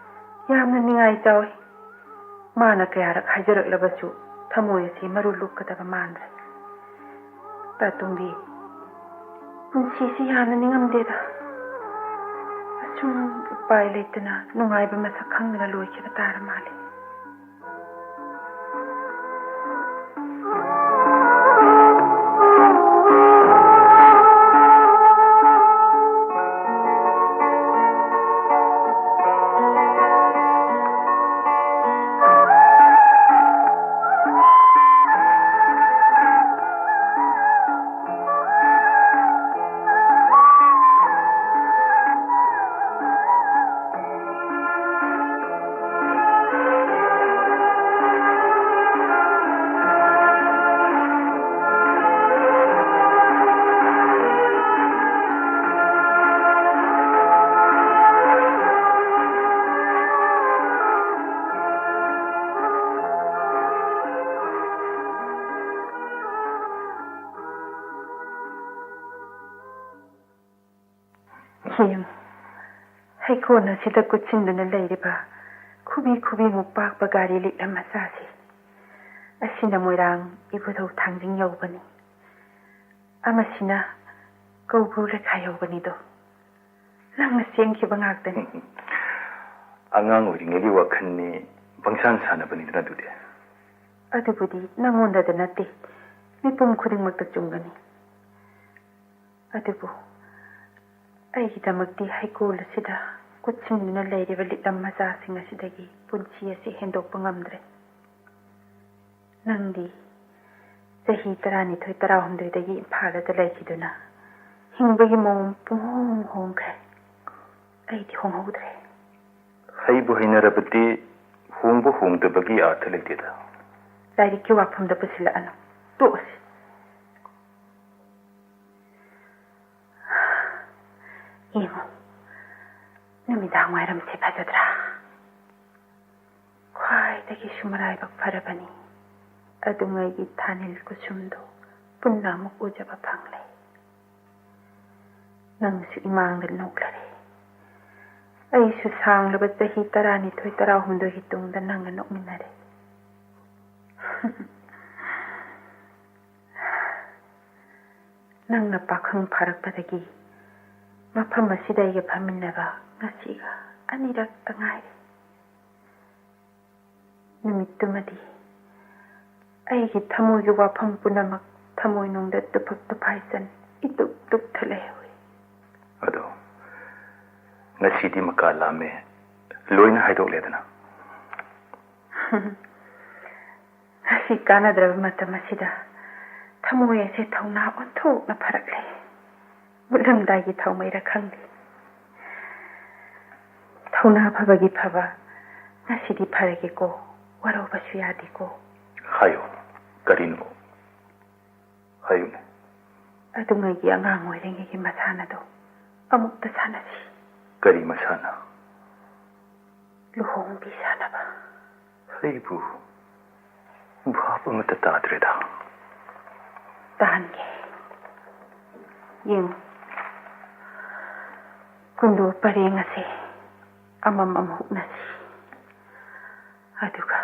ꯌꯥꯝꯅ ꯅꯤꯡꯉꯥꯏ ꯆꯥꯎꯏ꯫ ꯃꯥꯅ ꯀꯌꯥꯔꯛ ꯍꯥꯏꯖꯔꯛꯂꯕꯁꯨ ꯊꯃꯣꯏ ꯑꯁꯤ ꯃꯔꯨ ꯂꯨꯞꯀꯗꯕ ꯃꯥꯟꯗ꯭ꯔꯦ꯫ ꯇꯥꯇꯣꯝꯕꯤ, ꯄꯨꯟꯁꯤꯁꯤ ꯌꯥꯝꯅ ꯅꯤꯡꯉꯝꯗꯦꯗ꯫ ꯑꯁꯨꯝ ꯎꯄꯥꯏ ꯂꯩꯇꯅ ꯅꯨꯡꯉꯥꯏꯕ ꯃꯁꯛ ꯈꯪꯗꯅ ꯂꯣꯏꯈꯤꯕ ꯇꯥꯔ ꯃꯥꯜꯂꯦ꯫ ꯍꯩꯀꯣꯜ ꯑꯁꯤꯗ ꯀꯨꯠꯁꯤꯟꯗꯨꯅ ꯂꯩꯔꯤꯕ ꯈꯨꯕꯤ ꯈꯨꯕꯤꯃꯨꯛ ꯄꯥꯛꯄ ꯒꯥꯔꯤ ꯂꯤꯛꯂꯝ ꯃꯆꯥꯁꯤ, ꯑꯁꯤꯅ ꯃꯣꯏꯔꯥꯡ ꯏꯕꯨꯙꯧ ꯊꯥꯡꯖꯤꯡ ꯌꯧꯕꯅꯤ꯫ ꯑꯃꯁꯤꯅ ꯀꯧꯕ꯭ꯔꯨ ꯂꯩꯈꯥ ꯌꯧꯕꯅꯤꯗꯣ꯫ ꯅꯪꯅ ꯁꯦꯝꯈꯤꯕ ꯉꯥꯛꯇꯅꯤ꯫ ꯑꯉꯥꯡ ꯑꯣꯏꯔꯤꯉꯩꯒꯤ ꯋꯥꯈꯜꯅꯤ, ꯄꯪꯁꯥꯟ ꯁꯥꯟꯅꯕꯅꯤꯗꯅ ꯑꯗꯨꯗꯤ꯫ ꯑꯗꯨꯕꯨꯗꯤ ꯅꯪꯉꯣꯟꯗꯗ ꯅꯠꯇꯦ, ꯃꯤꯄꯨꯝ ꯈꯨꯗꯤꯡꯃꯛꯇ ꯆꯨꯝꯒꯅꯤ꯫ ꯑꯗꯨꯕꯨ ꯑꯩꯒꯤꯗꯃꯛꯇꯤ ꯍꯩꯀꯣꯜ ꯑꯁꯤꯗ ꯀꯨꯠꯁꯤꯟꯗꯨꯅ ꯂꯩꯔꯤꯕ ꯂꯤꯛꯂꯝ ꯃꯆꯥꯁꯤꯡ ꯑꯁꯤꯗꯒꯤ ꯄꯨꯟꯁꯤ ꯑꯁꯤ ꯍꯦꯟꯗꯣꯛꯄ ꯉꯝꯗ꯭ꯔꯦ꯫ ꯅꯪꯗꯤ ꯆꯍꯤ ꯇꯔꯥꯅꯤꯊꯣꯏ, ꯇꯔꯥꯍꯨꯝꯗꯣꯏꯗꯒꯤ ꯏꯝꯐꯥꯜꯗ ꯂꯩꯈꯤꯗꯨꯅ ꯍꯤꯡꯕꯒꯤ ꯃꯑꯣꯡ ꯄꯨꯡꯍꯣꯡ ꯍꯣꯡꯈ꯭ꯔꯦ꯫ ꯑꯩꯗꯤ ꯍꯣꯡꯍꯧꯗ꯭ꯔꯦ꯫ ꯍꯩꯕꯨ ꯍꯩꯅꯔꯕꯗꯤ ꯍꯣꯡꯕ ꯍꯣꯡꯗꯕꯒꯤ ꯑꯥꯔꯊ ꯂꯩꯇꯦꯗ꯫ ꯂꯥꯏꯔꯤꯛꯀꯤ ꯋꯥꯐꯝꯗ ꯄꯨꯁꯤꯜꯂꯛꯑꯅꯨ꯫ ꯇꯣꯛꯑꯁꯤ꯫ ꯌꯦꯡꯉꯨ, ꯅꯨꯃꯤꯗꯥꯡ ꯋꯥꯏꯔꯝꯁꯦ ꯐꯖꯗ꯭ꯔꯥ? ꯈ꯭ꯋꯥꯏꯗꯒꯤꯁꯨ ꯃꯔꯥꯏꯕꯛ ꯐꯔꯕꯅꯤ꯫ ꯑꯗꯨꯉꯩꯒꯤ ꯊꯥꯅꯤꯜ ꯀꯨꯁꯨꯝꯗꯣ ꯄꯨꯟꯅ ꯑꯃꯨꯛ ꯎꯖꯕ ꯐꯪꯂꯦ꯫ ꯅꯪꯁꯨ ꯏꯃꯥꯡꯗ ꯅꯣꯛꯂꯔꯦ꯫ ꯑꯩꯁꯨ ꯁꯥꯡꯂꯕ ꯆꯍꯤ ꯇꯔꯥꯅꯤꯊꯣꯏ, ꯇꯔꯥꯍꯨꯝꯗꯣꯏꯒꯤ ꯇꯨꯡꯗ ꯅꯪꯒ ꯅꯣꯛꯃꯤꯟꯅꯔꯦ꯫ ꯅꯪꯅ ꯄꯥꯈꯪ ꯐꯥꯔꯛꯄꯗꯒꯤ ꯃꯐꯝ ꯑꯁꯤꯗ ꯑꯩꯒ ꯐꯝꯃꯤꯟꯅꯕ ꯉꯁꯤꯒ ꯑꯅꯤꯔꯛꯇ ꯉꯥꯏꯔꯤ꯫ ꯅꯨꯃꯤꯠꯇꯨꯃꯗꯤ ꯑꯩꯒꯤ ꯊꯃꯣꯏꯒꯤ ꯋꯥꯐꯝ ꯄꯨꯝꯅꯃꯛ ꯊꯃꯣꯏꯅꯨꯡꯗ ꯇꯨꯐꯛ ꯇꯨꯐꯥꯏꯆꯟ ꯏꯇꯨꯛ ꯇꯨꯛꯊ ꯂꯩꯍꯧꯏ꯫ ꯑꯗꯣ ꯉꯁꯤꯗꯤ ꯃꯀꯥ ꯂꯥꯝꯃꯦ, ꯂꯣꯏꯅ ꯍꯥꯏꯗꯣꯛꯂꯦꯗꯅ꯫ ꯉꯁꯤ ꯀꯥꯟꯅꯗ꯭ꯔꯕ ꯃꯇꯝ ꯑꯁꯤꯗ ꯊꯃꯣꯏ ꯑꯁꯦ ꯊꯧꯅꯥ ꯑꯣꯟꯊꯣꯛꯅ ꯐꯔꯛꯂꯦ꯫ ꯃꯨꯠꯂꯝꯗꯥꯏꯒꯤ ꯊꯥꯎꯃꯩꯔ ꯈꯪꯗꯦ꯫ ꯊꯧꯅꯥ ꯐꯕꯒꯤ ꯐꯕ, ꯉꯁꯤꯗꯤ ꯐꯔꯒꯦꯀꯣ, ꯋꯥꯔꯧꯕꯁꯨ ꯌꯥꯗꯦꯀꯣ꯫ ꯍꯥꯏꯌꯨ, ꯀꯔꯤꯅꯣ? ꯍꯥꯏꯌꯨꯅꯦ꯫ ꯑꯗꯨꯉꯩꯒꯤ ꯑꯉꯥꯡ ꯑꯣꯏꯔꯤꯉꯩꯒꯤ ꯃꯁꯥꯟꯅꯗꯣ ꯑꯃꯨꯛꯇ ꯁꯥꯟꯅꯁꯤ꯫ ꯀꯔꯤ ꯃꯁꯥꯟꯅ? ꯂꯨꯍꯣꯡꯕꯤ ꯁꯥꯟꯅꯕ꯫ ꯑꯩꯕꯨ ꯚꯥꯞ ꯑꯃꯠꯇ ꯇꯥꯗ꯭ꯔꯦꯗ꯫ ꯇꯥꯍꯟꯒꯦ꯫ ꯌꯦꯡꯉꯨ꯫ ꯁꯤꯟꯗꯨꯔ ꯄꯔꯦꯡ ꯑꯁꯦ ꯑꯃꯃꯝ ꯍꯨꯛꯅꯁꯤ꯫ ꯑꯗꯨꯒ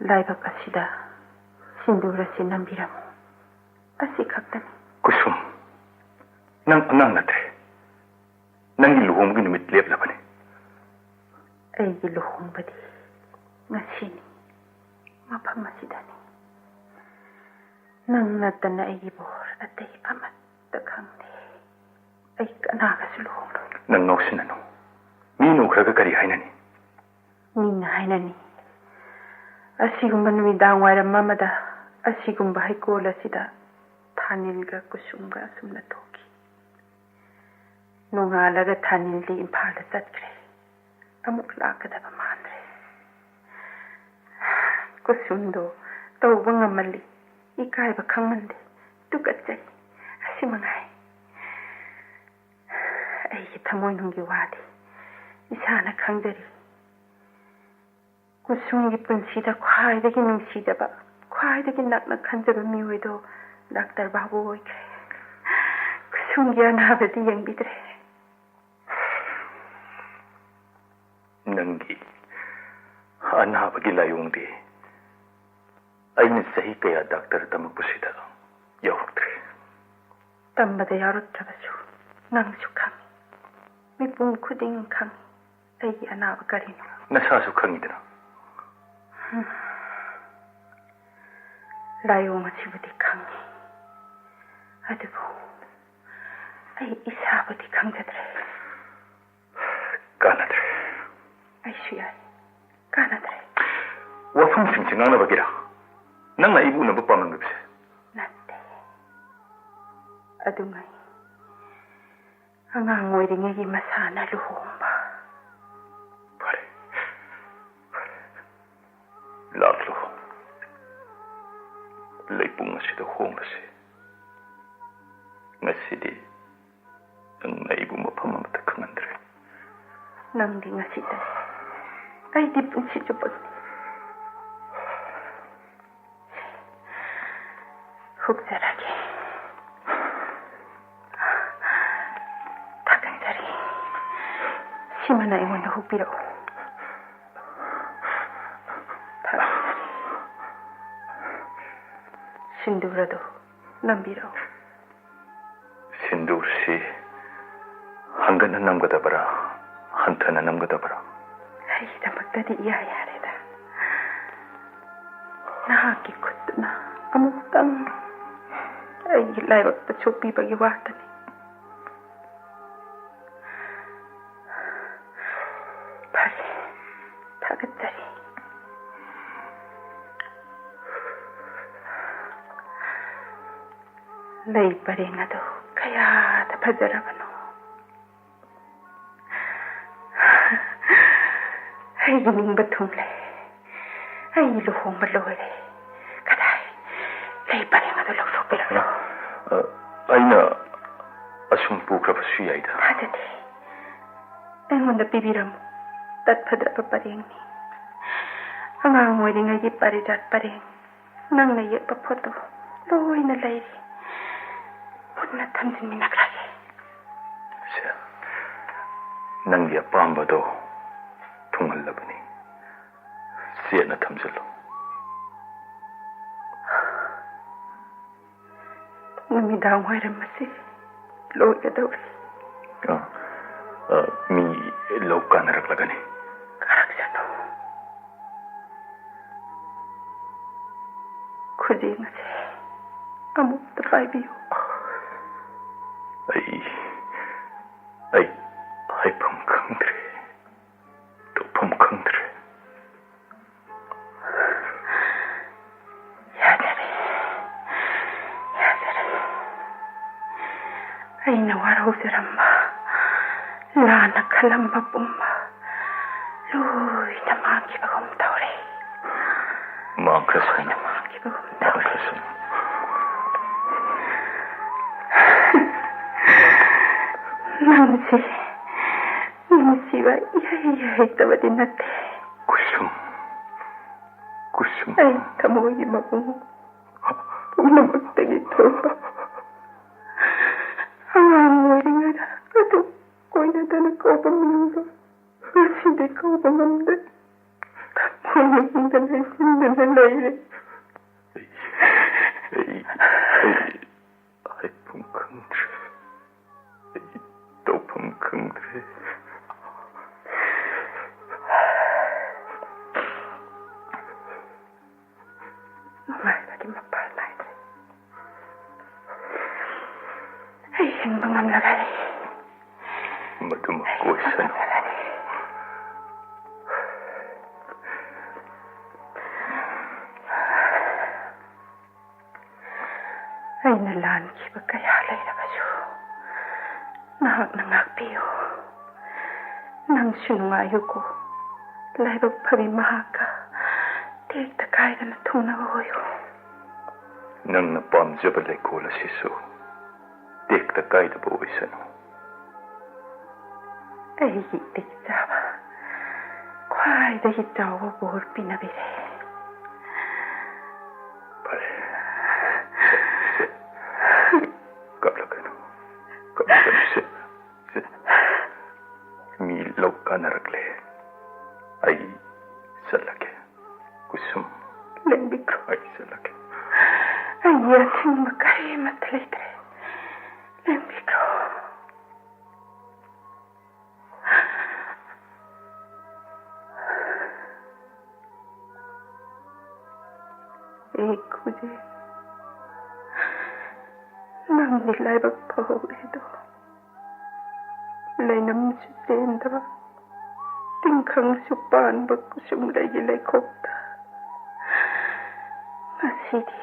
ꯂꯥꯏꯕꯛ ꯑꯁꯤꯗ ꯁꯤꯟꯗꯨꯔ ꯑꯁꯤ ꯅꯝꯕꯤꯔꯝꯃꯨ꯫ ꯑꯁꯤ ꯈꯛꯇꯅꯤ꯫ ꯀꯨꯁꯨꯝ, ꯅꯪ ꯑꯉꯥꯡ ꯅꯠꯇ꯭ꯔꯦ꯫ ꯅꯪꯒꯤ ꯂꯨꯍꯣꯡꯕꯒꯤ ꯅꯨꯃꯤꯠ ꯂꯦꯞꯂꯕꯅꯤ꯫ ꯑꯩꯒꯤ ꯂꯨꯍꯣꯡꯕꯗꯤ ꯉꯁꯤꯅꯤ, ꯃꯐꯝ ꯑꯁꯤꯗꯅꯤ꯫ ꯅꯪ ꯅꯠꯇꯅ ꯑꯩꯒꯤ ꯕꯣꯔ ꯑꯇꯩ ꯑꯃꯠꯇ ꯈꯪꯗꯦ꯫ ꯑꯩ ꯀꯅꯥꯒꯁꯨ ꯂꯨꯍꯣꯡꯂꯣꯏ꯫ ꯅꯪ ꯉꯥꯎꯁꯤꯟꯅꯅꯨ꯫ ꯃꯤ ꯎꯈ꯭ꯔꯒ ꯀꯔꯤ ꯍꯥꯏꯅꯅꯤ? ꯃꯤꯅ ꯍꯥꯏꯅꯅꯤ, ꯑꯁꯤꯒꯨꯝꯕ ꯅꯨꯃꯤꯗꯥꯡ ꯋꯥꯏꯔꯝ ꯑꯃꯗ ꯑꯁꯤꯒꯨꯝꯕ ꯍꯩꯀꯣꯜ ꯑꯁꯤꯗ ꯊꯥꯅꯤꯜꯒ ꯀꯨꯁꯨꯝꯒ ꯑꯁꯨꯝꯅ ꯊꯣꯛꯈꯤ꯫ ꯅꯣꯡꯉꯥꯜꯂꯒ ꯊꯥꯅꯤꯜꯗꯤ ꯏꯝꯐꯥꯜꯗ ꯆꯠꯈ꯭ꯔꯦ꯫ ꯑꯃꯨꯛ ꯂꯥꯛꯀꯗꯕ ꯃꯥꯟꯗ꯭ꯔꯦ꯫ ꯀꯨꯁꯨꯝꯗꯣ ꯇꯧꯕ ꯉꯝꯃꯜꯂꯤ꯫ ꯏꯀꯥꯏꯕ ꯈꯪꯃꯟꯗꯦ꯫ ꯇꯨꯀꯠꯆꯩ꯫ ꯑꯁꯤ ꯃꯉꯥꯏ꯫ ꯑꯩꯒꯤ ꯊꯃꯣꯏꯅꯨꯡꯒꯤ ꯋꯥꯗꯤ ꯏꯁꯥꯅ ꯈꯪꯖꯔꯤ꯫ ꯀꯨꯁꯨꯝꯒꯤ ꯄꯨꯟꯁꯤꯗ ꯈ꯭ꯋꯥꯏꯗꯒꯤ ꯅꯨꯡꯁꯤꯖꯕ, ꯈ꯭ꯋꯥꯏꯗꯒꯤ ꯅꯛꯅ ꯈꯟꯖꯕ ꯃꯤꯑꯣꯏꯗꯣ ꯗꯥꯛꯇꯔ ꯕꯥꯕꯨ ꯑꯣꯏꯈ꯭ꯔꯦ꯫ ꯀꯨꯁꯨꯝꯒꯤ ꯑꯅꯥꯕꯗꯤ ꯌꯦꯡꯕꯤꯗ꯭ꯔꯦ꯫ ꯅꯪꯒꯤ ꯑꯅꯥꯕꯒꯤ ꯂꯥꯏꯑꯣꯡꯗꯤ ꯑꯩꯅ ꯆꯍꯤ ꯀꯌꯥ ꯗꯥꯛꯇꯔ ꯇꯝꯃꯛꯄꯁꯤꯗ ꯌꯥꯎꯔꯛꯇ꯭ꯔꯦ꯫ ꯇꯝꯕꯗ ꯌꯥꯎꯔꯛꯇ꯭ꯔꯕꯁꯨ ꯅꯪꯁꯨ ꯈꯪꯏ꯫ ꯃꯤꯄꯨꯝ ꯈꯨꯗꯤꯡ ꯈꯪꯏ ꯑꯩꯒꯤ ꯑꯅꯥꯕ ꯀꯔꯤꯅꯣ꯫ ꯅꯁꯥꯁꯨ ꯈꯪꯏꯗꯅ꯫ ꯂꯥꯏꯑꯣꯡ ꯑꯁꯤꯕꯨꯗꯤ ꯈꯪꯏ, ꯑꯗꯨꯕꯨ ꯑꯩ ꯏꯁꯥꯕꯨꯗꯤ ꯈꯪꯖꯗ꯭ꯔꯦ꯫ ꯀꯥꯟꯅꯗ꯭ꯔꯦ꯫ ꯑꯩꯁꯨ ꯌꯥꯏ꯫ ꯀꯥꯟꯅꯗ꯭ꯔꯦ꯫ ꯋꯥꯐꯝꯁꯤꯡꯁꯦ ꯉꯥꯡꯅꯕꯒꯤꯔ ꯅꯪꯅ ꯑꯩꯕꯨ ꯎꯅꯕ ꯄꯥꯝꯂꯝꯂꯤꯕꯁꯦ? ꯅꯠꯇꯦ꯫ ꯑꯗꯨꯉꯩ ꯑꯉꯥꯡ ꯑꯣꯏꯔꯤꯉꯩꯒꯤ ꯃꯁꯥꯅ ꯂꯨꯍꯣꯡꯕ꯫ ꯐꯔꯦ, ꯐꯔꯦ꯫ ꯂꯥꯛꯂꯣ꯫ ꯂꯩꯄꯨꯡ ꯑꯁꯤꯗ ꯍꯣꯡꯂꯁꯤ꯫ ꯉꯁꯤꯗꯤ ꯅꯪꯅ ꯑꯩꯕꯨ ꯃꯐꯝ ꯑꯃꯠꯇ ꯈꯪꯍꯟꯗ꯭ꯔꯦ꯫ ꯅꯪꯗꯤ ꯉꯁꯤꯗꯅꯤ, ꯑꯩꯗꯤ ꯄꯨꯟꯁꯤ ꯆꯨꯞꯄꯒꯤ꯫ ꯍꯨꯛꯆꯔꯒꯦ꯫ ꯊꯥꯒꯠ ꯁꯤꯃꯅ ꯑꯩꯉꯣꯟꯗ ꯍꯨꯛꯄꯤꯔꯛꯎ꯫ ꯊꯥꯒꯠꯆꯔꯤ꯫ ꯁꯤꯟꯗꯨꯔ ꯑꯗꯨ ꯅꯝꯕꯤꯔꯛꯎ꯫ ꯁꯤꯟꯗꯨꯔꯁꯤ ꯍꯪꯒꯠꯅ ꯅꯝꯒꯗꯕꯔꯥ, ꯍꯟꯊꯅ ꯅꯝꯒꯗꯕꯔꯥ? ꯑꯩꯒꯤꯗꯃꯛꯇꯗꯤ ꯏꯌꯥ ꯌꯥꯔꯦꯗ꯫ ꯅꯍꯥꯛꯀꯤ ꯈꯨꯠꯇꯨꯅ ꯑꯃꯨꯛꯇꯪ ꯑꯩꯒꯤ ꯂꯥꯏꯕꯛꯇ ꯁꯣꯛꯄꯤꯕꯒꯤ ꯋꯥꯇꯅꯤ꯫ ꯐꯔꯦ, ꯊꯥꯒꯠꯆꯔꯤ꯫ ꯂꯩ ꯄꯔꯦꯡ ꯑꯗꯨ ꯀꯌꯥꯗ ꯐꯖꯔꯕꯅꯣ꯫ ꯑꯩꯒꯤ ꯅꯤꯡꯕ ꯊꯨꯡꯂꯦ꯫ ꯑꯩ ꯂꯨꯍꯣꯡꯕ ꯂꯣꯏꯔꯦ꯫ ꯀꯗꯥꯏ? ꯂꯩ ꯄꯔꯦꯡ ꯑꯗꯨ ꯂꯧꯊꯣꯛꯄꯤꯔꯛꯂꯣ꯫ ꯑ, ꯑꯩꯅ ꯑꯁꯨꯝ ꯄꯨꯈ꯭ꯔꯕꯁꯨ ꯌꯥꯏꯗ꯫ ꯊꯥꯖꯗꯦ꯫ ꯑꯩꯉꯣꯟꯗ ꯄꯤꯕꯤꯔꯝꯃꯨ꯫ ꯇꯠꯐꯗ꯭ꯔꯕ ꯄꯔꯦꯡꯅꯤ꯫ ꯑꯉꯥꯡ ꯑꯣꯏꯔꯤꯉꯩꯒꯤ ꯄꯥꯔꯤꯖꯥꯠ ꯄꯔꯦꯡ꯫ ꯅꯪꯅ ꯌꯦꯛꯄ ꯐꯣꯇꯣ ꯂꯣꯏꯅ ꯂꯩꯔꯤ꯫ ꯄꯨꯟꯅ ꯊꯝꯖꯤꯟꯃꯤꯟꯅꯈ꯭ꯔꯒꯦ꯫ ꯁꯦ, ꯅꯪꯒꯤ ꯑꯄꯥꯝꯕꯗꯣ ꯊꯨꯡꯍꯜꯂꯕꯅꯤ꯫ ꯆꯦꯠꯅ ꯊꯝꯖꯤꯜꯂꯨ꯫ ꯅꯨꯃꯤꯗꯥꯡ ꯋꯥꯏꯔꯝ ꯑꯁꯤ ꯂꯣꯏꯒꯗꯧꯔꯦ꯫ ꯑ, ꯑ, ꯃꯤ ꯂꯧ ꯀꯥꯅꯔꯛꯂꯒꯅꯤ꯫ ꯀꯥꯔꯛꯁꯅꯨ꯫ ꯈꯨꯖꯦꯡ ꯑꯁꯦ ꯑꯃꯨꯛꯇ ꯄꯥꯏꯕꯤꯌꯨ꯫ ꯑꯩ, ꯑꯩ ꯍꯥꯏꯐꯝ ꯈꯪꯗ꯭ꯔꯦ, ꯇꯧꯐꯝ ꯈꯪꯗ꯭ꯔꯦ꯫ ꯌꯥꯖꯔꯦ, ꯌꯥꯖꯔꯦ꯫ ꯑꯩꯅ ꯋꯥꯔꯧꯖꯔꯝꯕ, ꯂꯥꯟꯅ ꯈꯜꯂꯝꯕ ꯄꯨꯝꯕ ꯂꯣꯏꯅ ꯃꯥꯡꯈꯤꯕꯒꯨꯝ ꯇꯧꯔꯦ꯫ ꯃꯥꯡꯈ꯭ꯔꯁꯅꯨ꯫ ꯂꯣꯏꯅ ꯃꯥꯡꯈꯤꯕꯒꯨꯝ ꯇꯧꯔꯦ꯫ ꯃꯥꯡꯈ꯭ꯔꯁꯅꯨ꯫ ꯅꯪꯁꯦ ꯅꯨꯡꯁꯤꯕ ꯏꯍꯩ ꯍꯩꯇꯕꯗꯤ ꯅꯠꯇꯦ꯫ ꯀꯨꯁꯨꯝ, ꯀꯨꯁꯨꯝ꯫ ꯑꯩ ꯊꯃꯣꯏꯒꯤ ꯃꯕꯨꯡ ꯄꯨꯝꯅꯃꯛꯇꯒꯤ ꯊꯣꯛꯄ ꯑꯉꯥꯡ ꯑꯣꯏꯔꯤꯉꯩꯗ ꯑꯗꯨꯝ ꯀꯣꯏꯅꯗꯅ ꯀꯧꯕ ꯃꯤꯡꯗꯣ ꯉꯁꯤꯗꯤ ꯀꯧꯕ ꯉꯝꯗꯦ꯫ ꯊꯃꯣꯏ ꯅꯨꯡꯗ ꯂꯩꯁꯤꯟꯗꯨꯅ ꯂꯩꯔꯦ꯫ ꯑꯩ, ꯑꯩ, ꯑꯩ ꯍꯥꯏꯐꯝ ꯈꯪꯗ꯭ꯔꯦ꯫ ꯑꯩ ꯇꯧꯐꯝ ꯈꯪꯗ꯭ꯔꯦ꯫ ꯅꯨꯡꯉꯥꯏꯕꯒꯤ ꯃꯄꯥ ꯅꯥꯏꯗ꯭ꯔꯦ꯫ ꯑꯩ ꯍꯤꯡꯕ ꯉꯝꯂꯒꯅꯤ꯫ ꯃꯗꯨꯃꯛ ꯑꯣꯏꯁꯅꯨ꯫ ꯑꯩꯅ ꯂꯥꯟꯈꯤꯕ ꯀꯌꯥ ꯂꯩꯔꯕꯁꯨ ꯅꯍꯥꯛꯅ ꯉꯥꯛꯄꯤꯌꯨ꯫ ꯅꯪꯁꯨ ꯅꯨꯡꯉꯥꯏꯌꯨꯀꯣ꯫ ꯂꯥꯏꯕꯛ ꯐꯕꯤ ꯃꯍꯥꯛꯀ ꯇꯦꯛꯇ ꯀꯥꯏꯗꯅ ꯊꯨꯡꯅꯕ ꯑꯣꯏꯌꯨ꯫ ꯅꯪꯅ ꯄꯥꯝꯖꯕ ꯂꯩꯀꯣꯜ ꯑꯁꯤꯁꯨ ꯇꯦꯛꯇ ꯀꯥꯏꯗꯕ ꯑꯣꯏꯁꯅꯨ꯫ ꯑꯩꯒꯤ ꯏꯆꯥꯕ ꯈ꯭ꯋꯥꯏꯗꯒꯤ ꯆꯥꯎꯕ ꯕꯣꯔ ꯄꯤꯅꯕꯤꯔꯦ꯫ ꯐꯔꯦ꯫ ꯁꯦ, ꯁꯦ, ꯁꯦ꯫ ꯀꯞꯂꯛꯀꯅꯨ꯫ ꯀꯞꯂꯛꯀꯅꯨ꯫ ꯁꯦ, ꯁꯦ꯫ ꯃꯤ ꯂꯧ ꯀꯥꯅꯔꯛꯂꯦ꯫ ꯑꯩ ꯆꯠꯂꯒꯦ꯫ ꯀꯨꯁꯨꯝ꯫ ꯂꯦꯡꯕꯤꯈ꯭ꯔꯣ꯫ ꯑꯩ ꯆꯠꯂꯒꯦ꯫ ꯑꯩꯒꯤ ꯑꯊꯤꯡꯕ ꯀꯔꯤꯃꯠꯇ ꯂꯩꯇ꯭ꯔꯦ꯫ ꯂꯦꯡꯕꯤꯈ꯭ꯔꯣ꯫ ꯑꯦ ꯈꯨꯖꯦ, ꯅꯪꯗꯤ ꯂꯥꯏꯕꯛ ꯐꯍꯧꯔꯦꯗꯣ꯫ ꯂꯩꯅꯝꯁꯨ ꯆꯦꯟꯗꯕ, ꯇꯤꯡꯈꯪꯁꯨ ꯄꯥꯟꯕ ꯀꯨꯁꯨꯝ ꯂꯩꯒꯤ ꯂꯩꯈꯣꯛꯇ ꯉꯁꯤꯗꯤ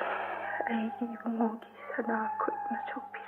ꯑꯩꯒꯤ ꯏꯕꯨꯡꯉꯣꯒꯤ ꯁꯅꯥ ꯈꯨꯠꯅ ꯁꯣꯛꯄꯤ꯫